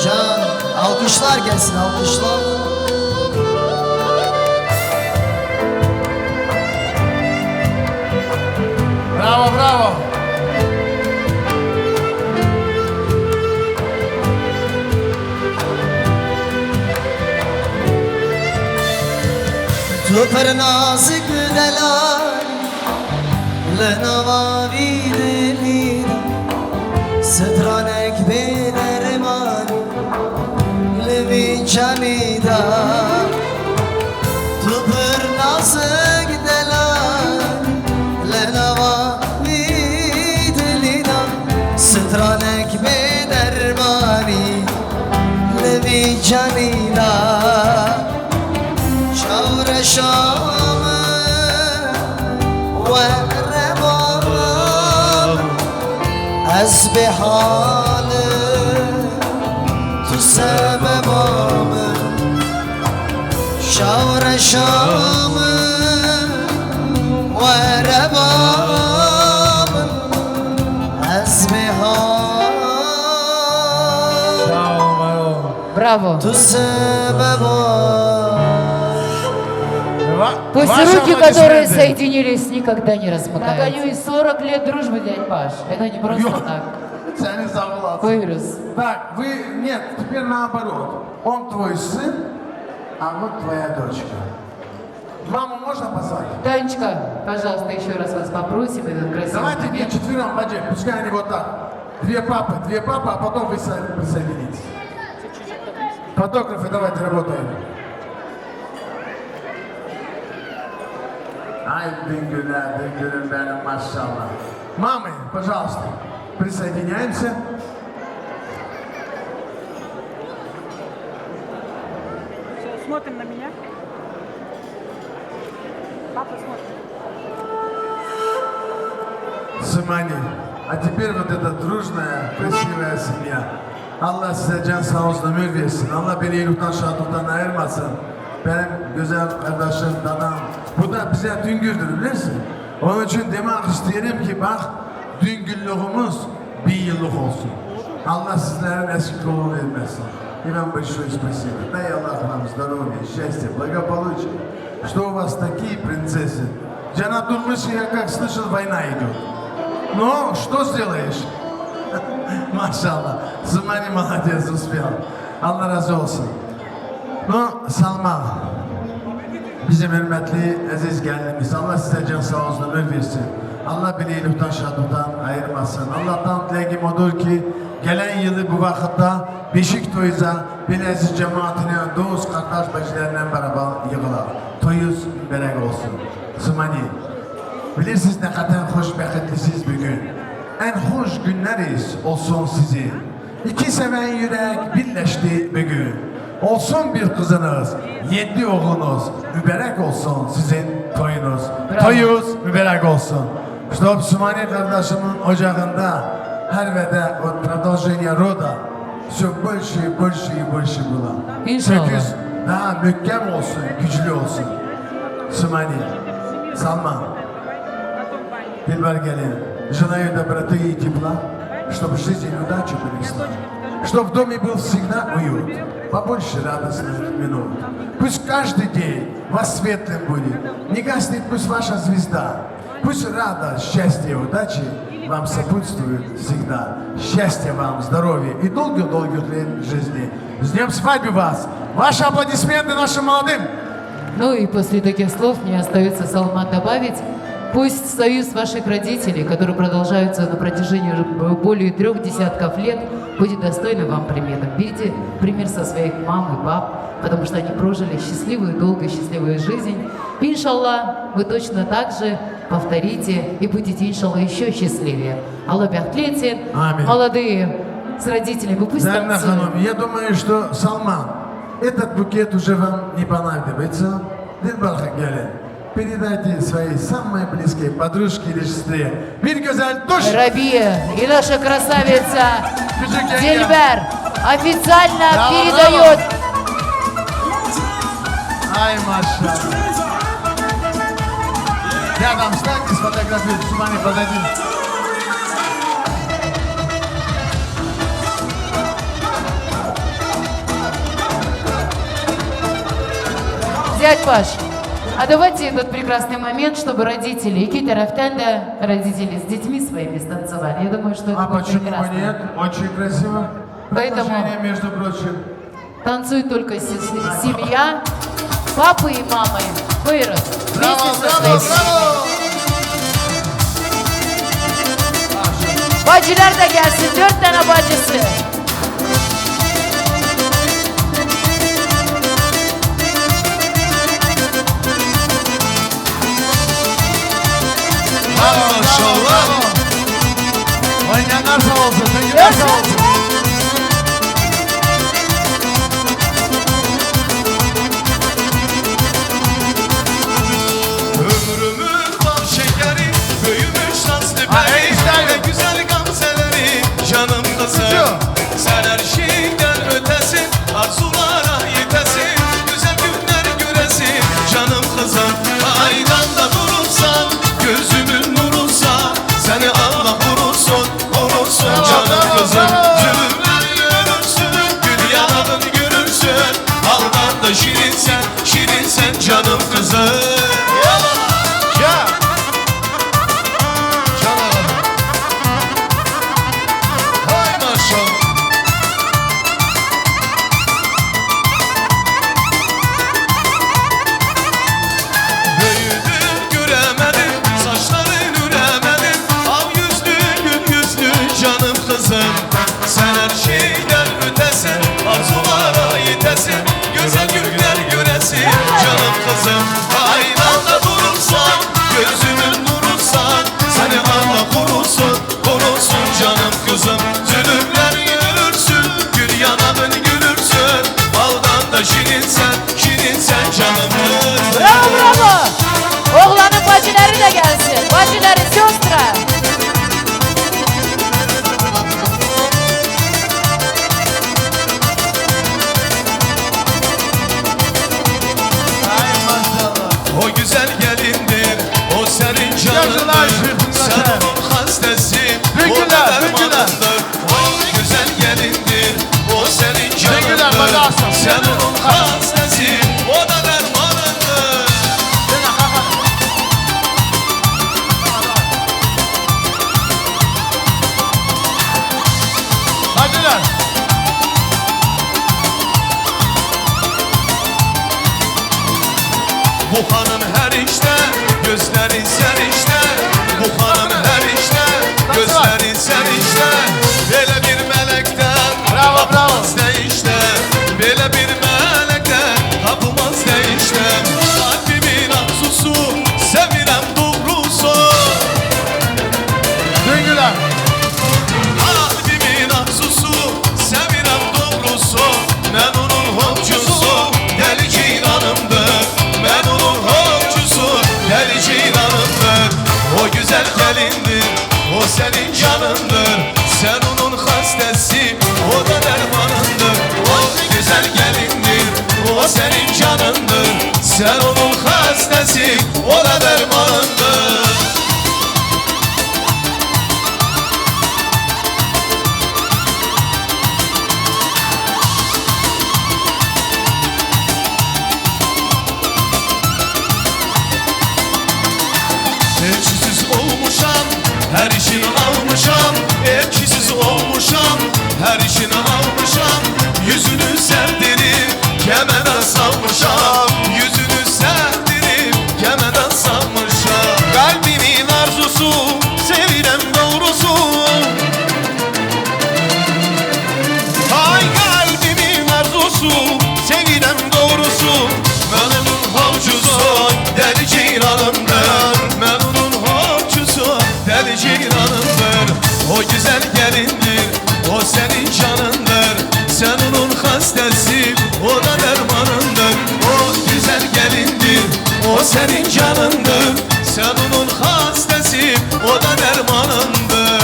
Can, alkışlar gelsin, alkışlar. Bravo, bravo. Tu pir nazik delal, li nava vî dilî de, stranek bê derman li vî canî de. Tu pir nazik delal, li nava vî dilî de, stranek bê dermanî li vî canî de. Çawreşa min were ba min, ez bê hal tu sebeba min. Çawreşa min were ba min, ez bê hal. Sağ ol, var ol. Bravo. Tu sebeba. Ва-, Пусть ваши руки, которые аплодисменты. Соединились, никогда не размыкаются. Нагаю и сорок лет дружбы, дядь Паш. Это не просто так. Sen sağ olasın. Buyurun. Так, вы, нет, теперь наоборот. Он твой сын, а вот твоя дочка. Маму можно позвать? Танечка, пожалуйста, еще раз вас попросим, этот красивый момент. Давайте вчетвером, Баджи, пускай они вот так. Две папы, две папы, а потом вы со-, присоединитесь. Фотографы, давайте работаем. Ay Bingül'e, Bingül'üm benim, maşallah. Мамы, пожалуйста, присоединяемся. Всё, смотрим на меня. Папа смотрит. Сымани. А теперь вот эта дружная, красивая семья. Allah size can sağ olsun, ömür versin. Allah beni iyilikten, şatluktan ayırmasın. Benim güzel kardeşim, dadam. Bu da bize Düngür'dür, bilirsin. Onun için demek isterim ki, bak, Düngürlüğümüz bin yıllık olsun. Allah sizlerin eksik yolunu vermesin. И вам большое спасибо. Дай Аллах вам здоровья, счастья, благополучия. Что у вас такие принцессы? Джанатуль Мыши, я как слышал, война идёт. Ну, что сделаешь? Maşallah. Sımani молодец, успел. Allah razı olsun. Ну, Salman, bizim hürmetli, aziz gelinimiz, Allah size can sağ olsun, ömür versin. Allah beni iyilikten, şatluktan ayırmasın. Allah'tan dileğim odur ki, gelen yılı bu vakıtta Beşiktaş'a, Bileziz cemaatine, dost, kardeş, bacılarla beraber yığıla. Toyuz mübarek olsun. Sımani. Bilirsiniz ne kadar hoş, bereketlisiniz bugün. En hoş günleriz olsun sizin. İki seven yürek birleşti bugün. Olsun bir kızınız, yedi oğlunuz. Mübarek olsun sizin toyunuz. Bravo. Toyuz mübarek olsun. Чтоб Sımani kardeşimin ocağında her vede o продолжение рода всё больше и больше и больше было. İnşallah. Söküz daha mühkem olsun, güçlü olsun. Sımani, Salman, Dilber gelin, желаю доброты и тепла, чтоб жизнь и удача принесла, чтоб в доме был всегда уют, побольше радостных минут. Пусть каждый день вас светлым будет, не гаснет пусть ваша звезда. Пусть радость, счастье, удачи вам сопутствуют всегда. Счастья вам, здоровья и долгих-долгих лет жизни. С днём свадьбы вас! Ваши аплодисменты нашим молодым! Ну и после таких слов мне остаётся, Салман, добавить, Пусть союз ваших родителей, который продолжается на протяжении уже б-, более трёх десятков лет, будет достойным вам примером. Берите пример со своих мам и пап, потому что они прожили счастливую, долгую, счастливую жизнь. Иншаллах, вы точно так же повторите и будете, иншаллах, ещё счастливее. Allah bəxtli etsin. Amin. Молодые с родителями, пусть Зерна танцуют. Ханум, я думаю, что Салман, этот букет уже вам не понадобится. Дилбар gelin. Передайте своей самой близкой подружке или сестре. Bir güzel tuş. Рабия, и наша красавица Küçük yenge. Дилбар официально Bravo, передаёт. Bravo. Ay maşallah. Рядом встаньте, сфотографируйтесь, с вами подойдите. Взять, Паш. А давайте этот прекрасный момент, чтобы родители, и Китер Афтенда, родители с детьми своими станцевали. Я думаю, что это А будет почему бы прекрасно. Нет? Очень красиво. Поэтому Предложение, между прочим. Танцует только с-, с-, семья, папы и мамы. Buyurun. Вместе со своей семьей. Bacılar da gelsin. Dört tane bacısı. Maşallah. Oynayanlar sağ olsun. Teşekkürler sağ olsun. Ömrümün bal şekeri, büyümüş nazlı Ha, peri, enişte. Ne güzel gamzeleri, canım kızım. Tutuyor. Sen her şeyden ötesin, arzulara yetesin, güzel günler göresin, canım kızım. Aydan da durursan, gözümün nurunsa, seni Allah korusun, korusun, canım kızım. Zulümler görürsün, gül yanağın görürsün, haldan da şirinsen, şirinsen, canım kızım. Ya. Canım. Hay maşallah. Büyüdüm, göremedim, saçların üremedim. Al yüzlü, gül yüzlü, canım kızım. Sen her şeyden ötesin, arzulara yetesin. Güzel günler göresin, canım kızım. Aynanda durursan, gözümün nurunsan, seni Allah korusun, korusun, canım kızım. Zulümler görürsün, gül yanağın gülürsün. Baldan da şirinsen, şirinsen, canım kızım. Bravo, bravo. Oğlanın bacıları da gelsin. Bacıları, сёстры. Ay maşallah. O güzel gelindir, o senin canındır. Sen onun hastesi, o da dermanındır. O güzel gelindir, o senin canındır. Sen onun hastesi, o da dermanındır. Hadi lan. Bu hanım her işte, gözleri serişte. Bu hanım her işte, gözleri serişte. Böyle bir melekten Bravo, bravo. Tapılmaz değişte. Böyle bir melekten tapılmaz değişte. Kalbimin arzusu, sevirem doğrusu. Döngüler. Kalbimin arzusu, sevirem doğrusu. Ben onun hopçusu, deli ceylanımdır. Ben onun hopçusu, deli ceylanımdır. O güzel gelindir, o senin canındır. Sen onun hastesi, o da dermanındır. O güzel gelindir, o senin canındır. Sen onun hastesi, o da dermanındır. Etkisiz olmuşam, her işini almışam. Etkisiz olmuşam, her işini almışam. Yüzünü sevdirip kemere salmışam. Yüzünü sevdirip kemere salmışam. Kalbimi Hastesi, o da dermanındır. O güzel gelindir, o senin canındır. Sen onun hastesi, o da dermanındır.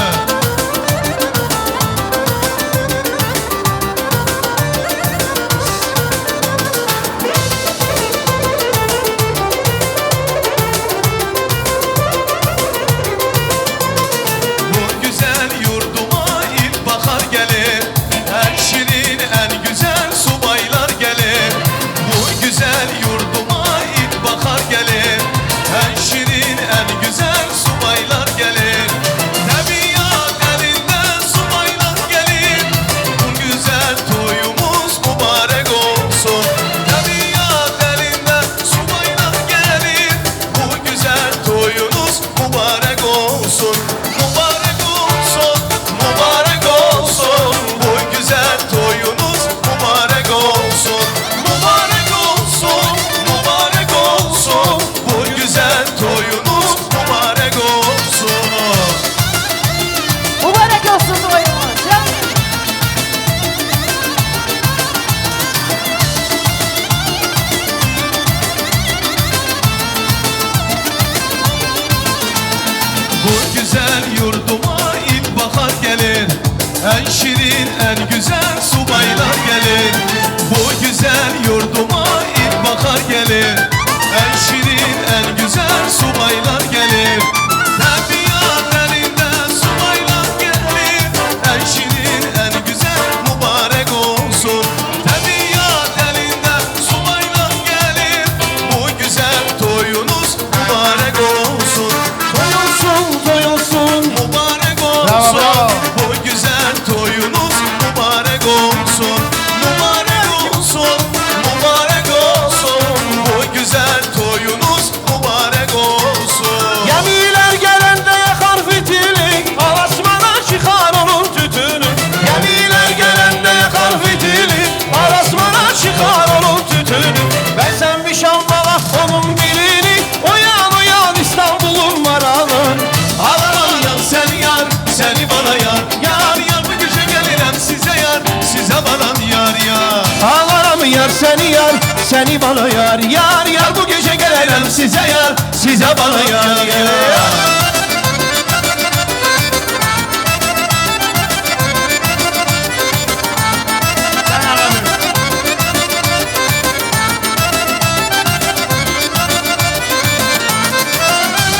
Bu güzel yurduma ilkbahar gelir. En şirin, en güzel subaylar gelir. Bu güzel yurduma ilkbahar gelir. En şirin, en güzel subaylar gelir. Tabiat elinde subaylar gelir. Bu güzel toyumuz mübarek olsun. Tabiat elinde subaylar gelir. Bu güzel toyunuz mübarek olsun. Mübarek olsun, mübarek olsun. Bu güzel toyunuz mübarek olsun. Mübarek olsun, mübarek olsun. Bu güzel toyunuz mübarek olsun. Mübarek olsun toyumuz. Bu güzel yurduma ilkbahar gelir. En şirin, en güzel subaylar gelir. Bu güzel yurduma ilkbahar gelir. En şirin, en güzel subaylar gelir. Tabiat elinde subaylar gelir. En şirin, en güzel mübarek olsun. Tabiat elinde subaylar gelir. Bu güzel toyunuz mübarek olsun. Toy olsun, toy olsun. Mübarek olsun. Bravo, bravo. Bu güzel toyunuz mübarek olsun. Mübarek olsun, mübarek olsun. Bu güzel toyunuz mübarek olsun. Gemiler gelende yakar fitili, alasmana çıkar onun tütünü. Gemiler gelende yakar fitili, alasmana çıkar onun tütünü. Ben sevmişim bana onun birini. Uyan, uyan İstanbul'un maralı. Alamam ya seni yar, seni bana yar. Yar, yar bu gece gelirim size yar, size bana yar, yar. Alamam yar seni yar, seni bana yar. Yar, yar bu gece gelirim size yar, size bana yar, yar.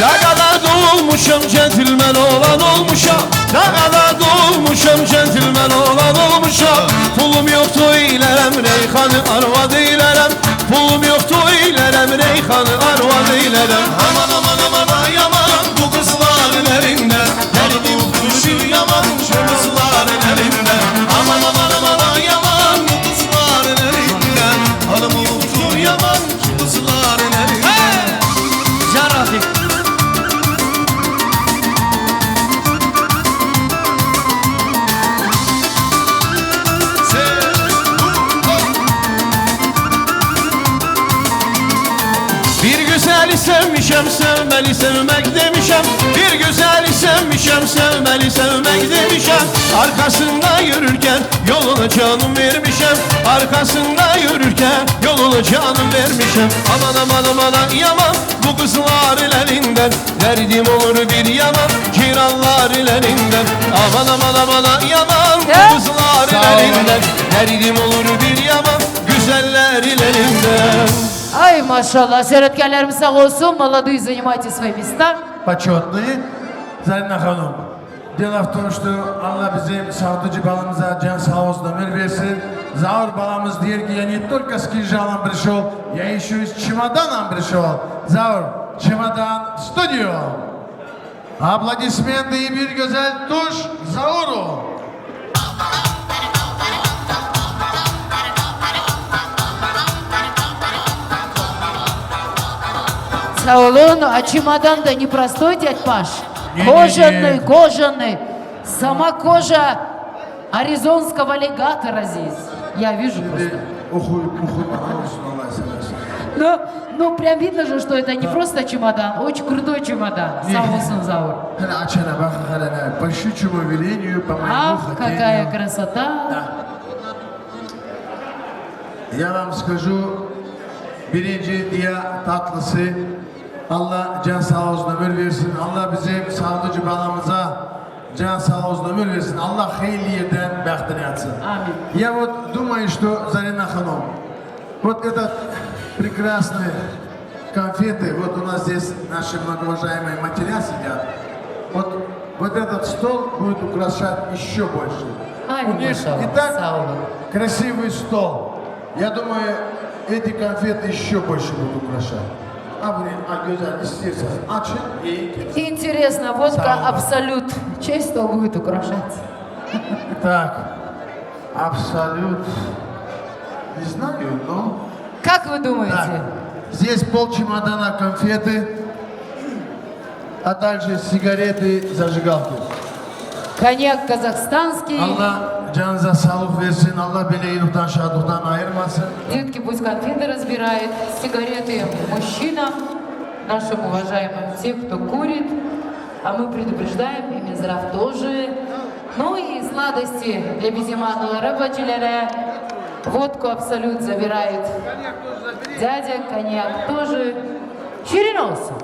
Dağada doğulmuşum, centilmen olan olmuşum. Dağada doğulmuşum, centilmen olan olmuşum. Pulum yok toy eylerem, Reyhan'ı arvad eylerem. Pulum yok toy eylerem, Reyhan'ı arvad eylerem. Aman, aman, aman, ay aman, bu kızların elinden. Elim tutuşu yaman, şu kızların elinden. Aman, aman, aman, ay aman, bu kızların elinden. Alım olsun yaman, şu kızların elinden. Can Rafi. Bir güzeli sevmişem, sevmeli sevmek demişem. Bir güzeli sevmişem, sevmeli sevmek demişem. Arkasında yürürken yoluna canım vermişem. Arkasında yürürken yoluna canım vermişem. Aman, aman, aman, ay aman, bu kızların elinden. Derdim olur bir yaman, ciranların elinden. Aman, aman, aman, ay aman, bu kızların elinden. Derdim olur bir yaman, güzellerin elinden. Ay maşallah, seyretkenlerimiz sağ olsun, молодые занимайте свои места. Почётные. Zarina Hanım, дело в том, что Allah bizim Şahdocî balamıza can sağ olsun, ömür versin. Zaur balamız diyor ki я не только с кинжалом пришёл, я ещё и с чемоданом пришёл. Zaur, чемодан в студию. Аплодисменты и bir güzel tuş Zaur'u. Sağ olun. А чемодан-то не простой, дядь Паш. Не, не, не. Кожаный, кожаный. Сама кожа аризонского аллигатора здесь. Я вижу просто. Şimdi oxuyub, oxuyub, Allah seversen. Ну, ну, прям видно же, что это не просто чемодан, очень крутой чемодан. Sağ olsun Zaur. Hele açana bak hele ne. По щучьему велению, по моему хотению. Ах, какая красота. Да. Ya ben скажу, birinci diye tatlısı. Allah can sağ olsun, ömür versin. Allah bizim sağlıkçı balamıza can sağ olsun, ömür versin. Allah hayırlı yerden bahtını açsın. Amin. Я вот думаю, что, Зарина Ханум, вот этот прекрасный конфеты, вот у нас здесь наши многоуважаемые матеря сидят. Вот, вот этот стол будет украшать еще больше. Ay, у них maşallah, и так sağ olun. Красивый стол. Я думаю, эти конфеты еще больше будут украшать. А вы, а, güzel, isterseniz açın, yiyin. Интересно, вот Sağ olun. Абсолют. Чей стол будет украшать? Так, Абсолют. Не знаю, но Как вы думаете? Так, здесь пол чемодана конфеты, а также сигареты, зажигалки. Коньяк казахстанский. Allah canınıza sağlık versin. Allah böyle iyilikten, şadlıktan ayırmasın. Детки пусть конфеты разбирают, сигареты мужчинам, нашим уважаемым, всех, кто курит. А мы предупреждаем, и Минздрав тоже. Ну и сладости для bizim analara, bacılara. Водку Абсолют забирает дядя, коньяк тоже. Şirin olsun.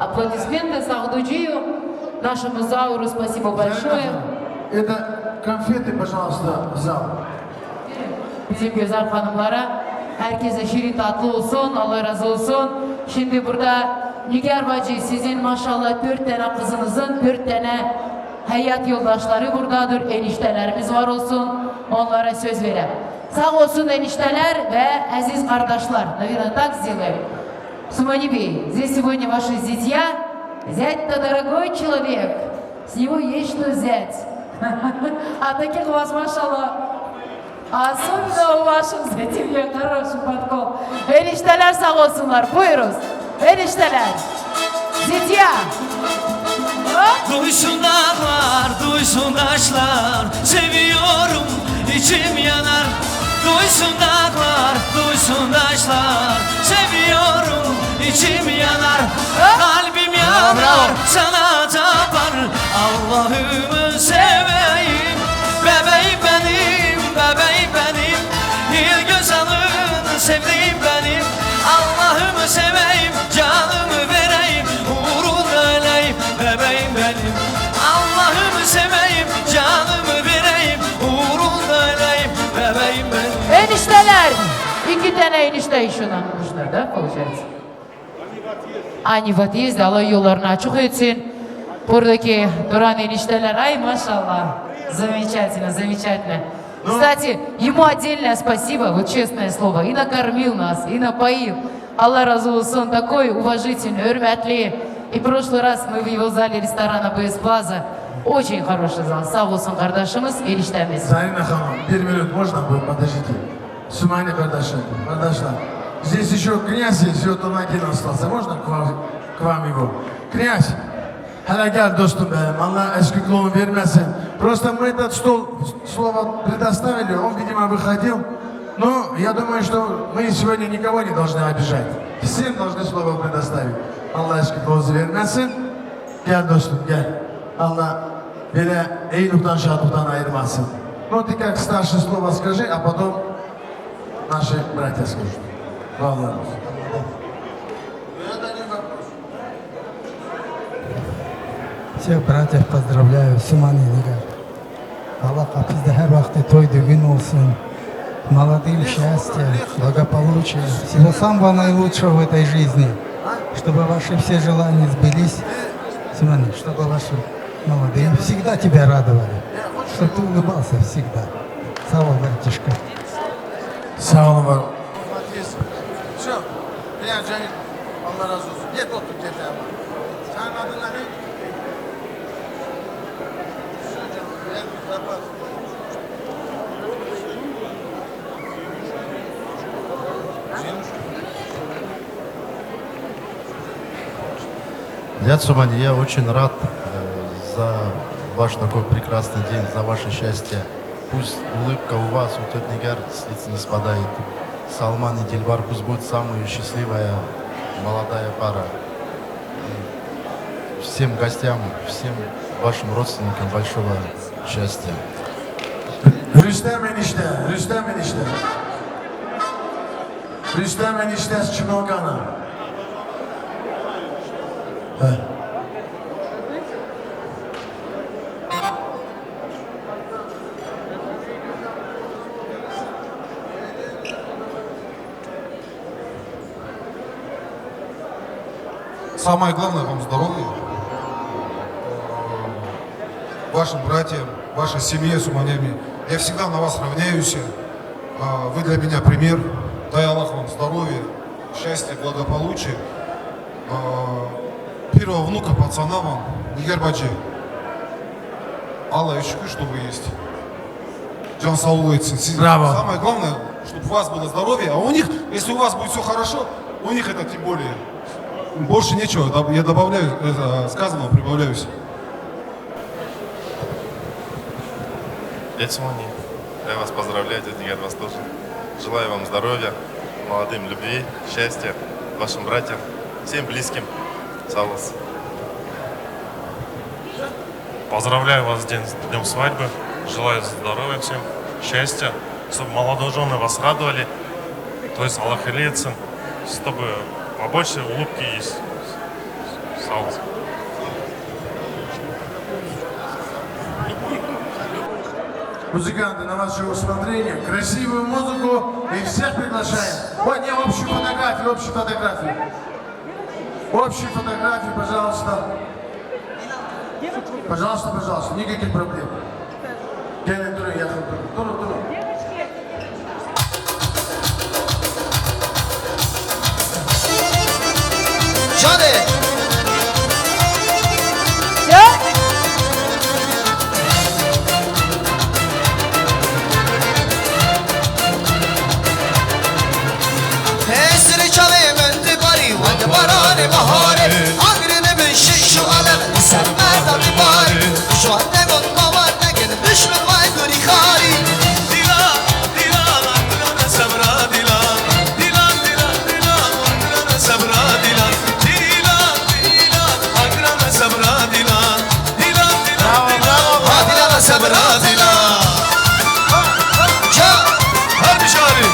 Аплодисменты, сагъдуджиев нашему Зауру, спасибо большое. Это конфеты, пожалуйста, зал. Bizim güzel hanımlara, herkese şirin tatlı olsun, Allah razı olsun. Şimdi burada Nigar bacı, sizin maşallah dört tane kızınızın dört tane hayat yoldaşları buradadır, eniştelerimiz var olsun, onlara söz verem. Sağ olsun enişteler ve aziz kardeşler. Наверное, так сделаем. Сумани Бей, здесь сегодня ваши зятья. Зять-то дорогой человек. С него есть что взять. А таких у вас, машалла. Особенно у ваших зятей хороший подкол. Enişteler sağ olsunlar. Buyurun. Enişteler. Zitiya. Hop. Duysun dağlar, duysun taşlar, seviyorum, içim yanar. Duysun dağlar, duysun taşlar, seviyorum, içim yanar. Hop. Kalbim Bravo, yanar, bravo. Sana tapar, Allah'ımı seveyim. Bebeğim benim, bebeğim benim, bir göz alın sevdiğim benim. Allah'ımı seveyim, canımı vereyim, uğrunda öleyim bebeğim benim. Allah'ımı seveyim, canımı vereyim, uğrunda öleyim bebeğim benim. Enişteler! İki tane enişte işinden buluşlar da получается. Они в отъезде, Allah yollarını açık etsin. Buradaki duran enişteler, ay maşallah. Замечательно, замечательно. Ну. Кстати, ему отдельное спасибо, вот честное слово, и накормил нас, и напоил. Allah razı olsun, такой уважительный, hürmetli. И прошлый раз мы в его зале ресторана Б С Плаза. Очень хороший зал. Sağ olsun kardeşimiz, eniştemiz. Zarina Hanım, bir minut, можно будет? Подождите. Сумани kardeşim, kardeşler. Здесь еще князь есть, вот он один остался. Можно к вам, к вам его? Князь, hele gel dostum benim, Allah eskikliğini vermesin. Просто мы этот стол, слово предоставили, он, видимо, выходил. Но я думаю, что мы сегодня никого не должны обижать. Всем должны слово предоставить. Allah eskikliğinizi vermesin. Gel dostum, gel. Allah böyle iyilikten, şadlıktan ayırmasın. Ну, ты как старший слово скажи, а потом наши братья скажут. Главное. Всех братьев поздравляю, Сумани, Нигар. Allah kapısında her vakti toy düğün olsun. Молодым счастья, благополучия, всего самого наилучшего в этой жизни. Чтобы ваши все желания сбылись, Сумани, чтобы ваши молодые всегда тебя радовали. Чтобы ты улыбался всегда. Sağ ol, братишка. Sağ olun, var olun. Все, Bilal Cahil, Allah razı olsun. Git otur, git abi. Senin adın ne? Все, canım, gel, kapat. Дядя Сумани, я очень рад, э, за ваш такой прекрасный день, за ваше счастье. Пусть улыбка у вас, у тёти Нигар с лиц не спадает. Салман и Дильбар, пусть будет самая счастливая молодая пара. И всем гостям, всем вашим родственникам большого счастья. Rüstem enişte, Rüstem enişte. Rüstem enişte Çimokana. He. Самое главное, вам здоровья. Вашим братьям, вашей семье с Уманями. Я всегда на вас равняюсь. А, вы для меня пример. Дай Аллах вам здоровья, счастья, благополучия. А, первого внука пацана вам, Нигер Баджи. Аллах, я шучу, что вы есть. Can sağlığı etsin. Siz Bravo. Самое главное, чтобы у вас было здоровье, а у них, если у вас будет все хорошо, у них это тем более. Больше нечего, доб- я добавляю, это, сказанного прибавляю. Дядя Ваня, я вас поздравляю, дядя Игорь вас тоже. Желаю вам здоровья, молодым любви, счастья, вашим братьям, всем близким. Sağ olasın. Поздравляю вас с день, с днём свадьбы. Желаю здоровья всем, счастья, чтобы молодожены вас радовали. То есть Аллах велеется, чтобы побольше улыбки есть. Sağ olasın. Музыканты, на ваше усмотрение. Красивую музыку и всех приглашаем. Ой, не, общую фотографию, общую фотографию. Общие фотографии, пожалуйста. Пожалуйста, пожалуйста, никаких проблем. Gelin durun, yakın durun. Durun, durun. Canê. Hêsirê çavê min dibarî, wek baranê baharê. Agirê min şiş û alev li ser me de dibarî. Ji wan negot bawer nekin, dişmin wek gurî xarî. Dîlan, dîlan, agirane sebra dîlan. Dîlan, dîlan, dîlan, agirane sebra dîlan. Dîlan, dîlan, agirane sebra dîlan. Dîlan, dîlan, dîlan, agirane sebra dîlan. Her bijarî.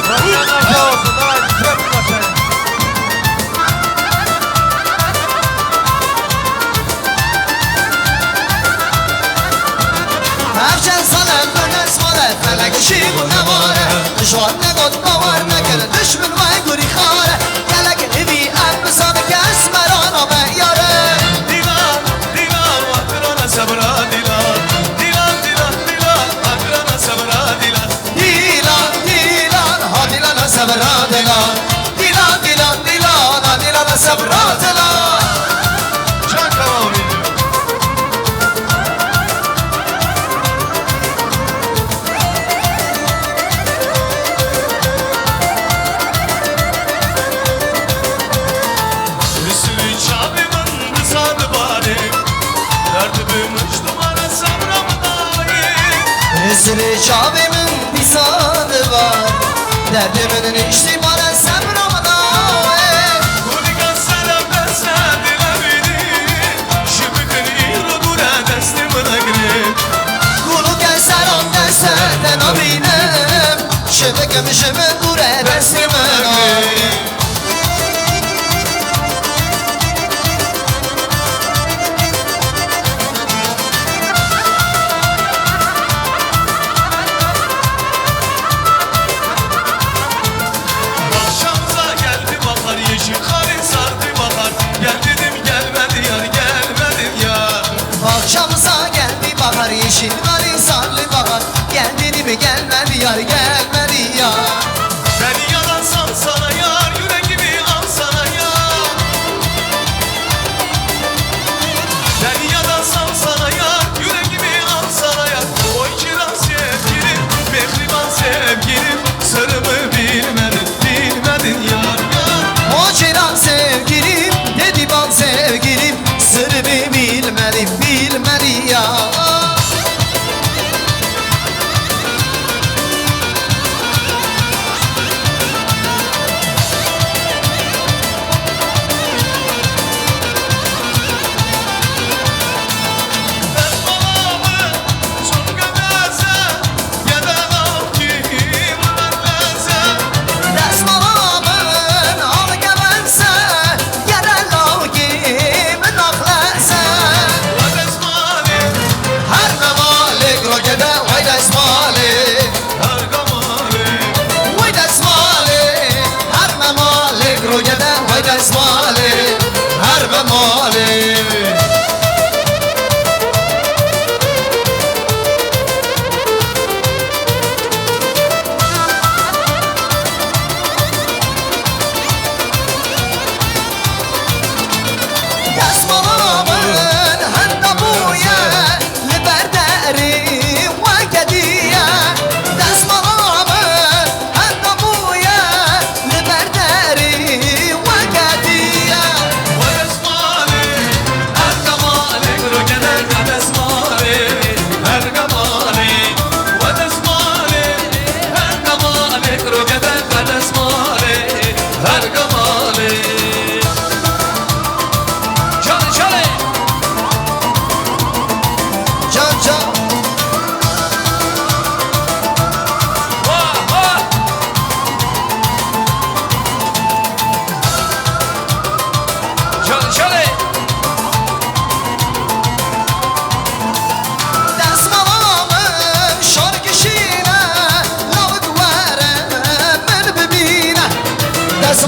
Her çend sale bi dest male, felek şîv û neware. Ji wan negot bawer nekir, dişmin me gurî xare. Gelek hêvî em bi sabike esmerana me yare. Dîlan, dîlan, wa kirana sebra dîlan. Dîlan, dîlan, dîlan, wa kirana sebra dîlan. Dîlan, dîlan, ha dîlana sebra dîlan. Dîlan, dîlan, dîlan, ha dîlana sebra dîlan. Can kebabî. Li sirê çavê min disa dibarê, derdê min ji dubare sebra min dayê. Li sirê çavê min dîsa dibar, derdê min niştî bare sebra min dayê. Gulika sera deste dile bînî, ji bikin îro dûre destê min egirê. Gulike sera deste de nabînim, ji bikim ji min dûre destê min egirê. Baxçamıza geldi bahar, yeşil halim sardı bahar. Gel dedim gelmedi yar, gelmedi yar. Baxçamıza geldi bahar, yeşil halim sardı bahar. Gel dedim gelmedi yar, gelmedi yar. Beni yalan san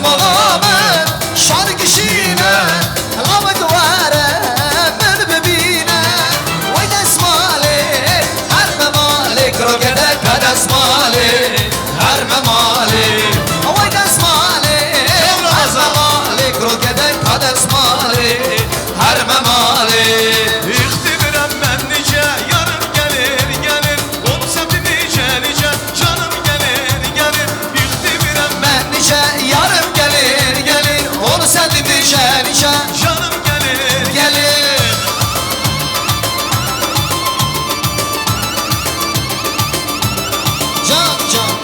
Mala min şan kişîne, lamik were min bibîne. Wey destmalê, her me malê, kiro gedek ka destmalê, her me malê. Wey destmalê, her me malê, kiro gedek ka destmalê, her me malê. Îxtîbirem ben nice, yarım gelir, gelir. Ol sendî nice, nice, canım gelir, gelir. Îxtîbirem ben nice, yarım gelir, gelir. Ol sendî nice, nice, canım gelir, gelir. Can, can.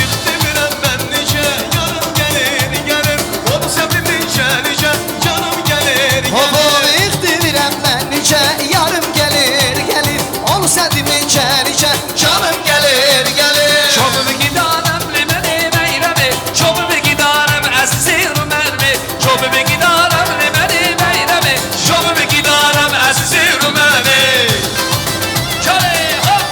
Îxtîbirem ben nice, yarım gelir, gelir. Ol sendî nice, nice, canım gelir, gelir. Hop, hop, îxtîbirem ben nice, yarım gelir, gelir. Ol sendî nice, nice, canım gelir, gelir. Şobi bi gidarem li merê meyremê, şobi bi gidarem ezîzê rumermê, şobi bi gidarem li merê meyremê, şobi bi gidarem ezîzê rumermê. Çalê, hop!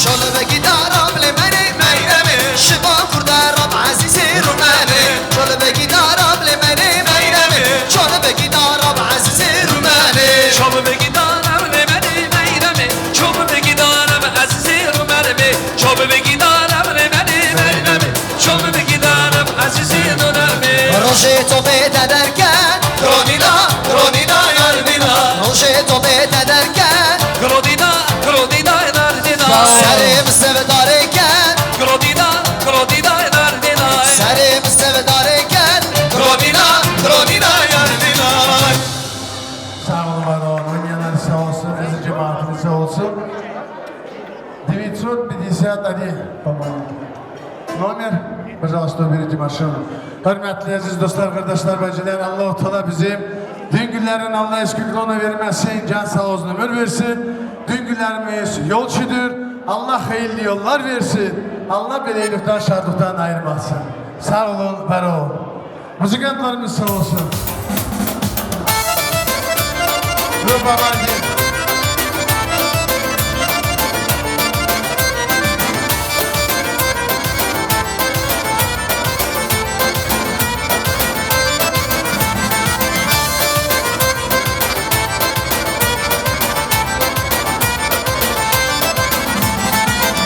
Şolbekî daram lê merê meyremê, şiva kurda rab ezîzê rumenê. Şolbekî daram lê merê meyremê, şolbekî daram ezîzê rumenê. Şolbekî daram lê merê meyremê, şolbekî daram ezîzê rumenê. Şolbekî daram lê merê meyremê. Şobi bi gidarem ezîzê donermê. Rojê topê te derket, kronîna, kronîna yar nîna. Rojê topê te derket, kronîna, kronîna yar nîna. Serê min sevdarê ket, kronîna, kronîna yar nîna. Serê min sevdarê ket, kronîna, kronîna yar nîna. Sağ olun, var olun. Oynayanlar sağ olsun, bizim cemaatimiz sağ olsun. Девятьсот пятьдесят один, по-моему. Номер, пожалуйста, уберите машину. Hürmetli aziz dostlar, kardeşler, bacılar, Allahu Teala bizim dünkülerin Allah eskiklerine vermesin, can sağ olsun, ömür versin. Dünkülerimiz yolcudur. Allah hayırlı yollar versin. Allah böyle iyilikten, şadlıktan ayırmasın. Sağ olun, var olun. Muzikantlarımız sağ olsun. Grupa Margin.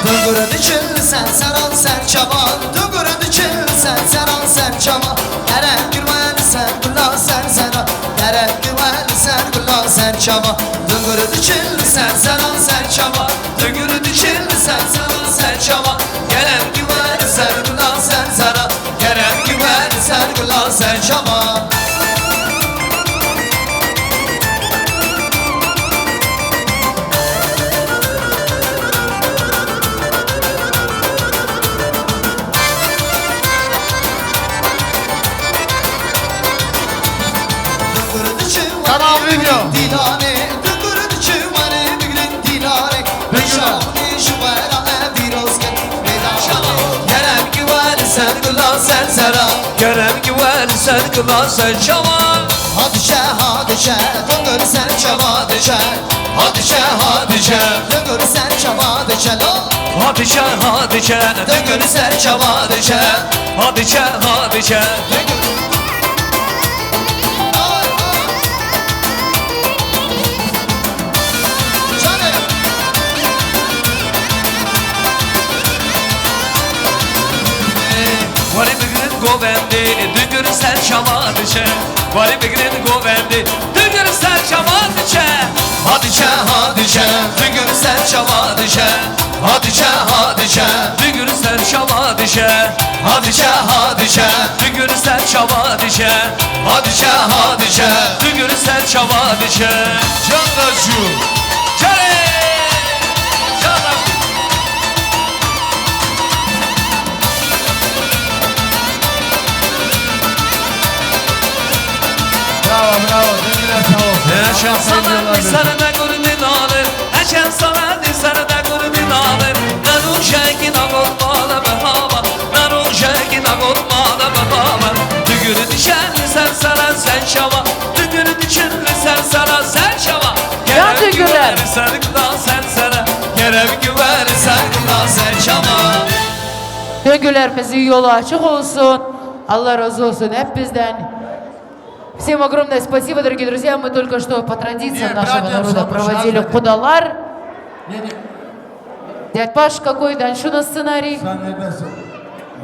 Dungure diçil ser seran ser çavan, dungure diçil ser seran ser çavan. Kerem girwe li ser gula ser sera, kerem girwe li ser gula ser çavan. Dungure diçil ser seran ser çavan, dungure diçil ser seran ser çavan. Kerem girwe li ser gula ser sera, kerem girwe li ser gula ser çavan. Kanal Video. Kerem ki wer ser gula ser sera. Kerem ki wer ser gula ser çavan. Hatice, Hatice, dungul ser çava diçe. Hatice, Hatice, dungul ser çava diçe lo. Hatice, Hatice, dungul ser çava diçe. Hatice, Hatice, dungul. Warê bigrin govendê, dungul ser çava diçe. Warê bigrin govendê, dungul ser çava diçe. Hatice, Hatice, dungul ser çava diçe. Hatice, Hatice, dungul ser çava diçe. Hatice, Hatice, dungul ser çava diçe. Hatice, Hatice, dungul ser çava diçe. Can Gacı. Canê! Can Gacı. Bravo, bravo. Dengine sağ olsun. Eşen sana dîsar de gurdî nalê. Eşen sana dîsar de gurdî nalê. Ne rojekî nagot mala be hava. Ne rojekî nagot mala be hava. Günü düşen sen sana sen şava, tüm günü düşen sen sana sen şava. Can Kerem Tüngüler. Güver sarıkla sen sana, Kerem Güver sarıkla sen şava. Tüngülerimizin yolu açık olsun. Allah razı olsun hep bizden. Всем огромное спасибо, дорогие друзья. Мы только что по традициям нашего народа проводили кудаlar. Не, не. Дядь Паш, какой дальше у нас сценарий? Sen ne dersin?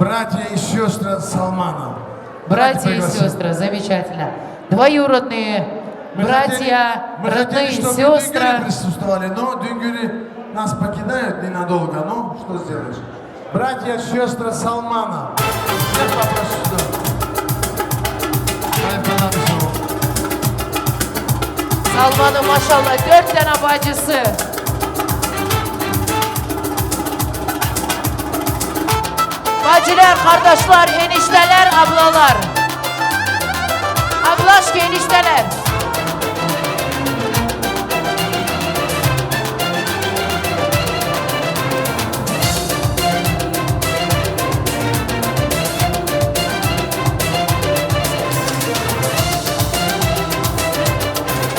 Братья и сестры Салмана. Братья и сестры, замечательно. Двоюродные братья, родные сестры. Мы хотели, чтобы Дюнгюри присутствовали, но Дюнгюри нас покидают ненадолго. Ну, что сделаешь? Братья, сестры Салмана. Всех попрошу сюда. Hayır, tamam, tamam. Salman'ın maşallah dört tane bacısı. Bacılar, kardeşler, enişteler, ablalar. Ablaşki enişteler.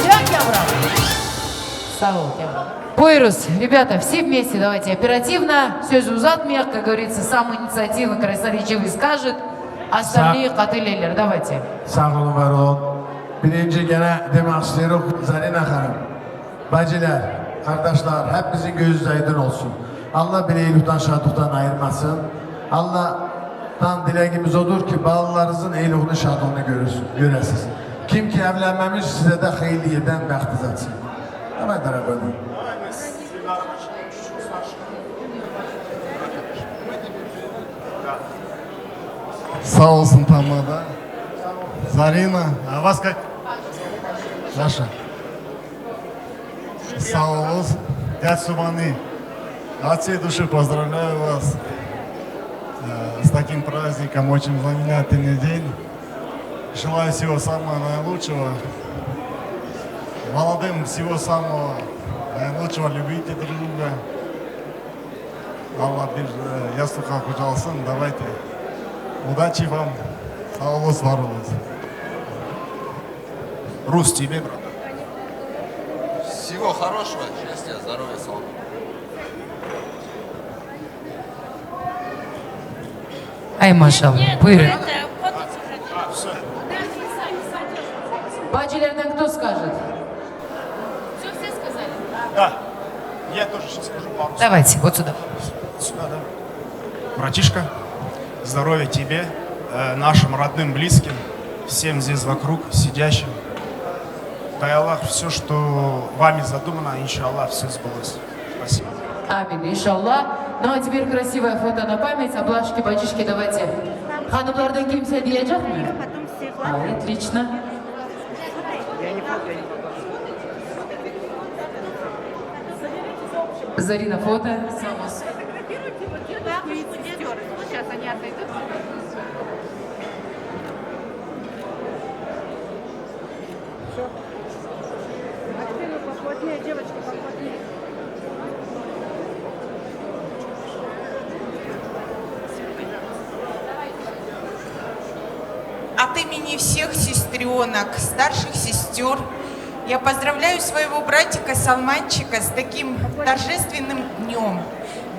Can Kamran. Sağ ol Kamran. Buyuruz, ребята, все вместе давайте оперативно, sözü uzatmayak, как говорится, сам инициативный красноречивый скажет, остальные katılırlar, давайте. Sağ olun, var olun. Birinci gene demek istiyorum, Zarina Hanım. Bacılar, kardeşler, hepimizin gözü aydın olsun. Allah bile iyilikten, şadıktan ayırmasın. Allah'tan dileğimiz odur ki, balalarınızın iyiliğini, şadlığını görürsün, göresiniz. Kim ki evlenmemiş, size de hayırlı yerden bahtınız açsın. Давай, дорогой. Sağ olsun Tamada. Zarina, а вас как? Саша. Sağ olun. Дядь Субани. От всей души поздравляю вас, э, с таким праздником, очень знаменательный день. Желаю всего самого наилучшего. Молодым всего самого наилучшего. Любите друг друга. Allah bir, e, yastığa kucalsın. Давайте. Удачи вам. Sağ olun, var olun. Рус, тебе, брат. Всего хорошего, счастья, здоровья, славы. Ay maşallah. Buyurun. Bacılardan кто скажет? Да. Я тоже сейчас скажу пару слов. Давайте, вот сюда. Сюда, да. Братишка, здоровья тебе, э, нашим родным, близким, всем здесь вокруг сидящим. Дай Аллах, все, что вами задумано, иншаллах, все сбылось. Спасибо. Амин, иншаллах. Ну а теперь красивое фото на память. Обложки, бачишки, давайте. Hanımlardan kimse diyecek mi? Ay, отлично. Зарина, фото. Сейчас они отойдут. Всё. Активно, поплотнее, девочки, поплотнее. От имени всех сестренок, старших сестер, я поздравляю своего братика Салманчика с таким торжественным днем,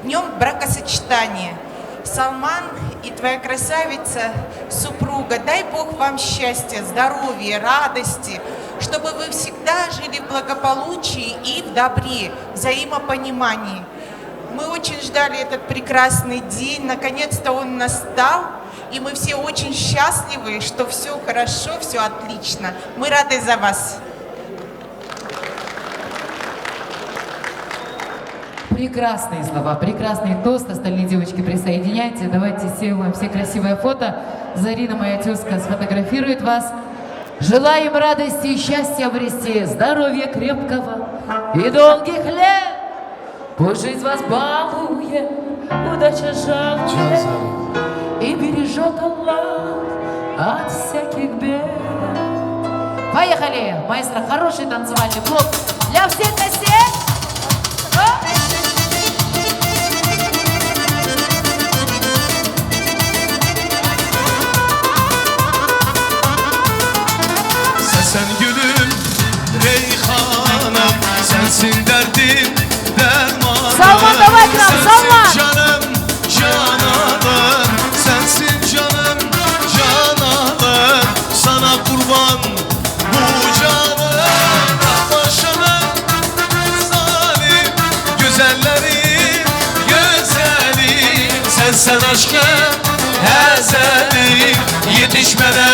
днем бракосочетания. Салман и твоя красавица, супруга, дай Бог вам счастья, здоровья, радости, чтобы вы всегда жили в благополучии и в добре, взаимопонимании. Мы очень ждали этот прекрасный день, наконец-то он настал, и мы все очень счастливы, что всё хорошо, всё отлично. Мы рады за вас. Прекрасные слова, прекрасный тост. Остальные девочки, присоединяйтесь. Давайте сделаем все красивое фото. Зарина, моя тёзка, сфотографирует вас. Желаем радости и счастья обрести, здоровья крепкого и долгих лет. Пусть жизнь вас балует, удача жалует, и бережёт Аллах от всяких бед. Поехали! Маэстро, хороший танцевальный блок для всех гостей. Оп! Sensin derdim, dermanım. Salman, Dava Ekran, sensin salman. Canım, cananım, sensin canım, cananım. Sana kurban bu canım. Başının zalim, güzellerin güzeli. Sensen aşkım, ezelim, yetişmene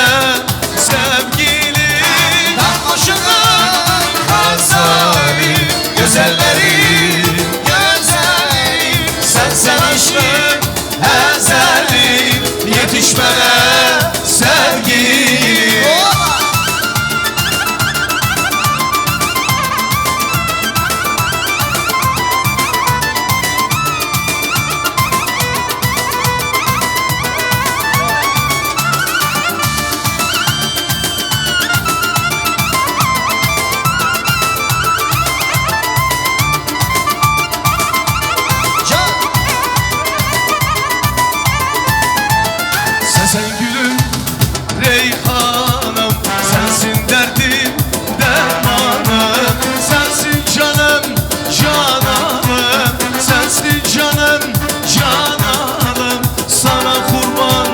sevgilim. Dağ başının gazalim, güzellerin güzeli. Sensen aşkım, ezelim, yetişmene sevgilim. Sen, sen gülüm, reyhanım, sensin derdim, dermanım, sensin canım, cananım, sensin canım, cananım, sana kurban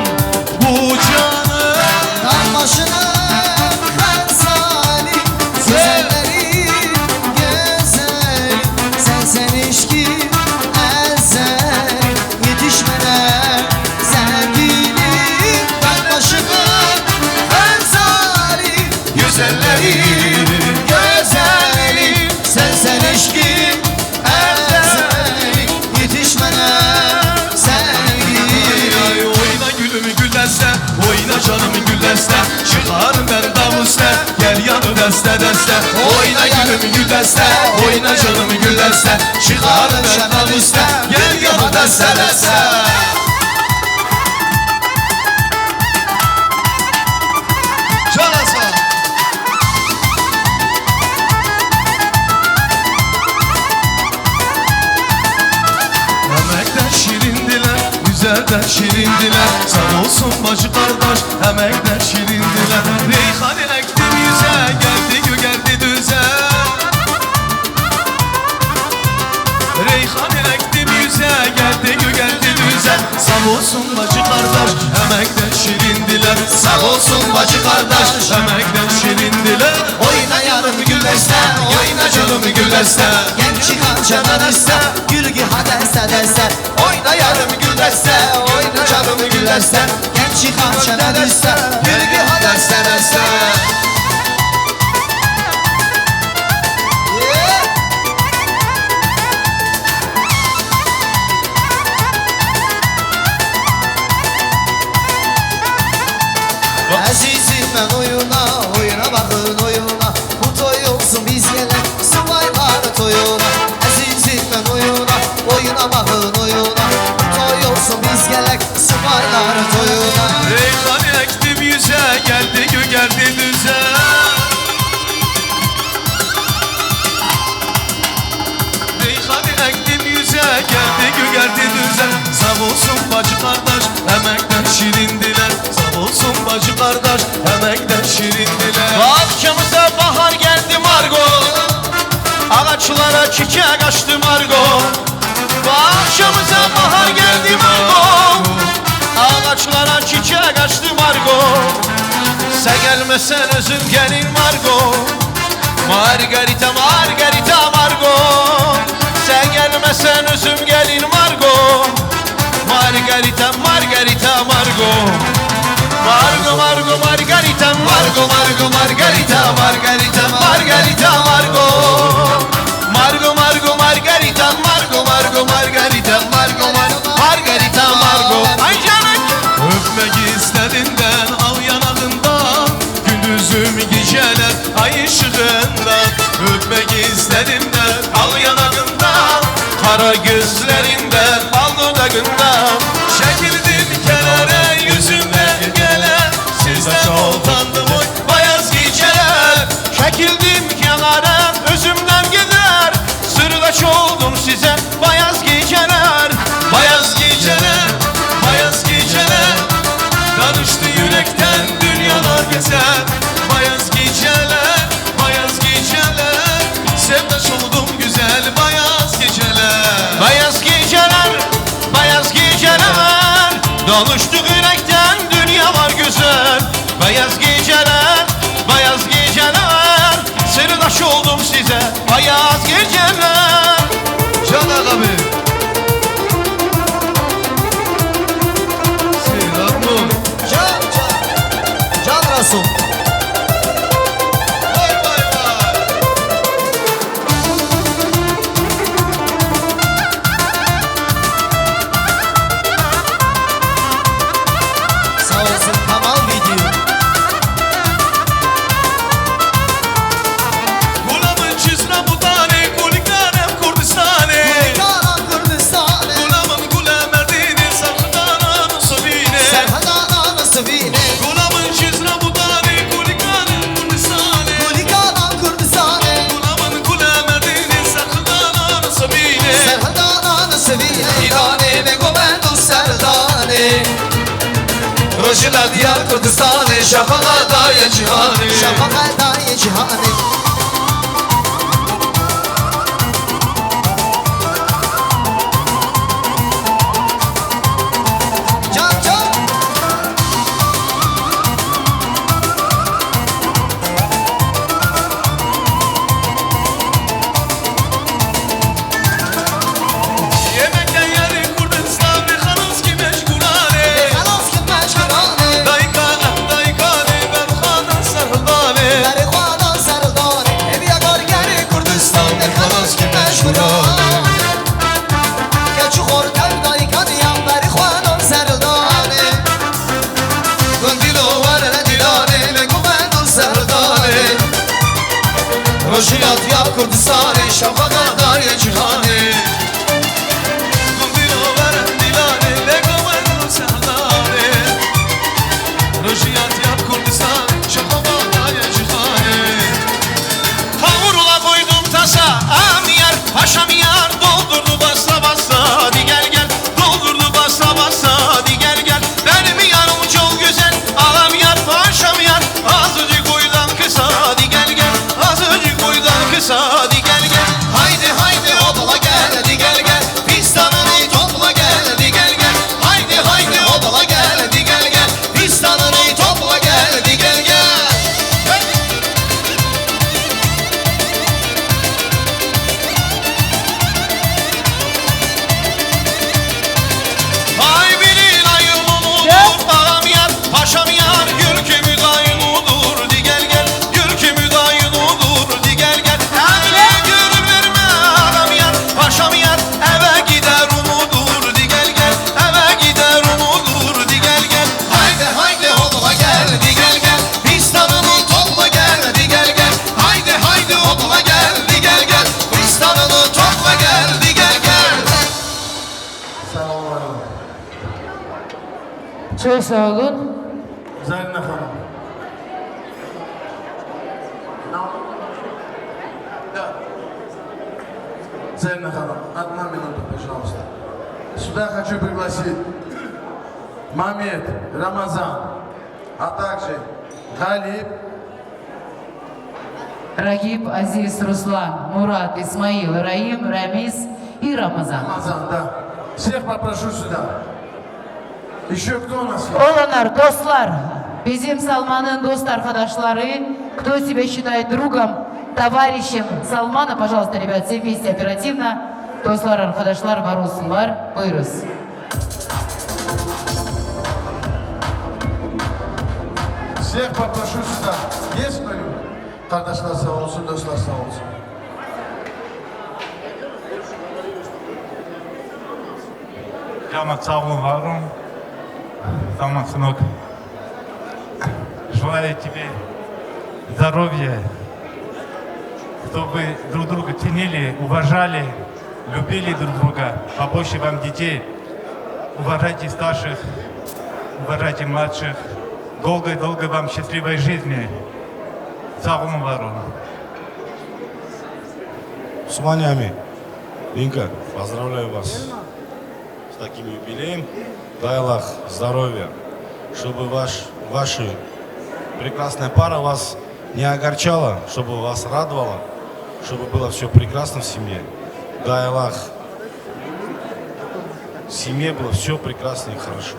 bu canım. Dağ başının gazalim, güzellerin güzeli, sensen aşkım, ezelim, yetişmene sevgilim. Dağ başının gazalim, güzellerin güzeli, sensen aşkım, ezelim, yetişmene sevgilim. Oyna gülüm güldeste, oyna canım güldeste. Çıkarım ben davuste, gel yanı deste deste. Oyna gülüm güldeste, oyna canım güldeste. Çıkarım ben davuste, gel yanı deste deste. Canasa. Emekden şirin dile, güzelden şirin dile. Sağ olsun bacı kardeş, emekden şirin dile. Reyhanı ektim yüze, geldi gögerdi düze. Reyhanı ektim yüze, geldi gögerdi düze. Sağ olsun bacı kardeş, emekden şirin dile. Sağ olsun bacı kardeş, emekden şirin dile. Oyna yarım güldeste, oyna canım güldeste. Genç hançadan iste, gül giha deste deste. Oyna yarım güldeste, oyna canım güldeste. Genç hançadan iste, gül giha deste deste. Ezîzim men oyuna, oyuna baxin oyuna. Bu toy olsun biz gelek subaylar toyuna. Ezîzim men oyuna, oyuna baxin oyuna. Bu toy olsun biz gelek subaylar toyuna. Reyhanı ektim yüze, geldi gögerdi düze. Reyhanı ektim yüze, geldi gögerdi düze. Sağ olsun bacı kardeş, emekten şirin dile. Sağ olsun bacı kardeş, emekten şirin dile. Bahçemize bahar geldi Margo. Ağaçlara çiçek açtı Margo. Bahçemize bahar geldi Margo. Ağaçlara çiçek açtı Margo. Sen gelmesen özüm gelir Margo. Margarita, Margarita, Margo. Sen gelmesen özüm gelir Margo. Margarita, Margarita, Margo. Margo, Margo, Margarita, Margo, Margo, Margarita, Margarita, Margarita, Margo. Margo, Margo, Margarita, Margo, Margo, Margarita, Margo, Margo, Margarita, Margo. Ay canım. Öpmek istediğinden al yanağından, gündüzüm geceler ay ışığında. Öpmek istediğimden al yanağından, kara gözlerinden al dudağından. Çekildim kenara yüzüme gelen, sizden utandım oy bayaz geceler. Çekildim kenara özümden gider, sırdaş oldum size bayaz geceler. Bayaz geceler, bayaz geceler. Danıştı yürekten dünyalar gezer. Bayaz geceler, bayaz geceler. Sevdaş oldum Vay vay vay. Sağ olsun Kamal Video. Gula min çizna butanê, kulikana Kurdistanê. Kulikana Kurdistanê. Gula min gula Merdînê, serhedana Sivînê. Serhedana Sivînê. Gula min çizna butanê, kulikana Kurdistanê. Kulikana Kurdistanê. Gula min gula Merdînê, serhedana Sivînê. Serhedana Sivînê. Îranê me govend û serdanê. Rojhilatiya Kurdistanê, şefaqa daye cîhanê. Şefaqa daye cîhanê. Can, can. Yê Mekke, yerê Kurdistanê, xelas kî meşgulanê. Xelas kî meşgulanê. Dayika, dayika, lê berxana serdanê. Berxana serdanê. Ev ya gargerê Kurdistanê, xelas kî meşgulanê. Keç û xortev dayika diyan berxana serdanê. Gundîlo were dîlanê, me govend û serdanê. Rojhilatiya Kurdistanê, şefaqa daye cîhanê. Gundîlo were dîlanê, me govend û serdanê. Rojhilatiya Kurdistanê, şefaqa daye cîhanê. Tavur ola koydum tasa, am yar, paşam yar, doldurdu basa basa, hadi gel gel. Doldurdu basa basa, hadi gel gel. Benim yarım çok güzel, ağam yar, paşam yar. Azıcık boydan kısa, hadi gel gel. Azıcık boydan kısa, hadi gel gel. Haydi haydi hopla gel, hadi gel gel. Fistanını topla gel, hadi gel gel. Haydi haydi hopla gel, hadi gel gel. Fistanını topla gel, hadi gel gel. Ay bilin ayıl umudur, ağam yar, paşam yar, ülkümüz ayıl odur, di gel gel, ülkümüz ayıl odur, di gel gel. Eline gönül verme, ağam yar, paşam yar, eve gider umudur, di gel gel, eve gider umudur, di gel gel. Haydi haydi hopla gel, di gel gel, fistanını topla gel, di gel gel. Haydi haydi hopla gel, di gel gel, fistanını topla gel, di gel gel. Sağ olun. Çok sağ olun. Zarina Hanım. Да. Zarina Hanım, одна минута, пожалуйста. Сюда хочу пригласить Мамед, Рамазан, а также Галиб. Рагиб, Азиз, Руслан, Мурат, Исмаил, Раим, Рамиз и Рамазан. Рамазан, да. Всех попрошу сюда. Еще кто у нас есть? Olanlar, dostlar, bizim Salman'ın dost arkadaşları, кто себя считает другом, товарищем Салмана, пожалуйста, ребят, все вместе оперативно. Dostlar, arkadaşlar var olsunlar. Buyuruz. Всех попрошу сюда. Есть кто-нибудь? Kardeşler sağ olsun, dostlar sağ olsun. Tamam, sağ olun, var olun. Tamam, сынок. Желаю тебе здоровья, чтобы друг друга ценили, уважали, любили друг друга, побольше вам детей, уважайте старших, уважайте младших, долгой-долгой вам счастливой жизни. Sağ olun, var olun. Усман Ями, Динка, поздравляю вас с таким юбилеем. Дай Аллах здоровья, чтобы ваш, ваша прекрасная пара вас не огорчала, чтобы вас радовала, чтобы было все прекрасно в семье. Дай Аллах, в семье было все прекрасно и хорошо.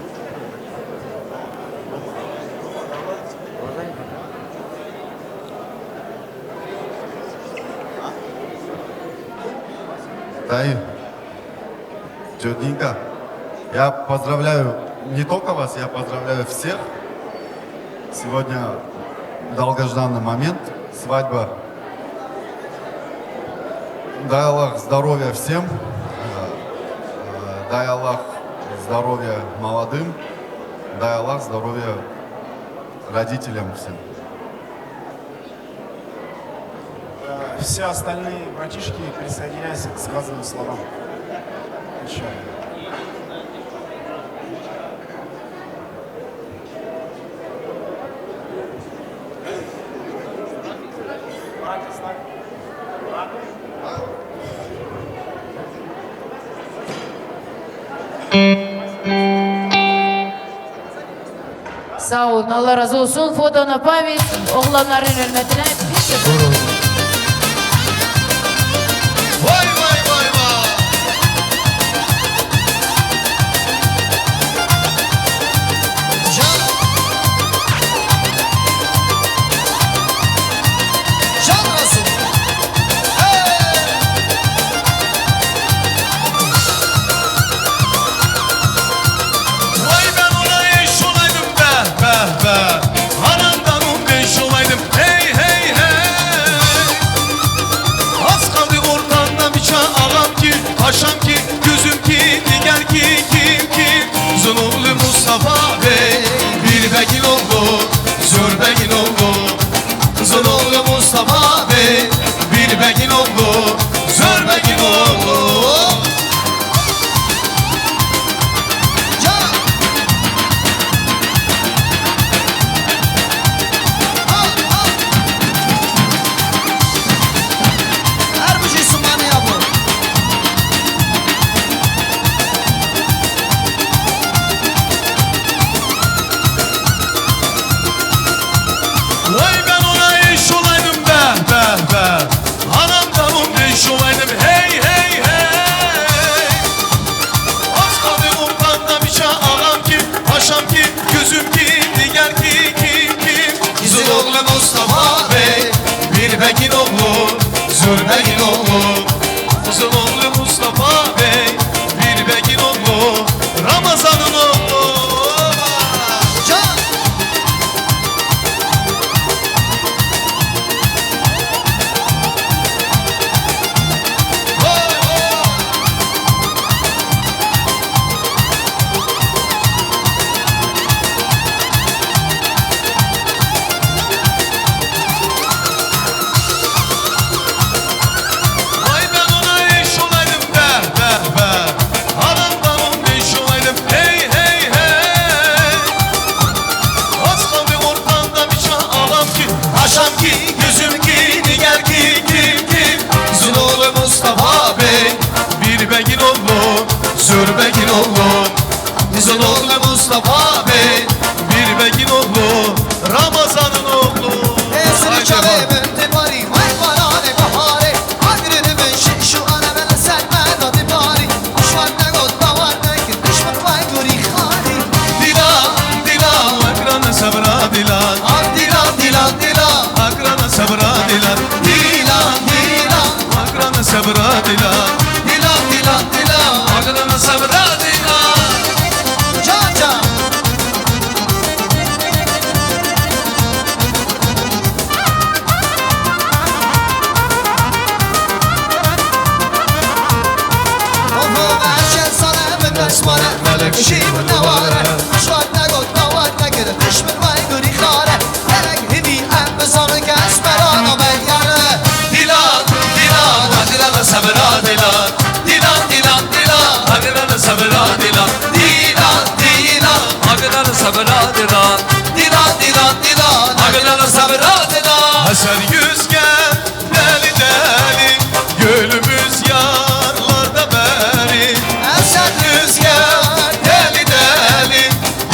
Dayı, Codinka, я поздравляю не только вас, я поздравляю всех. Сегодня Долгожданный момент, свадьба. Дай Аллах здоровья всем. Э, дай Аллах здоровья молодым. Дай Аллах здоровья родителям всем. Э, все остальные братишки, присоединяйся к сказанным словам. Ещё. Sağ olun, Allah razı olsun. Foto na payvêt, oğlanların hürmetine bir şey. Vay, vay, vay, vay. Can. Can Resul. Hey! Vay ben ona eş olaydım be, be, be. Anamdan on beş olaydım, hey, hey, hey. Az kaldı ortandan bir çağ ağam ki, paşam ki, gözüm ki, diger ki, kim, kim. Zın oğlu Mustafa Bey, bir begin oğlu, zor begin oğlu. Kızın oğlu Mustafa Bey, bir begin oğlu, zor begin oğlu. Can! Ha, ha! Her bir şey sunmanı yapın. Vay ben ona eş olaydım be, be, be. Anamdan on beş olaydım, hey, hey, hey. Az kaldı ortandan bir çağ ağam ki, paşam ki, gözüm ki, diger ki, kim, kim. Kızın oğlu Mustafa Bey, bir begin oğlu, zor begin oğlu. Kızın oğlu Mustafa Bey, bir begin oğlu, Ramazan'ın oğlu. Can! Vay ben ona eş olaydım be, be, be. Anamdan on beş olaydım, hey, hey, hey. Az kaldı ortamda bir çağ ağam ki, paşam ki, gözüm ki, diger ki, kim, kim. Zın oğlu Mustafa Bey, bir begin oğlu, zor begin oğlu. Zın oğlu Mustafa Bey, bir begin oğlu, Ramazan'ın oğlu. Ezil çare min tibarî, may baranê baharê, agrin min şîş û anemen ser me da dibarî. Şwan negot bawer nekir, dişmin vay gurî xarî. Dîlan, dîlan, wegrane sebra dîlan. Ah dîlan, dîlan, dîlan. Wegrane sebra dîlan. Dîlan, dîlan. Wegrane sebra dîlan. Dîlan, dîlan, dîlan. Wegrane sebra dîlan. Can, can. Oho, her şey sana min resmane, melek şî min neware. Şwat negot, dawat nekir, dişmin vay gurî xare. Gerek himî em bizanin ke ez me ra naveyare. Dîlan, dîlan, dîlan, sebra dîlan. Dîlan, dîlan, dîlan, dîlan, sebra dîlan. Dîlan, dîlan, dîlan, sebra dîlan. Dîlan, dîlan, dîlan, dîlan, sebra dîlan. Eser yüzgen deli deli, gönlümüz yarlarda beri. Eser yüzgen deli deli,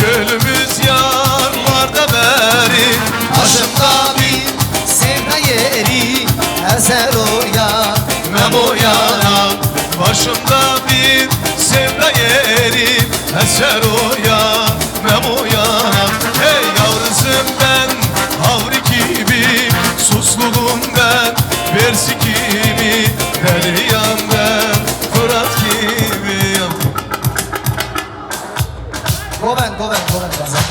gönlümüz yarlarda beri. Başımda bir sevda yeri, eser o ya, mem o yana. Başımda bir sevda yeri, eser o ya, mem o yana. Hey yavrusum ben, havri gibi, susluğum ben, versi gibi, deryan ben, Fırat gibi. Goven, goven, goven, goven.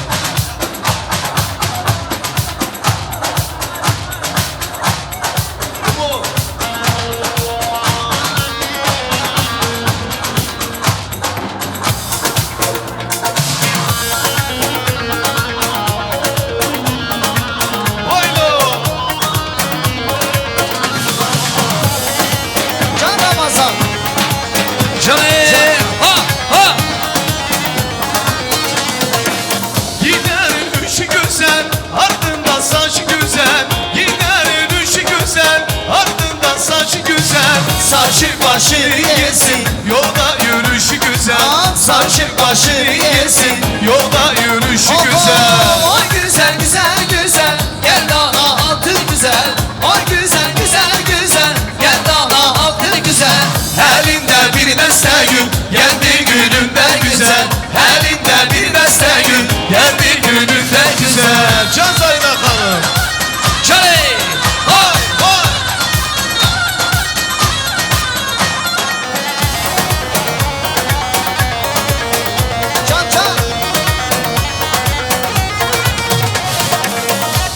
Saçı başı yesin, yolda yürüyüşü güzel. Saçı başı yesin, yolda yürüyüşü güzel. Oy güzel, güzel, güzel, gel daha altın güzel. Oy güzel, güzel, güzel, gel daha altın güzel. Elinde bir deste gül, geldi gülünden güzel. Elinde bir deste gül, geldi gülünden güzel. Can Zayna Hanım. Çaley! Oy! Oy! Can, can!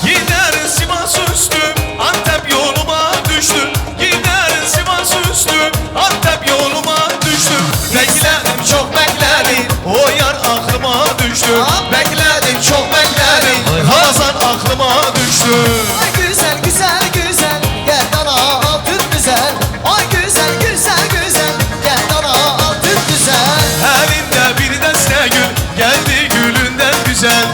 Giderim Sivas üstü, Antep yoluma düştü. Giderim Sivas üstü, Antep yoluma düştü. Bekledim, çok bekledim, o yar aklıma düştü. Bekledim, çok bekledim, Ramazan aklıma düştü. Ay güzel, güzel, güzel, gel bana altın güzel. Ay güzel, güzel, güzel, gel bana altın güzel. Elinde bir deste gül, geldi gülünden güzel.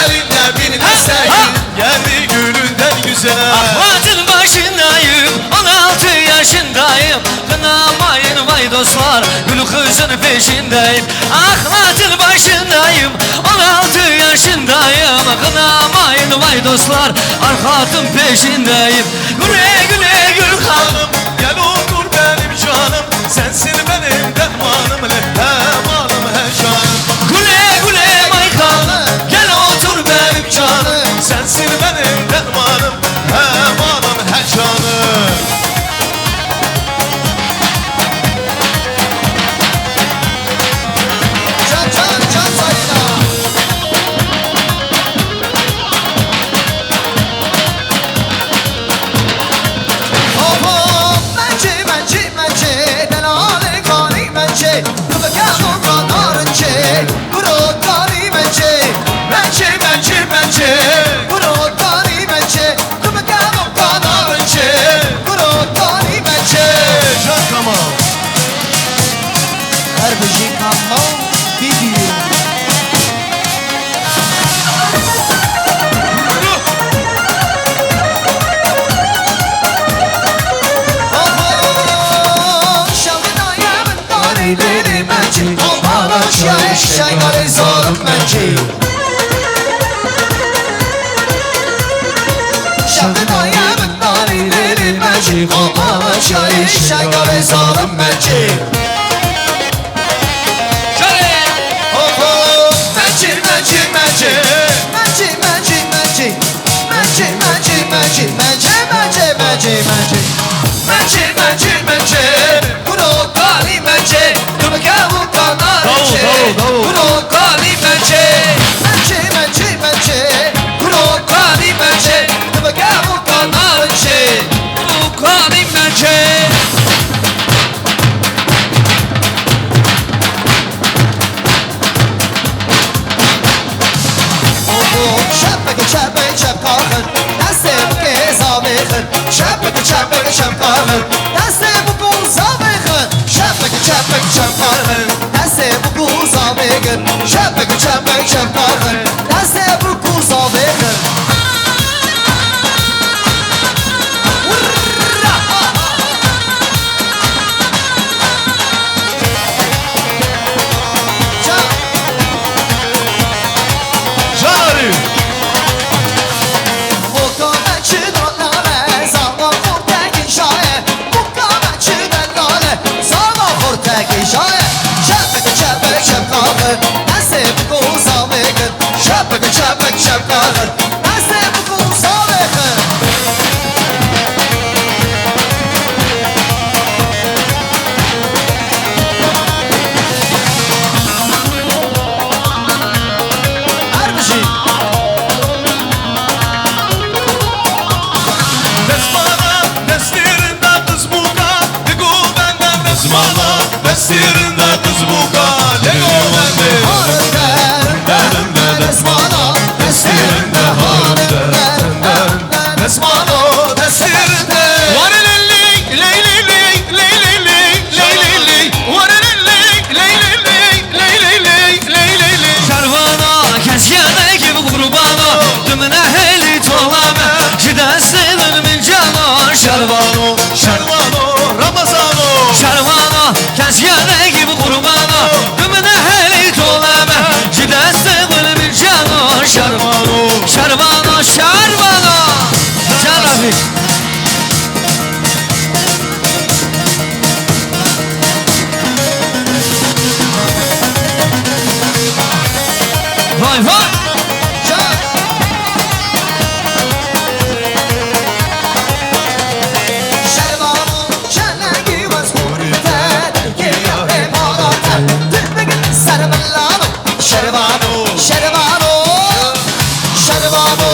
Elinde bir deste gül, geldi gülünden güzel. Ahlatın başındayım, on altı yaşındayım. Kınamayın vay dostlar, gül kızın peşindeyim. Ahlatın başındayım, on altı yaşındayım. Kınamayın vay dostlar, arkatın peşindeyim. Güle güle gül hanım, gel otur benim canım. Sensin benim dermanım, le hemalım, he canım. Güle güle vay hanım, gel otur benim canım. Sensin benim dermanım, hemalım, he canım. Can, can, can sayına. Hop, hop, mence, mence, mence, delalê kanî mence, tu bi keno ka narince, kuro kanî mence, mence, mence, mence, kuro kanî mence, tu bi keno ka narince, kuro kanî mence. Can Kamal. Her bijî Kamal Video. Mence, mence, mence. Mence, mence, mence. Mence, mence, mence, mence. Mence, mence, mence. Kuro kanî mence. Tu bi keno ka narince. Bravo, bravo, bravo. Kuro kanî mence. Mence, mence, mence. Kuro kanî mence. Tu bi keno ka narince. Kuro kanî mence. Oho, şepek, şepek, şepkaxin, destê bike zavêxin. Şepek, şepek, şepkaxin, destê bike zavêxin. Şepek, şepek, şepkaxin, destê bike zavêxin. Şepek, şepek, şepkaxin, destê bike zavêxin. Her bijî. Destmala destê rinda qizbûka, digo bende destmala destê rinda qizbûka, digo bende. Harinde, rinde, rinde, destmala destê rinda, harinde, rinde, rinde, destmala destê rinde. Ware lê lê, lê lê lê, lê lê lê, lê lê lê. Ware lê lê, lê lê lê, lê lê lê, lê lê lê. Şervana, keskenekî bi qurbana, tu min hêlî tola me, ji destê min min cana. Şervano, şervano, Ramazano. Vay vay! Şervano, şenengî wez xûrî te, derkê yarê mala te, tu bigin ser min lalo. Şervano, şervano, şervano,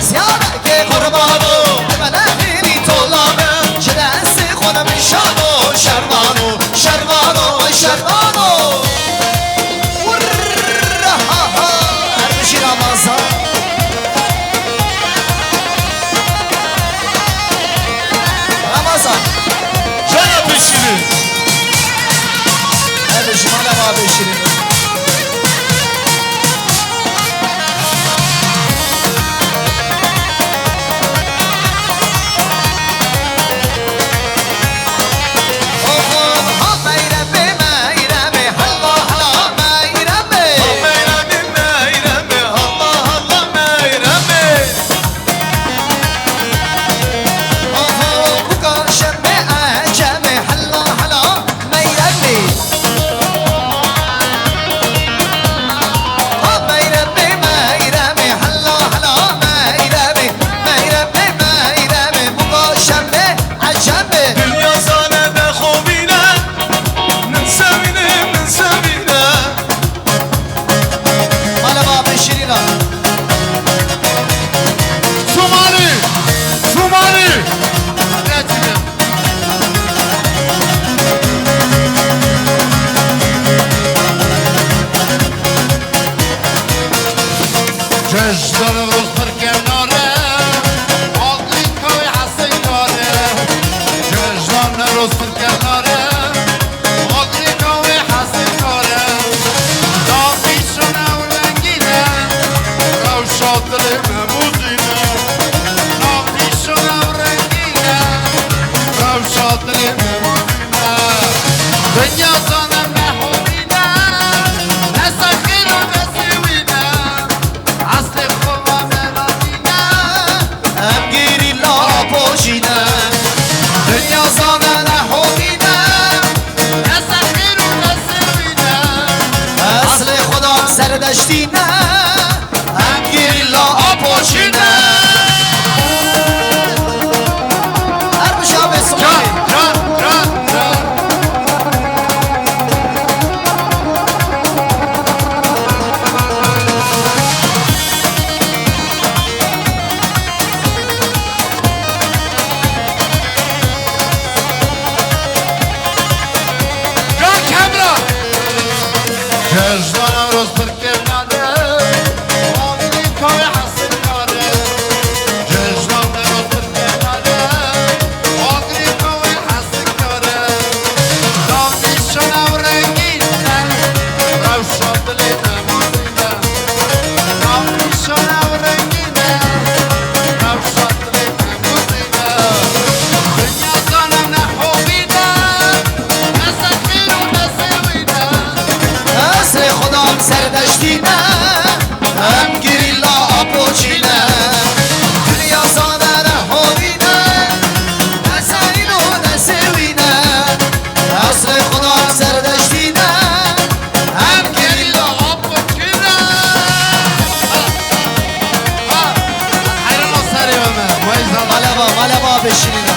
ziyadekê qurbano, tu me nexînî tolane, ji destê xwe ne min şano, şervano, şervano, şervano. Wurr, ha, ha, her bijî Ramazan. Ramazan. Jana pêşînî. Her bijî mala ma pêşînî. Mala ma pêşînî ra. Somali! Somali! Cejdan Rostir Kevnare, Afrika ve Hasekare. Cejdan Rostir Kevnare, Afrika ve Hasekare. Navîşan ew rengîne, rewşa dilê me muzîne. Navîşan ew rengîne, rewşa dilê me muzîne. Dinya zane me holîne, ne sexîr û ne sêwîne. Eslê xwe me radîne, em gerîla apojî ne. Dinya zane ne holî ne, ne sexîr û ne sêwî ne. Eslê xwe da em serdeştî ne, em gerîla apojî ne. Her bijî Simonî. Can, can, can, can. Can Kemran. Cejdan Rostir Kevnare, Afrika ve Hasekare. Cejdan Rostir Kevnare, Afrika ve Hasekare. Navîşan ew rengîne, rewşa dilê me muzîne. Navîşan ew rengîne, rewşa dilê me muzîne. Dinya zane ne holî ne, ne sexîr û ne sêwî ne. Eslê xwe da em serdeştî ne, em gerîla apojî ne. Dinya zane ne holî ne, ne sexîr û ne sêwî ne. Eslê xwe da em serdeştî ne, em gerîla apojî ne. Ha, ha, herêma serê we me, weyza. Maleva, maleva beşirîne.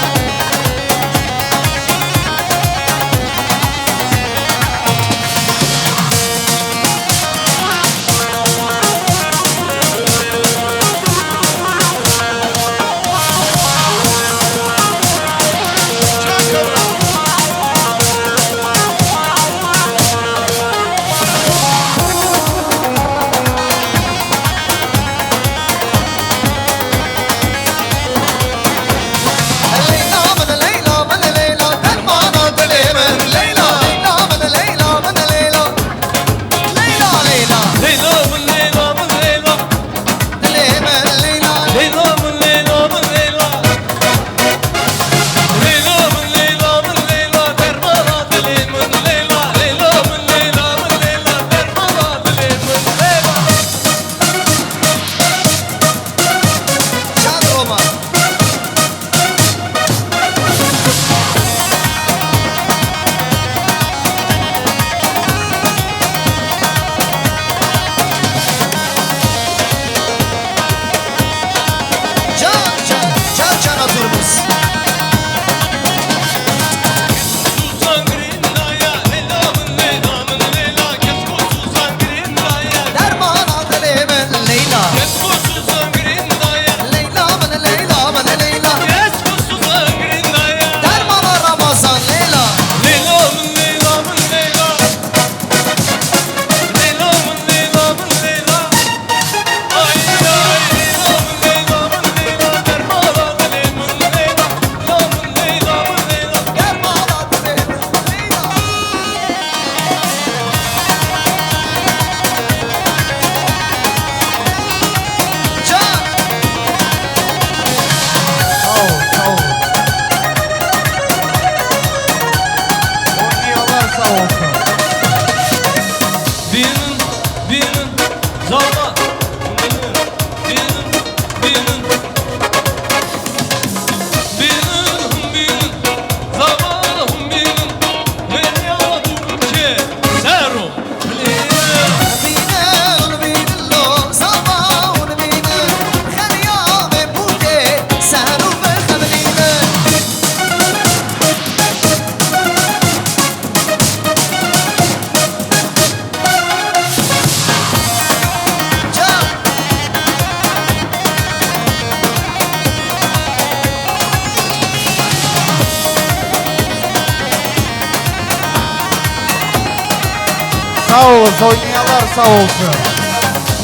Sağ olsun, oynayanlar sağ olsun.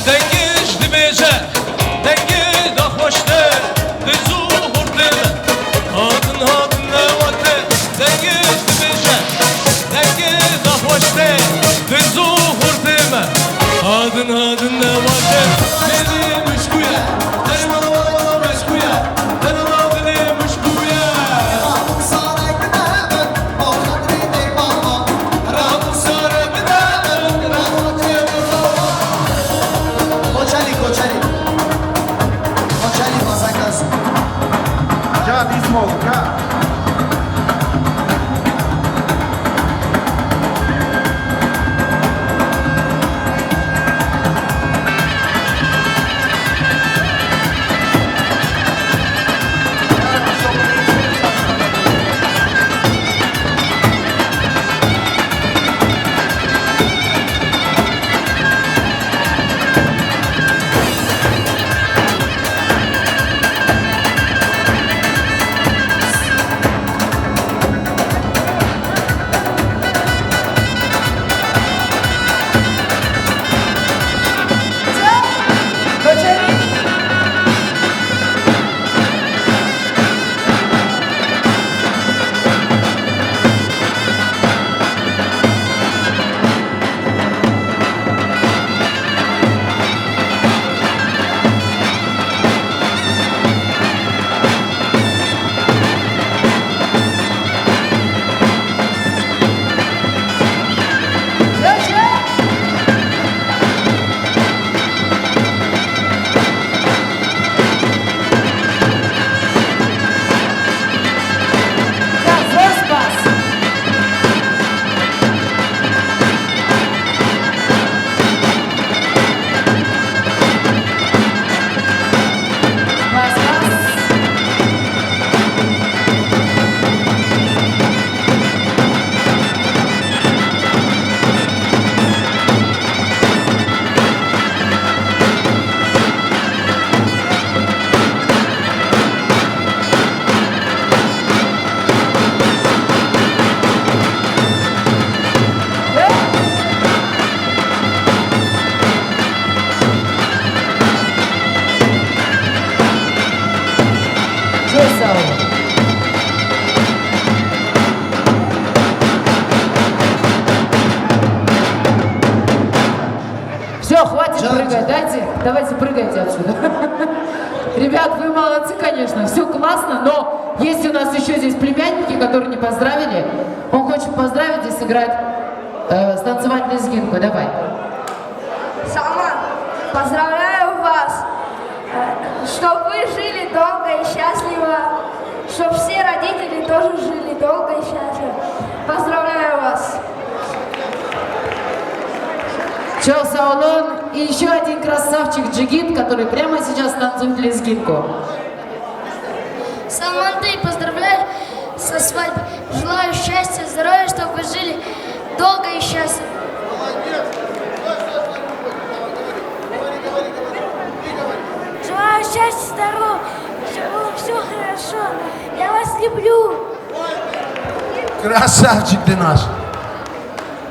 Dengê ji dibêje, dengê daxweş te, diz û hurtê me. Hatin, hatin ne wate, dengê ji dibêje, dengê daxweş te, diz û hurtê me. Hatin, hatin ne wate, dilê min ji ku ye, dermana wate min ji ku ye, dermana dilê min ji ku ye. Koçeli, Koçeli. Koçeli, Masakası. Can, İzmir, can. Çok sağ olun. Всё, хватит прыгать, дайте, давайте прыгайте отсюда. Ребят, вы молодцы, конечно, всё классно, но есть у нас ещё здесь племянники, которые не поздравили. Он хочет поздравить и сыграть, э, станцевать лезгинку. Давай. Салман, поздравляю вас, э, чтоб вы жили долго и счастливо, чтоб все родители тоже жили долго и счастливо. Поздравляю вас. Çok sağ olun. И ещё один красавчик Джигит, который прямо сейчас танцует лезгинку. Салман, ты поздравляю со свадьбой. Желаю счастья, здоровья, чтобы вы жили долго и счастливо. Желаю счастья, здоровья, чтобы было всё хорошо. Я вас люблю. Красавчик ты наш.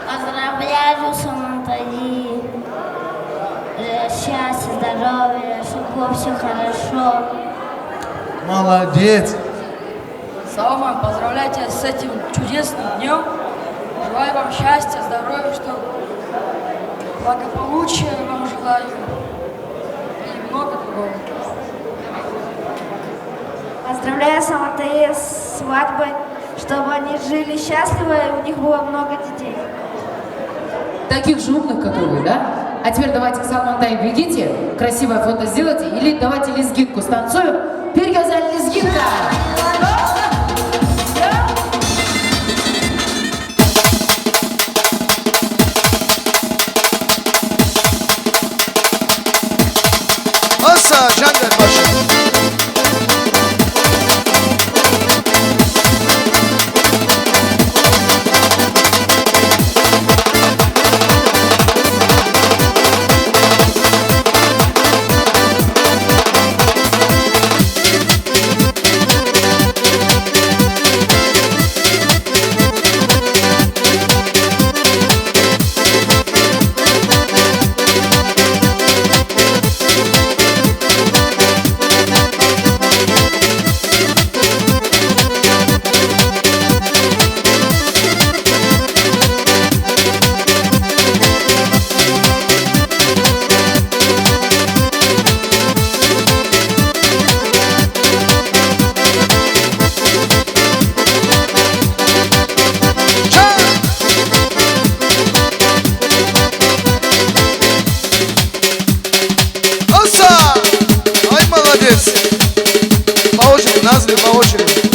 Поздравляю, Самантаи. Э, счастья, здоровья, чтобы было всё хорошо. Молодец. Салман, поздравляю тебя с этим чудесным днём. Желаю вам счастья, здоровья, чтоб благополучия вам желаю. И много другого. Поздравляю Самантаи с свадьбой, чтобы они жили счастливо и у них было много детей. Таких же умных, как и вы, да? А теперь давайте к Салмантаи бегите, красивое фото сделайте, или давайте лезгинку станцуем. Bir güzel лезгинка. Asa Cender Paşa. Süleyman, hoş geldin.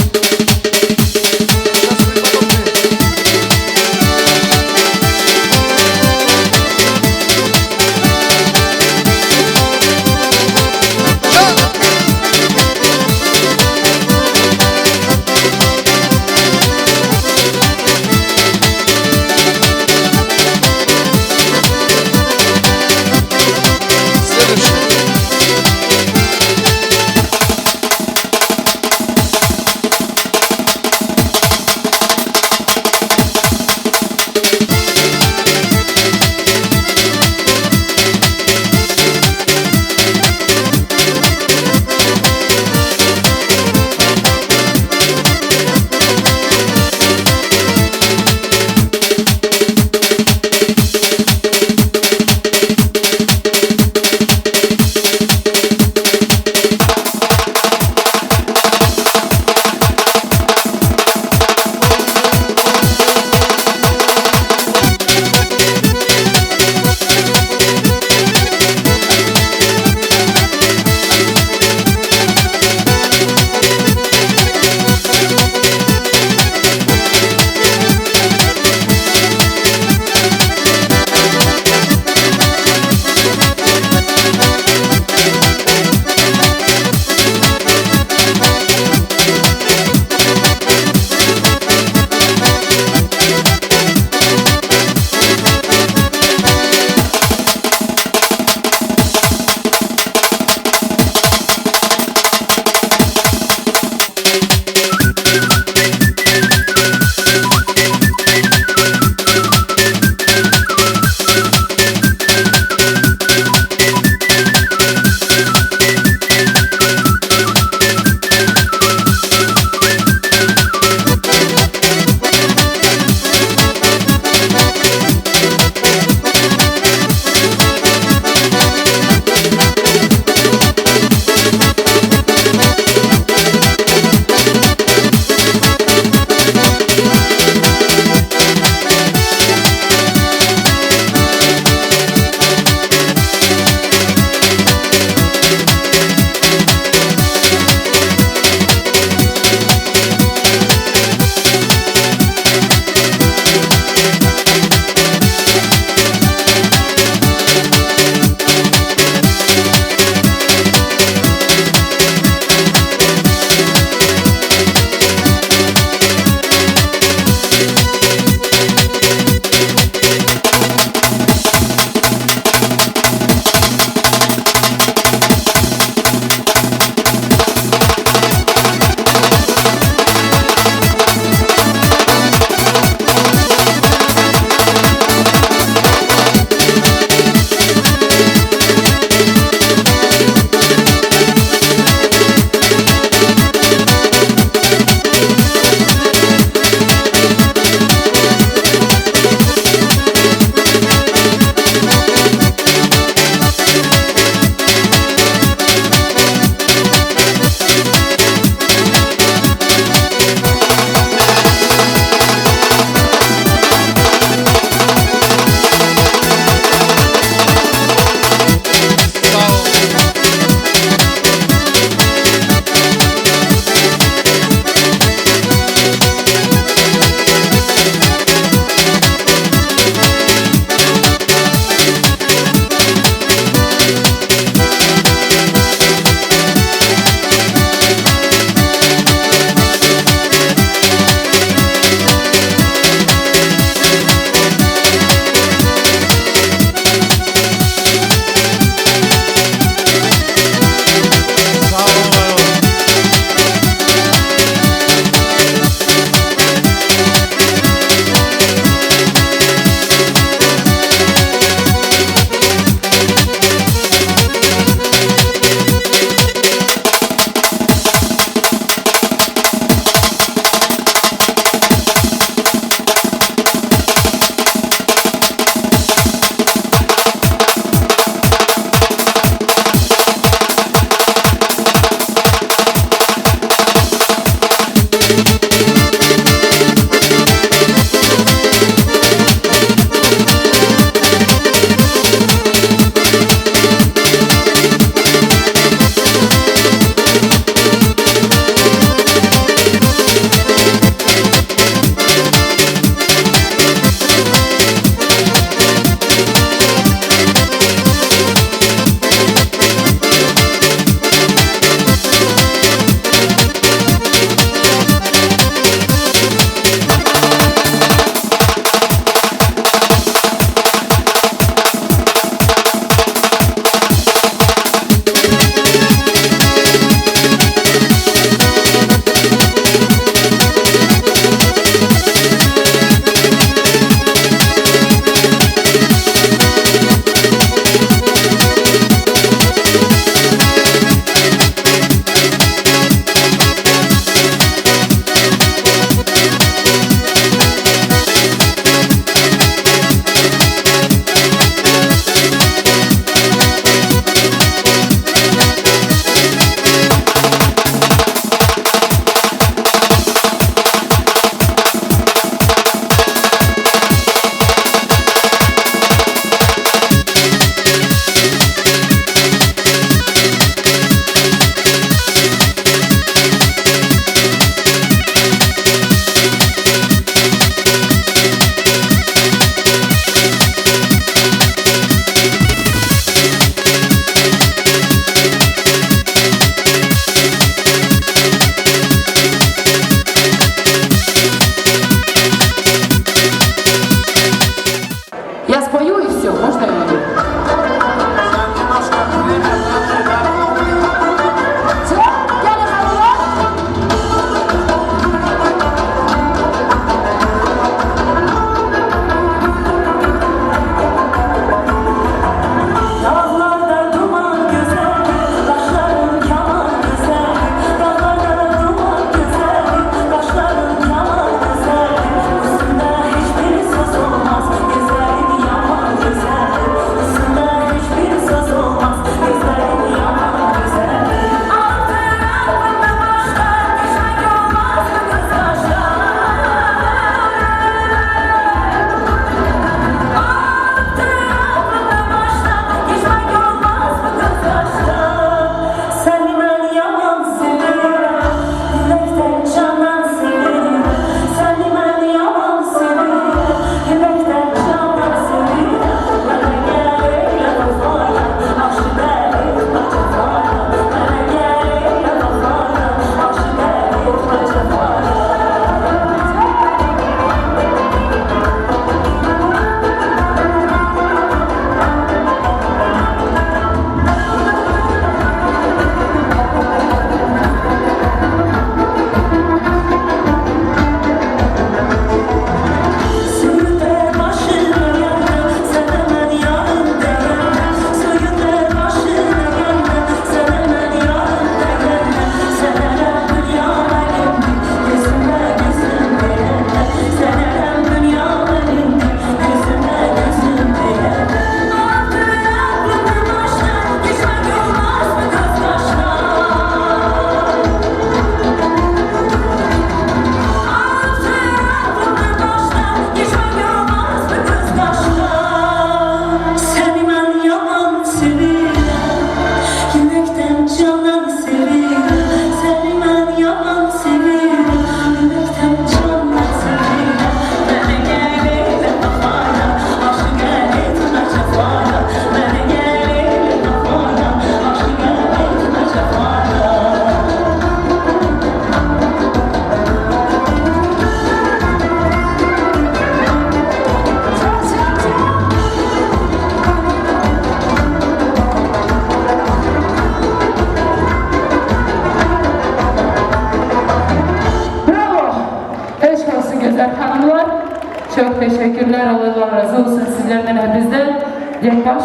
Teşekkürler, Allah razı olsun sizlerden hepinizden. Tek baş,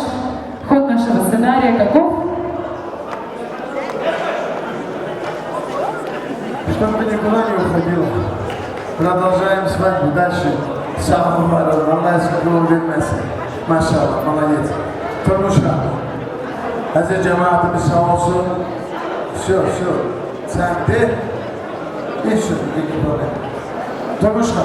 hodna şıvısına, reka kuf. Чтоб ты никуда не уходила. Продолжаем свадьбу дальше. Sağ ol, var ol. Allah eksik yol vermesin. Maşallah, молодец. Tonuşka. Hazır cemaatimiz sağ olsun. Все, все. Sen de. Hiç sorun değil. Tonuşka.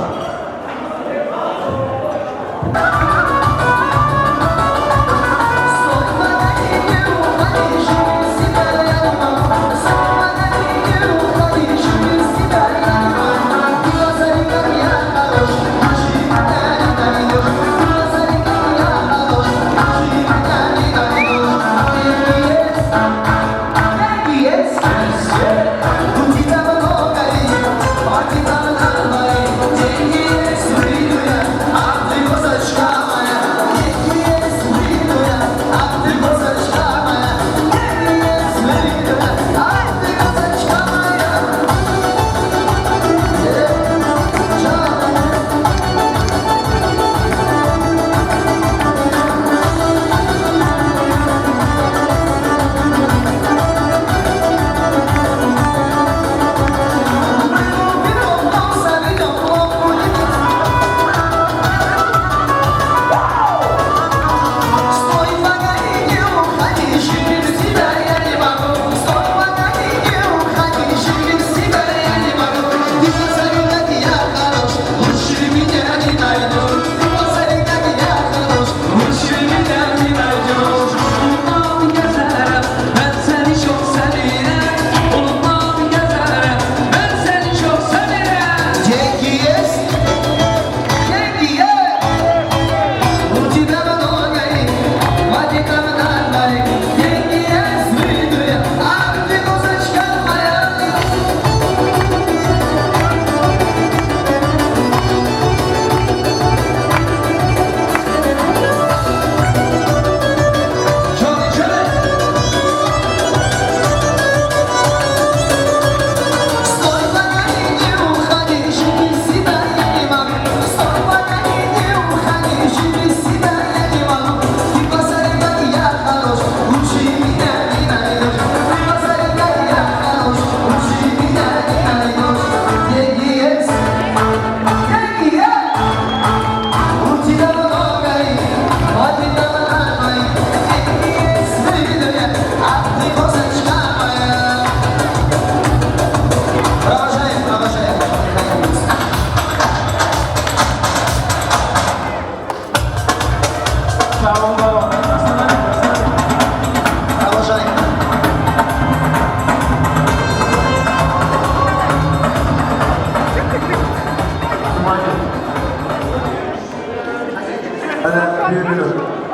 Hele bir, bir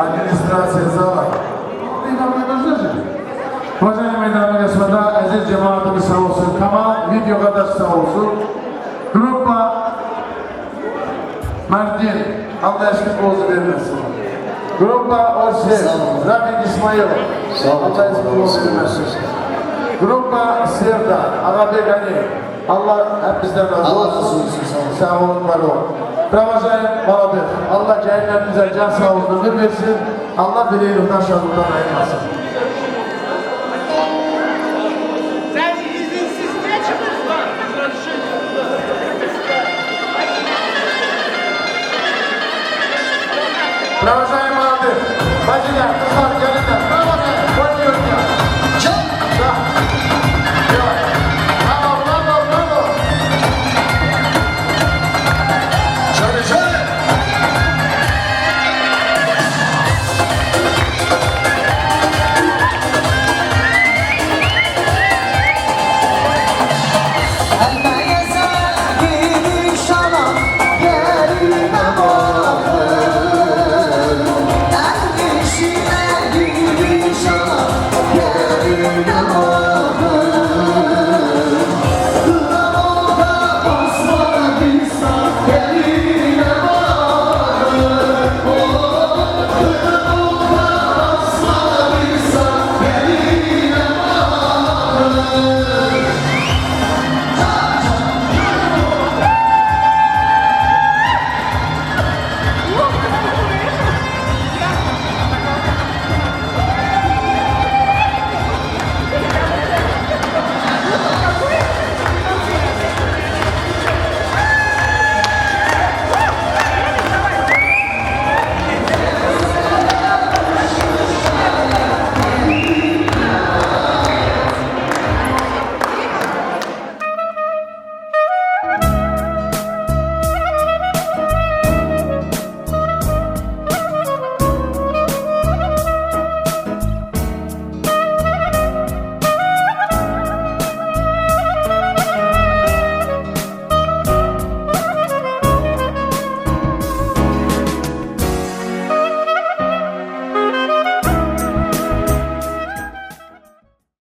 administrasya zala. Rojane meydanı resmeda, aziz cemaatimiz sağ olsun. Tamam, video kardeş sağ olsun. Grupa Mardin, Allah eksik olsun vermesin. Grupa Orse, Sağ olun. Rafik İsmail, Sağ olun. Allah eksik olsun vermesin. Grupa Sevda, Agabek Ali, Allah hepinizden razı Allah olsun. Razı olsun, sağ olun. Sağ olun, var olun. Bravo, Sayın Bahadır. Allah cehenneminize can sağlığı, ömür versin. Allah dileğinden şanlıktan ayırmasın.